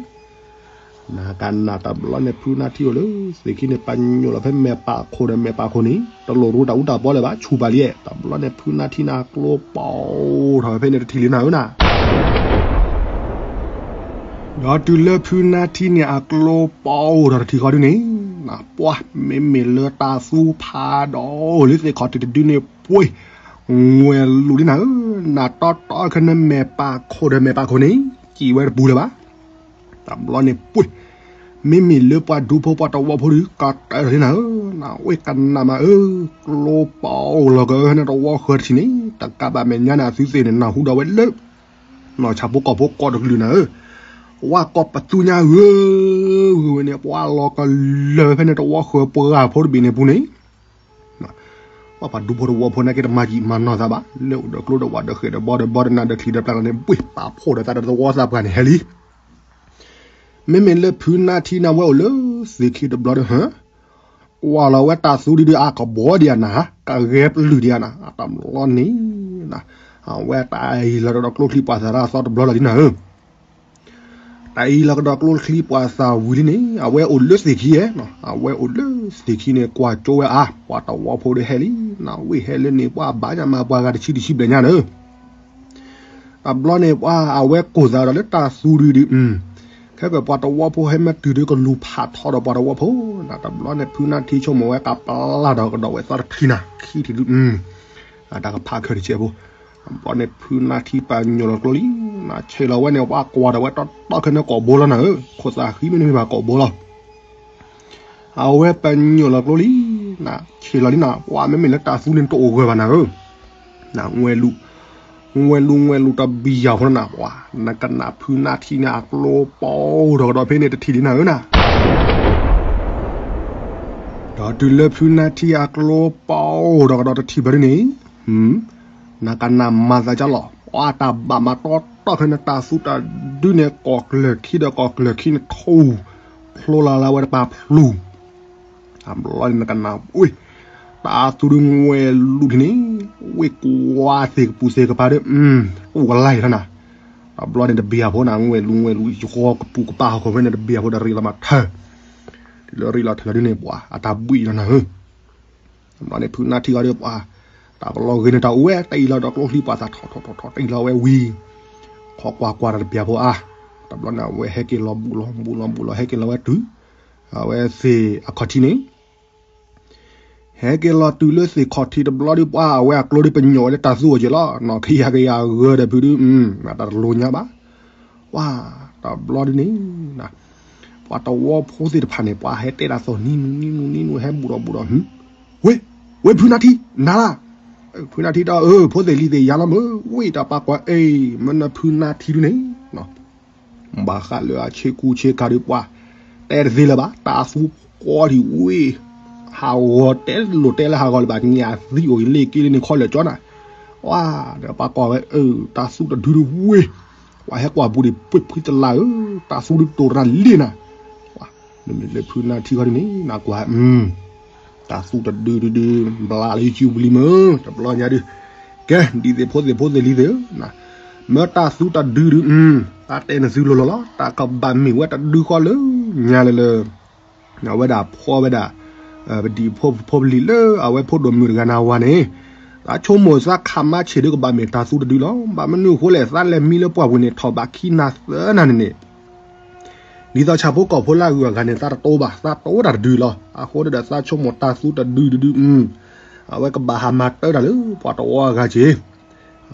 နကနၣ်တဘျီန့ၣ်ဖုနၢ်ထံအိၣ်လၢ သ့ၣ်ခံန့ၣ် ပညိၣ်လီၤဖဲမဲာ်ပာ်ခိၣ်ဒီးမဲာ်ပာ်ခိၣ်န့ၣ် တလိၣ်ရူတၢ်အူတၢ်ပီလၢၤဘၣ် ဆူၣ်ပာ်လံ တဘျီန့ၣ်ဖုနၢ်ထံန့ၣ် အကျိပီအိၣ်ထီၣ်ဝဲဖဲန့ၣ်တထံၣ်လံနၤဧၢနၤ ဒီးတုၤလၢဖုနၢ်ထံန့ၣ်အကျိပီအိၣ်ထီၣ်တထံၣ်ဃီဒ်န့ၣ် ပှၤမ့မ့ၢ်လၢတၢ်သူဖးဒိၣ်လၢသ့ၣ်ခီၣ်ထံးတဒုန့ၣ်ပှ့ၤ ငွဲၢ်လူၤလံနၤဧၢ နတီတီခဲန့ၣ်မဲာ်ပာ်ခိၣ်ဒီးမဲာ်ပာ်ခိၣ်န့ၣ် စံးဝဲတပူၤလၢၤဘၣ် တဘျီန့ၣ်ပှ့ၤ မ့မ့ၢ်လၢပှၤဒူဖိပှၤတဝီဖိဒီး ကတၢၢ်ထီၣ်လံနၤဧၢ နဝ့ၢ်ကနၣ်မးဧၢ ကျိပီအိၣ်လီၤကၢန့ၣ်တဝီဃၢၤတထံၣ်န့ၣ် တကးဘၣ်မဲာ်ညါန့ၣ် အသုသ့ၣ်န့ၣ် နၢ်ဟူဒီးဝဲလၢ နီၢ်ဆၣ်ဖိကီၢ်ဖိကိးတကလုာ်နၤဧၢ ဝဲကိးပသူညါဧၢ ဂ့ၤဝဲန့ၣ် ပှၤလီၤကလၢာ်ဖဲန့ၣ်တဝီဃၢၤပှၤဖိတဘ့ၣ်န့ၣ်ပူၤန့ၣ် ပှၤပှၤဒူဖိတဝီဖိန့ၣ်က့ၤတမၤယံာ်မၤနီၢ်သးဘၣ် လၢအိၣ်ဒီးကျိဒီးဝးဒီးဃဲၣ်ဒီးဘီဒီးဘီဒီးနၤဒီးချံဒီးပျၢ်န့ၣ် ဘှ့ၣ်ပာ်ဖှိၣ်ဒီးသးဒီးတဝီသးပှၢ်န့ၣ်ဟဲလံ မ့မ့ၢ်လၢဖုနၢ်ထံန့ၣ်ဝဲအိၣ်လၢသ့ၣ်ခံတဘျီဒီး ကွၢ်လီၤဝဲတၢ်သူဒုဒုအကဘီဒံးနၤ ကဂဲၤပျုၢ်ဒံးနၤ တဘျီန့ၣ် အဝဲတၢ်အံၤလီၤကဒီးကျိချံပှၤသးရၣ်သီတဘျီလီၤလံနၤဧၢ တၢ်အံၤလီၤကဒီးကျိချံပှၤသးဝံၤလံန့ၣ် အဝဲအိၣ်လၢသ့ၣ်ခံဧါ အဝဲအိၣ်လၢသ့ၣ်ခံန့ၣ် ကွၢ်ကၠိဝဲအါ ပှၤတဝီဖိဒီးဟဲလံ နဝ့ၢ်ဟဲလၢန့ၣ် ပှၤဘၣ်ညါမးပှၤဂၤတဆံတဆံဘျဲၣ်ညါန့ၣ် တဘျီန့ၣ်ပှၤအဝဲကိၢ်သးဒီးလၢတၢ်သူဒုဒု ခဲကပှၤတဝီဖိဟဲမ့ၢ်တုၤဒုကလူၤဖးထီဒီးပှၤတဝီဖိ တဘျီန့ၣ်ဖုနၢ်ထံဆိကမိၣ်ဝဲကပျၢ်ဒီးကဒီးဝဲသီတထံနၤ ခံထံၣ်ဒု တၢ်ကဖးခဲတစဲးဖိ တဘျီန့ၣ်ဖုနၢ်ထံပညိၣ်လီၤကျိလံ နဆဲးလီၤဝဲန့ၣ် ပှၤကွၢ်ဒီးဝဲတီတီခဲန့ၣ်ကိာ်ဘိလီၤနၤဧၢ ခိၣ်သးဃံမ့ၢ်န့ၣ်မ့ၢ်ဘၣ်ကိာ်ဘိလီၤ အဝဲပညိၣ်လီၤကျိလံ နဆဲးလီၤလံနၤ ပှၤမ့မ့ၢ်လၢတၢ်သူန့ၣ်တအိၣ်ဂၢၢ်ဘၣ်နၤဧၢ နငွဲလူၤ ငွဲလူၤငွဲလူၤတဘံယၤဖိနၤ ပှၤ နကနၣ်ဖုနၢ်ထံန့ၣ် အကျိပီအိၣ်ထီၣ်ကဒီးဖဲန့ၣ်တထံၣ်လံနၤဧၢနၤ ဒီးတုၤလၢဖုနၢ်ထံအကျိပီအိၣ်ထီၣ်ကဒီးတထံၣ်ဘၣ်ဒ်န့ၣ် နကနၣ်မၤသးကလီၤ ပှၤတၢ်ဘၣ်မၤတီတီခဲန့ၣ် တၢ်သူတဒုန့ၣ် ကီၢ်ကျၢၢ်ခံဒီးကီၢ်ကျၢၢ်ခံန့ၣ်ထူၣ် ဖျိလၢ်လၢ်ဝဲတပၤဖျိ တဘျီန့ၣ်နကနၣ် အ့ တၢ်သူဒုငွဲလူၤထံန့ၣ် ဝ့ၢ်ကွၢ်သ့ၣ်ကပူၤသ့ၣ်ကပၤဒီး အိၣ်ကလါအံၤလီၤနၤ တဘျီန့ၣ်တဘံယၤဖိနၤ ငွဲလူၤငွဲလူၤ ယဃီကပူၤကပၤဟီၣ်ခိၣ်ဖဲန့ၣ် တဘံယၤဖိဒီးရ့လီၤမးထၢၣ် တုၤလၢရ့လီၤထၢၣ်လီၤဒ်န့ၣ် ပှၤအတၢ်ဘှံးလီၤနၤဧၢ တဘျီန့ၣ်ဖုနၢ်ထံဂီၤဒီးပှၤ တၢ်ပလီၢ်ဂ့ၤန့ၣ်တၢ်အိၣ်ဝဲ တၢ်အံၤလီၤဒီးကျိချံပှၤသးထီၣ်ထီၣ်ထီၣ်ထီၣ် တၢ်အံၤလီၤဝဲဝံၤ ခီကွၢ်ကွၢ်တၢ်တဘံယၤဖိအါ တဘျီန့ၣ် အဝဲဟဲက့ၤလီၤဘူးလီၤဘူးလီၤဘူးလီၤ ဟဲက့ၤလီၤဝဲတုၤ အဝဲသ့ၣ်အခီၣ်ထံးန့ၣ် ဟဲက့ၤလီၤတုၤလၢသ့ၣ်ခီၣ်ထံးတဘျီဒီးပှၤ အဝဲအကျိဒုပညိၣ်ဝဲလၢတၢ်သူအီၤက့ၤလီၤ နီၢ်ခံယၤကယၤဂၢၤဒီးဖုဒု တၢ်တလိၤညါဘၣ် ပှၤ တဘျီဒ်န့ၣ် ပှၤတဝီဖိသ့ၣ်တဖၣ်န့ၣ် ပှၤဟဲတဲတၢ်သီၣ်နံၤနံၤနံၤနံၤနံၤ ဟဲဘူးဒီးဘူးဒီး ဝ့ ဝ့ ဖုနၢ်ထံ နၤလၢ ဖုနၢ်ထံဒီး အၢ ဖိသ့ၣ်လံၤသ့ၣ်ယၤလီၤမၢ် ဝ့ၢ်တၢ်ပာ်ကွၢ်အံၤ မ့ၢ်နဖုနၢ်ထံဒုန့ၣ် ဘၣ်ဃးလၢအဆ့ကူဆ့ကၤဒုးပှၤ တဲတသ့လၢၤဘၣ် တၢ်သူဃီဒံးဝ့ၢ် ဟးဂီၤတဲလိာ်တဲလၢဟးဂီၤလၢၤဘၣ် ညၣ်သံအိၣ်လ့ၣ်က့လၢန့ၣ်ခီလၢာ်ကၠီနၤ ဝ့ၢ် ဒီးပာ်ကွၢ်ဝဲ အၢ တၢ်သူတဒုဒုဝ့ၢ် ပှၤဟဲကွၢ်ဘူးဒံး ပှ့ၤဖှံသလၢ်ဧၢ တၢ်သူဒုးတိၢ်တၢ်လံနၤ မ့မ့ၢ်လၢဖုနၢ်ထံခီဒုန့ၣ် နကွၢ် တၢ်သူတဒုဒုဒု ဘျးလၢယစုပူၤလံမၢ် တဘျီညါဒု ကဲ ဒ်သ့ၣ်ဖိသ့ၣ်ဖိသ့ၣ်လံၤသ့ၣ်ဧၢ မၢတၢ်သူတၢ်ဒုဒု, တၢ်တဲနသုလိၤလိၤလီၤ, တၢ်ကဘၣ်မ့ၢ်ဝဲတဒုဃီလၢညါလၢလၢ အဝဲဒၣ်ဖီဝဲဒၣ် ပဒံဖိဖိလံၤလၢအဝဲဖိဒိၣ်မုၣ်တဂၤနၤဝၤန့ၣ်, သးဆိကမိၣ်သးခးမါဆံးဒုကဘၣ်မ့ၢ်တၢ်သူတဒုလီၤ. ဘၣ်မနုၤအဃိလဲၣ်, သးလဲၤမံလၢပှၢ်ပူၤန့ၣ် ထီၣ်ဘးခံနၤသၢနၤန့ၣ်န့ၣ် ဒ်သိးဆၣ်ဖိကီၢ်ဖိလၢအဂုၤအဂၤန့ၣ် သးတတိဘၣ်, သးတိတၢ်တဒုလီၤ. အဃိန့ၣ်ဒီးသးဆိကမိၣ်တၢ်သူတဒုဒုဒု, အဝဲကဘၣ်ဟးမၤတၢ်တၢ်လၢပှၤတဝီအဂၤက့ၤ,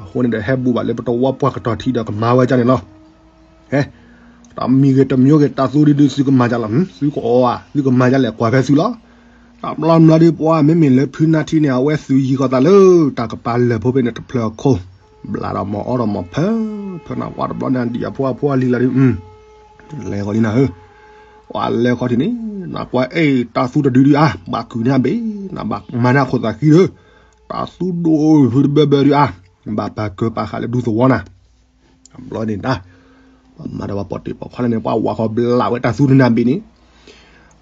အဃိန့ၣ်ဒီးဟဲဘူးဘၣ်လၢပတဝီပှၢ်ကတီၢ်ထံဒီးကမၤဝဲဒ်န့ၣ်လီၤ. ဟဲ, တမံၤဂ့ၤတမံၤဂ့ၤ တၢ်သူဒုဒုသုကမၤဒ်လဲၣ်, သုကအီဧါ, သုကမၤဒ်လဲၣ် ကွၢ်ဖဲသုလီၤ. တဘျီတဘျီဒီး ပှၤမ့မ့ၢ်လၢဖုနၢ်ထံန့ၣ် အဝဲသုးယံၤဃီၤသးလၢ တၢ်ကပၤလၢၢ်ဖိဖဲန့ၣ်တဖျၢၣ်အခိၣ်, ဘျးဒီးမၤအီဒီးမၤဖၢ, ဖၢနၢ်ဝါတဘျီန့ၣ် ဒံၣ်အဖိအဖိအလံၤလီၤဒု, လဲၤဃီၤလံနၤဧၢ, ပှၤလဲၤဃီၤထံၣ်န့ၣ် နကွၢ်အဲၣ်တၢ်သူတဒုဒုဧါ, ဘၣ်ကုၢ်န့ၢ်အဘ့ၣ်, နဘၣ်မၤန့ၢ်အခိၣ်သးဃံဒီး, တၢ်သူဒိၣ်ဖုတဘၢဘၢဒုဧါ, ဘၣ်ပာ်ကၢၤပာ်ဃာ်လၢဒူသဝီနၤ တဘျီန့ၣ်ဒၣ်, ပှၤမၤဒီးပှၤပီၢ်တ့ၢ်ပီၢ်ခွါလၢန့ၣ် ပှၤဝးဃီၤဘျးဝဲတၢ်သူတန့ၢ်ဘ့ၣ်န့ၣ်,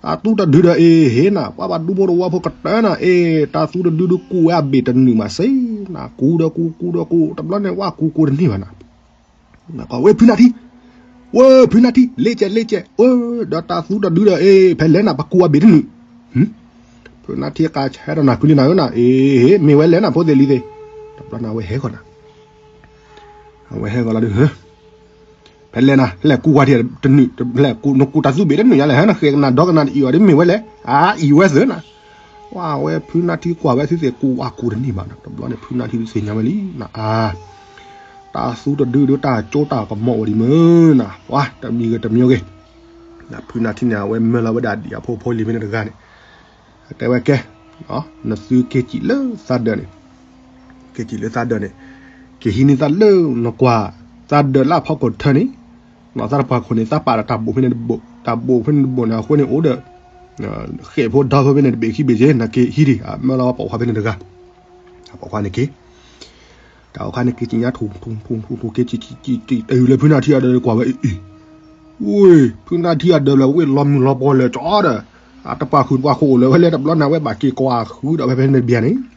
တၢ်သူတဒုဒီးအ့ၣ်ဟ့ၣ်နၤ, ပှၤဘၣ်ဒူဖိတဝီဖိကတၢၢ်နၤ, အ့ၣ် တၢ်သူတဒုဒုကူးဝဲအဘ့ၣ်တနုာ်မးစ့ၢ်နၤ, ကူးဒီးကူး ကူးဒီးကူး, တဘျီန့ၣ် ဝဲကူးကူးတန့ၢ်ဘၣ်နၤ ဝဲဖုနၢ်ထံ, ဝဲဖုနၢ်ထံ လ့ကဲးလ့ကဲး, ဒီးတၢ်သူတဒုဒီးအ့ၣ် ဖဲလဲၣ်နၤ ပကူးအဘ့ၣ်တနုာ်, ဖုနၢ်ထံကးဆဲးဒီးနၤကုလံနၤဧၢနၤ, အ့ၣ် မ့ၢ်ဝဲလဲၣ်နၤ ဖိသ့ၣ်လံၤသ့ၣ်, တဘျီန့ၣ် အဝဲဟဲဃီၤနၤ အဝဲဟဲဃီၤလီၤဒုး, ဖဲလဲၣ်နၤ လဲၤကူးကွၢ်ထံတနုာ်, နကူးတၢ်သူဘ့ၣ်တနုာ်ညါလဲၣ်, ဟဲနဃဲးကနၣ်ဒီကနၣ်တအံၤအီၤဒ်မ့ၢ်ဝဲလဲၣ်, အအံၤဝဲသ့ၣ်နၤ, ဝဲဖုနၢ်ထံကွၢ်ဝဲသုသ့ၣ်ကူးဝဲကူးတန့ၢ်ဘၣ်နၤ, တဘျီန့ၣ် ဖုနၢ်ထံသ့ၣ်ညါဝဲလံနၤ, အါ တၢ်သူတဒုဒုတၢ်ကၠိတၢ်ကမီၤအိၣ်ဒံးမုၢ်နၤ, ပှၤတမံၤဂ့ၤတမံၤဂ့ၤ, ဖုနၢ်ထံန့ၣ် အဝဲမၢလီၤဝဲဒၣ်ဒံၣ်အဖိအဖိလံၤဖဲန့ၣ်တဂၤန့ၣ်, တဲဝဲကဲ, နသုက့ၤစံၣ်လၢသးဒၢးန့ၣ်, က့ၤစံၣ်လၢသးဒၢးန့ၣ်, က့ၤဟံးန့ၢ်သးလၢနကွၢ်, သးဒၢးလၢအဖီခိၣ်ထၢန့ၣ်, နသးတပှၢ်ခိၣ်န့ၣ် သးပာ်ဒီးတၢ်ဘိၣ်ဖဲန့ၣ်တဘိၣ်, တၢ်ဘိၣ်ဖဲန့ၣ်တဘိၣ်န့ၣ် အဃိန့ၣ်အိၣ်ဒီး ဃဲၣ်ဖိဒီဖိဖဲန့ၣ်တဘ့ၣ်ခံဘ့ၣ်က့ၤ နက့ၤဟံးဒံး အမၢလီၤပိာ်ခွါဖဲန့ၣ်တဂၤ, အပိာ်ခွါန့ၣ်က့ၤ, တၢ်ပိာ်ခွါန့ၣ်က့ၤစံၣ်ညါထူၣ်ထူၣ်ထူၣ်ထူၣ်ထူၣ်က့ၤစံၣ်စံၣ်စံၣ်တုၤလၢဖုနၢ်ထံအဒၢးကွၢ်ဝဲအံၤ, ဝ့ၢ် ဖုနၢ်ထံအဒၢးလၢဝ့ၢ်လီၤမုၢ်လီၤပှီၢ်လၢာ်ကၠီဒီး, အတပှၢ်ဃုာ်တပှၢ်ခိၣ်အိၣ်လၢၤဝဲလဲၣ် တဘျီန့ၣ် အဝဲဘၣ်က့ၤကွၢ်ဃုာ်ဒီးဝဲဖဲန့ၣ်တဘျီန့ၣ်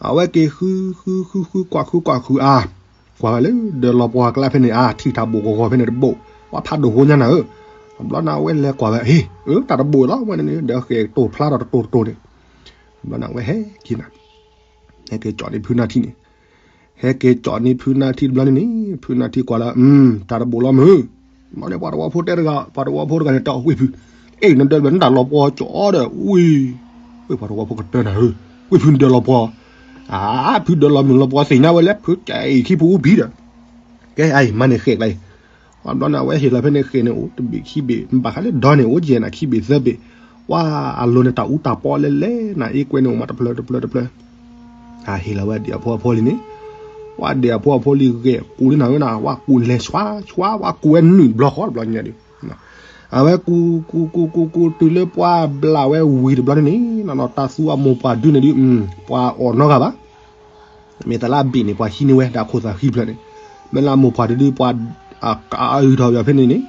အဝဲက့ၤဃုဃုဃုဃုကွၢ်ဃုကွၢ်ဃုအါ, ကွၢ်ဝဲလၢဒၢးလီၤပှီၢ်ကျါဖဲန့ၣ်အါ, ထံၣ်တၢ်ဘိၣ်ဂီၤဂီၤဖဲန့ၣ်တဘိၣ်, ပှၤဖးဒိၣ်ဃိညါနၤဧၢ, တဘျီန့ၣ် အဝဲလဲၤကွၢ်ဝဲ ဟ့ၣ် အၢ တၢ်တဘိၣ်လီၤဝဲန့ၣ် ဒီးဃဲၣ်တိၢ်ဖျါထီၣ်တတိၢ်တတိၢ်န့ၣ်, တဘျီန့ၣ် အဝဲဟဲက့ၤနၤ, ဟဲက့ၤကၠီၣ်န့ၢ်ဖုနၢ်ထံန့ၣ်, ဟဲက့ၤကၠီၣ်န့ၢ်ဖုနၢ်ထံတဘျီန့ၣ်န့ၣ် ဖုနၢ်ထံကွၢ်လၢ တၢ်တဘိၣ်လီၤမုၢ်, ဘျီန့ၣ်ပှၤတဝီဖိတဲတဂၤ ပှၤတဝီဖိတဂၤန့ၣ် တဲအီၤ ဝ့ၢ်ဖု, အဲၣ် နဒၢးဘျီန့ၣ်တၢ်လီၤပှီၢ်ကၠီဒီး ဝ့ၢ်, ဝ့ၢ်ပှၤတဝီဖိကတၢၢ်နၤဧၢ, ဝ့ၢ်ဖုနဒၢးလီၤပှီၢ်, အါ ဖုဒၢးလီၤမုၢ်လီၤပှီၢ်သ့ၣ်ညါဝဲလဲၣ် ဖုကဲအံၤခံဖုအူဖံဒီး, ကဲအံၤမၤန့ၢ်ဃဲၣ်ကျါအံၤ, ပှၤဘျီန့ၣ် အဝဲဟ့ၣ်လီၤဖဲန့ၣ်ဃဲၣ်န့ၣ် အိၣ်တဘ့ၣ်ခံဘ့ၣ် ဘၣ်ဃးလၢဒီန့ၣ် အိၣ်ကဲနၤခံဘ့ၣ်သၢဘ့ၣ်, ပှၤအလိၤန့ၣ်တၢ်အူတၢ်ပီလဲၣ်လဲၣ်နၤ အ့ၣ်ကွဲန့ၣ်အိၣ်မးတဖျၢၣ်တဖျၢၣ်တဖျၢၣ် အဟ့ၣ်လီၤဝဲဒံၣ်အဖိအဖိလံန့ၣ်, ပှၤဒံၣ်အဖိအဖိလံဂဲၤကူးလံနၤဧၢနၤ ဝဲကူးလဲၤဆွါဆွါ ဝဲကူးဝဲနုာ်တဘျီဃီတဘျီညါဒံး, အဝဲကူးကူးကူးကူးကူးတုၤလၢပှၤဘျးဝဲဝံၤတဘျီန့ၣ်န့ၣ် နနီၢ်တၢ်သူအမိၢ်ပှၢ်ဒုန့ၣ်ဒုး, ပှၤအီၣ်နီတဂၤဘၣ် မ့ၢ်သးလၢအဘ့ၣ်န့ၣ် ပှၤဟံးန့ၢ်ဝဲဒၣ်ခိၣ်သးဃံဖျၢၣ်န့ၣ်, မ့ၢ်လၢအမိၢ်ပှၢ်တဒုး ပှၤအအုၣ်ထီၣ်ယီၤဖဲန့ၣ်န့ၣ်,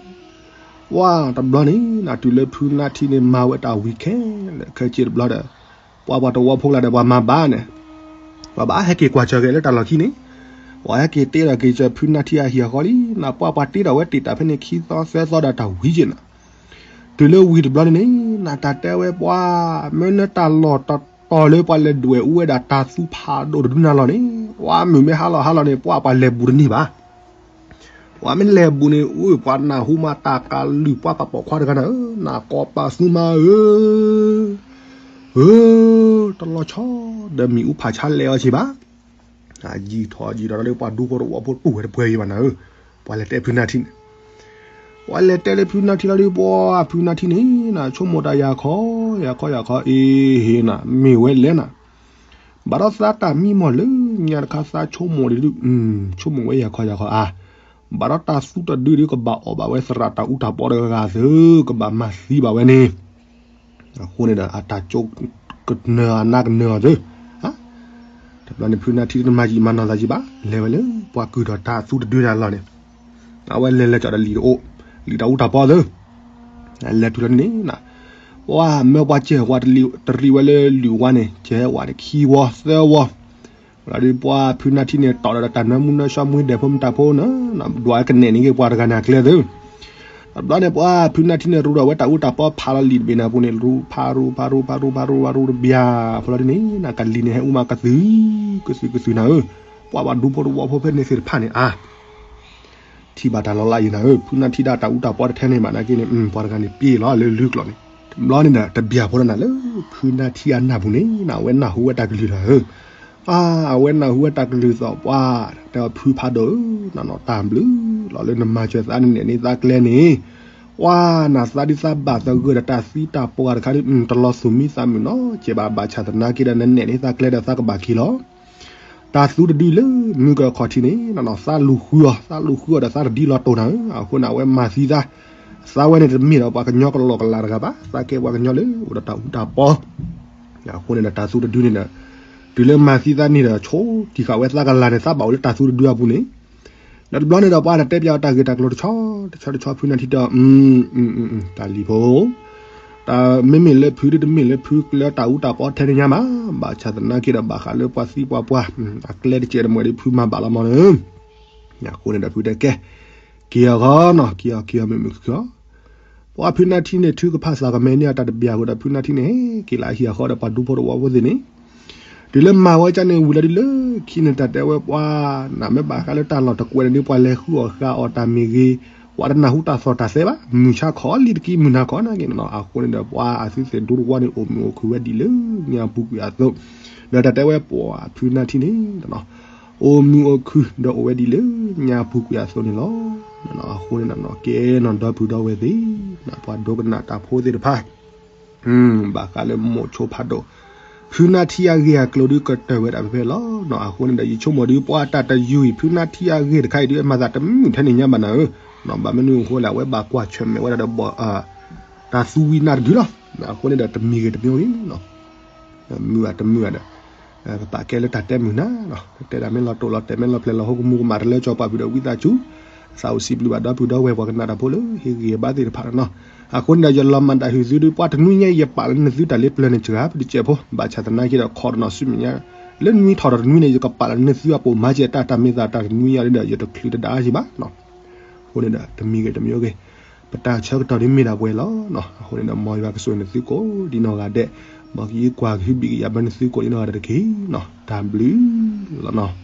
ပှၤတဘျီန့ၣ် နတုၤလၢဖုနၢ်ထံန့ၣ် မၤဝဲတၢ်ဝံၤခဲလၢာ်ခဲဆ့တဘျီဒီး, ပှၤပှၤတဝီဖိလၢဒီးပှၤမၤဘၣ်န့ၣ်, ပှၤဘၣ်ဟဲက့ၤကွၢ်စၢၤက့ၤလၢတၢ်လီၢ်ခံန့ၣ်, ပှၤဟဲက့ၤတ့ထီၣ်က့ၤစၢၤဖုနၢ်ထံအဟံၣ်အဃီလံ, နပှၤပှၤတ့ထီၣ်ဝဲတ့ၢ်တၢ်ဖဲန့ၣ်ခံသီသၢသီဒီးတၢ်ဝံၤက့ၤနၤ တုၤလၢဝံၤတဘျီန့ၣ်န့ၣ် နတၢ်တဲဝဲပှၤ, မ့ၢ်နတၢ်လီၢ်တတီၤလၢပှၤလဲၤဒွဲၣ်အူဝဲဒၣ်တၢ်သူဖးဒိၣ်တဒုနၤလီၤန့ၣ်, ပှၤမုၢ်မ့ၢ်ဟါလီၤဟါလီၤန့ၣ် ပှၤပှၤလဲၤဘူးတန့ၢ်ဘၣ်. ပှၤမ့ၢ်လဲၤဘူးန့ၣ် အိၣ်ပှၤနၢ်ဟူမးတၢ်ကလုၢ်ပှၤပှၤပိာ်ခွါတဂၤနၤဧၢ, နၢ်ကီပာ်သူမးဧၢ, ဧၢ, တလီၤဆီဒီးမံၤအူဖးဆါလဲၤအီၤဆ့ဘၣ် ယံာ်ထီၣ်ယံာ်ထီၣ်လၢပှၤဒူဖိတဝီဖိတူၢ်ဝဲတပှဲၤအံၤဘၣ်နၤဧၢ, ပှၤလဲၤတဲဖုနၢ်ထံန့ၣ်, ပှၤလဲၤတဲလၢဖုနၢ်ထံလီၤဒုး ပှၤဖုနၢ်ထံန့ၣ် နဆိကမိၣ်တၢ်ယၤခီ, ယၤခီယၤခီ အ့ဟ့ၣ်နၤ မ့ၢ်ဝဲလဲၣ်နၤ, ဘၣ်ဒီးသးတၢ်မံမီၢ်လၢညါတခါသးဆိကမိၣ်ဒ်ဒုး, ဆိကမိၣ်ဝဲယၤခီယၤခီအါ, ဘၣ်ဒီးတၢ်သူတဒုဒုးကဘၣ်အီၣ်ဘၣ်ဝဲသရၣ်တၢ်အူတၢ်ပီတဂၤဂၤသု, ကဘၣ်မၤသံဘၣ်ဝဲန့ၣ် အဃိန့ၣ်ဒီး အတၢ်ကၠိကနၢၤအနၢ်ကနၢၤအီၤသု, တဘျီန့ၣ် ဖုနၢ်ထံတမၤယံာ်မၤနီၢ်သးယံာ်ဘၣ်, လဲၤဝဲလၢပှၤကုၢ်ထီၣ်တၢ်သူတဒုနၤလီၤန့ၣ်, အဝဲလဲၤလဲၤကီးဒီးလံာ်တအိၣ်, လံာ်တၢ်အူတၢ်ပီသု, လဲၤတုၤလီၤန့ၣ်, ပှၤမၢပှၤစဲးဝးတရံးဝဲလၢလံာ်ဝါန့ၣ် စဲးဝးန့ၣ်ခံဝီသၢဝီ လီၤဒုးပှၤဖုနၢထံန့ၣ် တီၣ်ဒီးတၢ်နၢမူနၢဆှီမူဒဲးဖိမတၤဖိနီၤ, ဒွးကနဲၣ်န့ၢ်က့ၤပှၤတဂၤန့ၣ်အကျဲသ့ၣ်. တဘျီန့ၣ် ပှၤဖုနၢထံန့ၣ် ရူဒီးဝဲတၢ်အူတၢ်ပီဖးလီၤလံာ်တဘ့ၣ်န့ၣ်အပူၤန့ၣ် ရူဖးရူဖးရူဖးရူဖးရူဖးရူတဘျီ, ဖဲလီၤဒ်န့ၣ် ကလံၤန့ၣ်ဟဲအူမးကသုၤ ကသုၤကသုၤနၤဧၢ, ပှၤဘၣ်ဒူဖိတဝီဖိဖဲန့ၣ်သ့ၣ်တဖၣ်န့ၣ် အါ ထံၣ်ဘၣ်တၢ်လီၤလးအံၤနၤဧၢ, ဖုနၢထံဒၣ်တၢ်အူတၢ်ပီတထဲန့ၣ်ဘၣ်နာ်က့န့ၣ် ပှၤတဂၤန့ၣ်ပျ့ၤလီၤလၢလုၢ်ကျိာ်န့ၣ်, တဘျီန့ၣ်ဒီး တဘျီဖိလီၤနၤလၢ ဖုနၢထံအနၢ်ပူၤန့ၣ် အဝဲနၢ်ဟူဝဲတၢ်ကလုၢ်လီၤဧၢ, အါ အဝဲနၢ်ဟူဝဲတၢ်ကလုၢ်သီၣ်ပှၤ, တဲအီၤဖုဖးဒိၣ်ဧၢ, နနီၣ်တၢ်ဘျုးလီၤလၢနမၤစၢၤသးနနဲၣ်န့ၢ်သးကျဲန့ၣ်, ပှၤနသးဒ်သးဘၣ်သဂၢၢ်ဒီးတၢ်သံတၢ်ပှၢ်တခါဒ် တလီၤသူၣ်မံသးမုာ်နီတစဲးဘၣ်, ဘၣ်ဆၣ်သနာ်က့ဒီးနနဲၣ်န့ၢ်သးကျဲဒီးသးကဘၣ်ခံလီၤ တၢ်သူတဒုလၢမုၢ်ကခီၣ်ထံးန့ၣ် နနီၣ်သးလူၤဃုအီၤ, သးလူၤဃုအီၤဒီးသးတဒ်လီၤတိၢ်နၤဧၢ, အဃိန့ၣ် အဝဲမၤသံသး, သးဝဲန့ၣ်တမ့ၢ်ဒီးပှၤကညီကလီကလီတဂၤဘၣ်, သးကဲပှၤကညီလၢအိၣ်ဒီးတၢ်အူတၢ်ပီ, အဃိန့ၣ်ဒီးတၢ်သူတဒုန့ၣ်ဒီး တုၤလၢမၤသံသးန့ၣ်ဒီး ဆိကံၤဃာ်ဝဲသးကလၤန့ၣ် သးဘၣ်အိၣ်လၢတၢ်သူတဒုအပူၤန့ၣ်, ဒီးတဘျီန့ၣ်ဒီးပှၤတတဲပၠးအီၤတၢ်ဂ့ၢ်တၢ်ကျိၤတဆီတဆီတဆီ ဖုနၢထံတဲအီၤ တၢ်လံၤဖိ တၢ်မ့မ့ၢ်လၢဖုဒ်တမ့ၢ်လၢဖုလၢတၢ်အူတၢ်ပီထဲန့ၣ်ညါမး, ဘၣ်ဆၣ်သနာ်က့ဒီးဘၣ်ဃးလၢပှၤသံပှၤပှၢ် အကျဲတစဲးတမှဲၤဒ်ဖုမၤဘၣ်လီၤမးန့ၣ်, အဃိန့ၣ်ဒီးဖုတဲကဲ, က့ၤအီၤဃီနီၤ, က့ၤအီၤက့ၤအီၤမုာ်မုာ်ခုၣ်ခုၣ်လီၤ. ပှၤဖုနၢထံန့ၣ် ထုကဖၣ်သးကမဲာ်န့ၢ်အတၢ်တဘျီဃီဒီး ဖုနၢထံန့ၣ် ဟဲက့ၤလၢအဟံၣ်အဃီဒီးပှၤဒူဖိတဝီဖိသ့ၣ်န့ၣ်, တုၤလၢမၤဝဲကန့ၣ် ဝံၤလီၤဒ်လၢခံန့ၣ် တၢ်တဲဝဲပှၤ နမ့ၢ်ဘၣ်ဃးလၢတၢ်လီၢ်တကွဲးန့ၣ်ဒ် ပှၤလဲၤဃုအီၣ်ဃုအီတၢ်မ့ၢ်ဂ့ၤ, ပှၤတနၢ်ဟူတၢ်သီၣ်တၢ်သဲဘၣ်, မုၢ်ဆါခီလံတကံၢ်မုၢ်နၤခီနာ်က့န့ၣ်နီၤ, အဃိန့ၣ်ဒီး ပှၤအသုသ့ၣ်ဒူတဝီန့ၣ် အိၣ်မုာ်အိၣ်ခုၣ်ဝဲဒ်လၢညါပူၤကွံာ်အသိး, ဒီးတၢ်တဲဝဲပှၤဖုနၢထံန့ၣ် အိၣ်မုာ်အိၣ်ခုၣ်ဒီးအိၣ်ဝဲဒ်လၢညါပူၤကွံာ်အသိးန့ၣ်လီၤ. အဃိန့ၣ်နီၤ ကဲနီၤ ဒီပုၢ်ဒီဝဲၢ်သ့ၣ်, ပှၤဒိကနၣ်တၢ်ဖိသ့ၣ်တဖၣ် ဘၣ်ဃးလၢမိၢ်ဆိဖးဒိၣ်, ဖုနၢထံအဂ့ၢ်အကျိၤဒ်ကတၢၢ်ဝဲဒၣ်ဖဲဖဲလီၤ. အဃိန့ၣ်ဒီး ယဆိကမိၣ်ဒ်ပှၤတၢ်တယုၢ်အံၤ ဖုနၢထံအဂ့ၢ်တခါအံၤဒ် မၤသးတမုာ်ထဲန့ၣ်ညါဘၣ်နၤဧၢ, ဘၣ်မနုၤအဃိလဲၣ် အဝဲဘၣ်ကွၢ်ဆၢၣ်မဲာ်ဝဲဒၣ်ဒီး တၢ်သူဝံၤနၢ်တဒုလီၤ. အဃိန့ၣ်ဒီး တမံၤဂ့ၤတမံၤဂ့ၤ မုာ်ဧါတမုာ်ဧါဒီး ပပာ်ကဲလၢတၢ်တဲမုာ်နၤ, တဲဒၣ်မ့ၢ်လီၤတိာ်လီၤတဲာ် မ့ၢ်လီၤဖျဲးလီၤဟိ ကမူကမၣ်တလၢကၠီၤပှၤဖုးဒီးဝံသးစူၤ, သးအိၣ်စံးဘျုးဘၣ်ဒီပုၢ်ဒီဝဲၢ်ပှၤကနၣ်တၢ်ဖိလၢဟ့ၣ်ဂံၢ်ဘါသ့ၣ်တဖၣ်န့ၣ်လီၤ. အဃိန့ၣ်ဒီး ယလီၤမၢ်တၢ်ဟုၣ်သုဒီး ပှၤတနွံညါအံၤ ယပာ်လီၤနသုတၢ်လၢပျၢၤန့ၣ်စှၤ ပတစဲးဖိ, ဘၣ်ဆၣ်သနာ်က့ဒီး ခီတနီၤဆူမဲာ်ညါ လၢနွံထီၣ်ဒီးတနွံန့ၣ် ယကပာ်လီၤနသုအပိာ်မၤစဲးတၢ် တၢ်မ့ၢ်သးတၢ်တနွံညါဒီး ယတချုးတဒါအါယံၤဘၣ်. အဃိန့ၣ်ဒီး တမံၤဂ့ၤတမံၤဂ့ၤ ပတၢ်ဆၢကတီၢ်ဒ်မ့ၢ်ဒၣ်ပှဲၤလီၤ. အဃိန့ၣ်ဒီး မ်ယွၤကဆိၣ်ဂ့ၤနသုကိးဒ်နီၢ်ဂၤဒဲး, မ်ကယုၢ်ကွၢ်ကဟုဘံၣ်ကယာ်ဘၢနသုကိးဒ်နီၢ်ဂၤဒဲးတက့ၢ်. တၢ်ဘျုးလီၤနီၤ.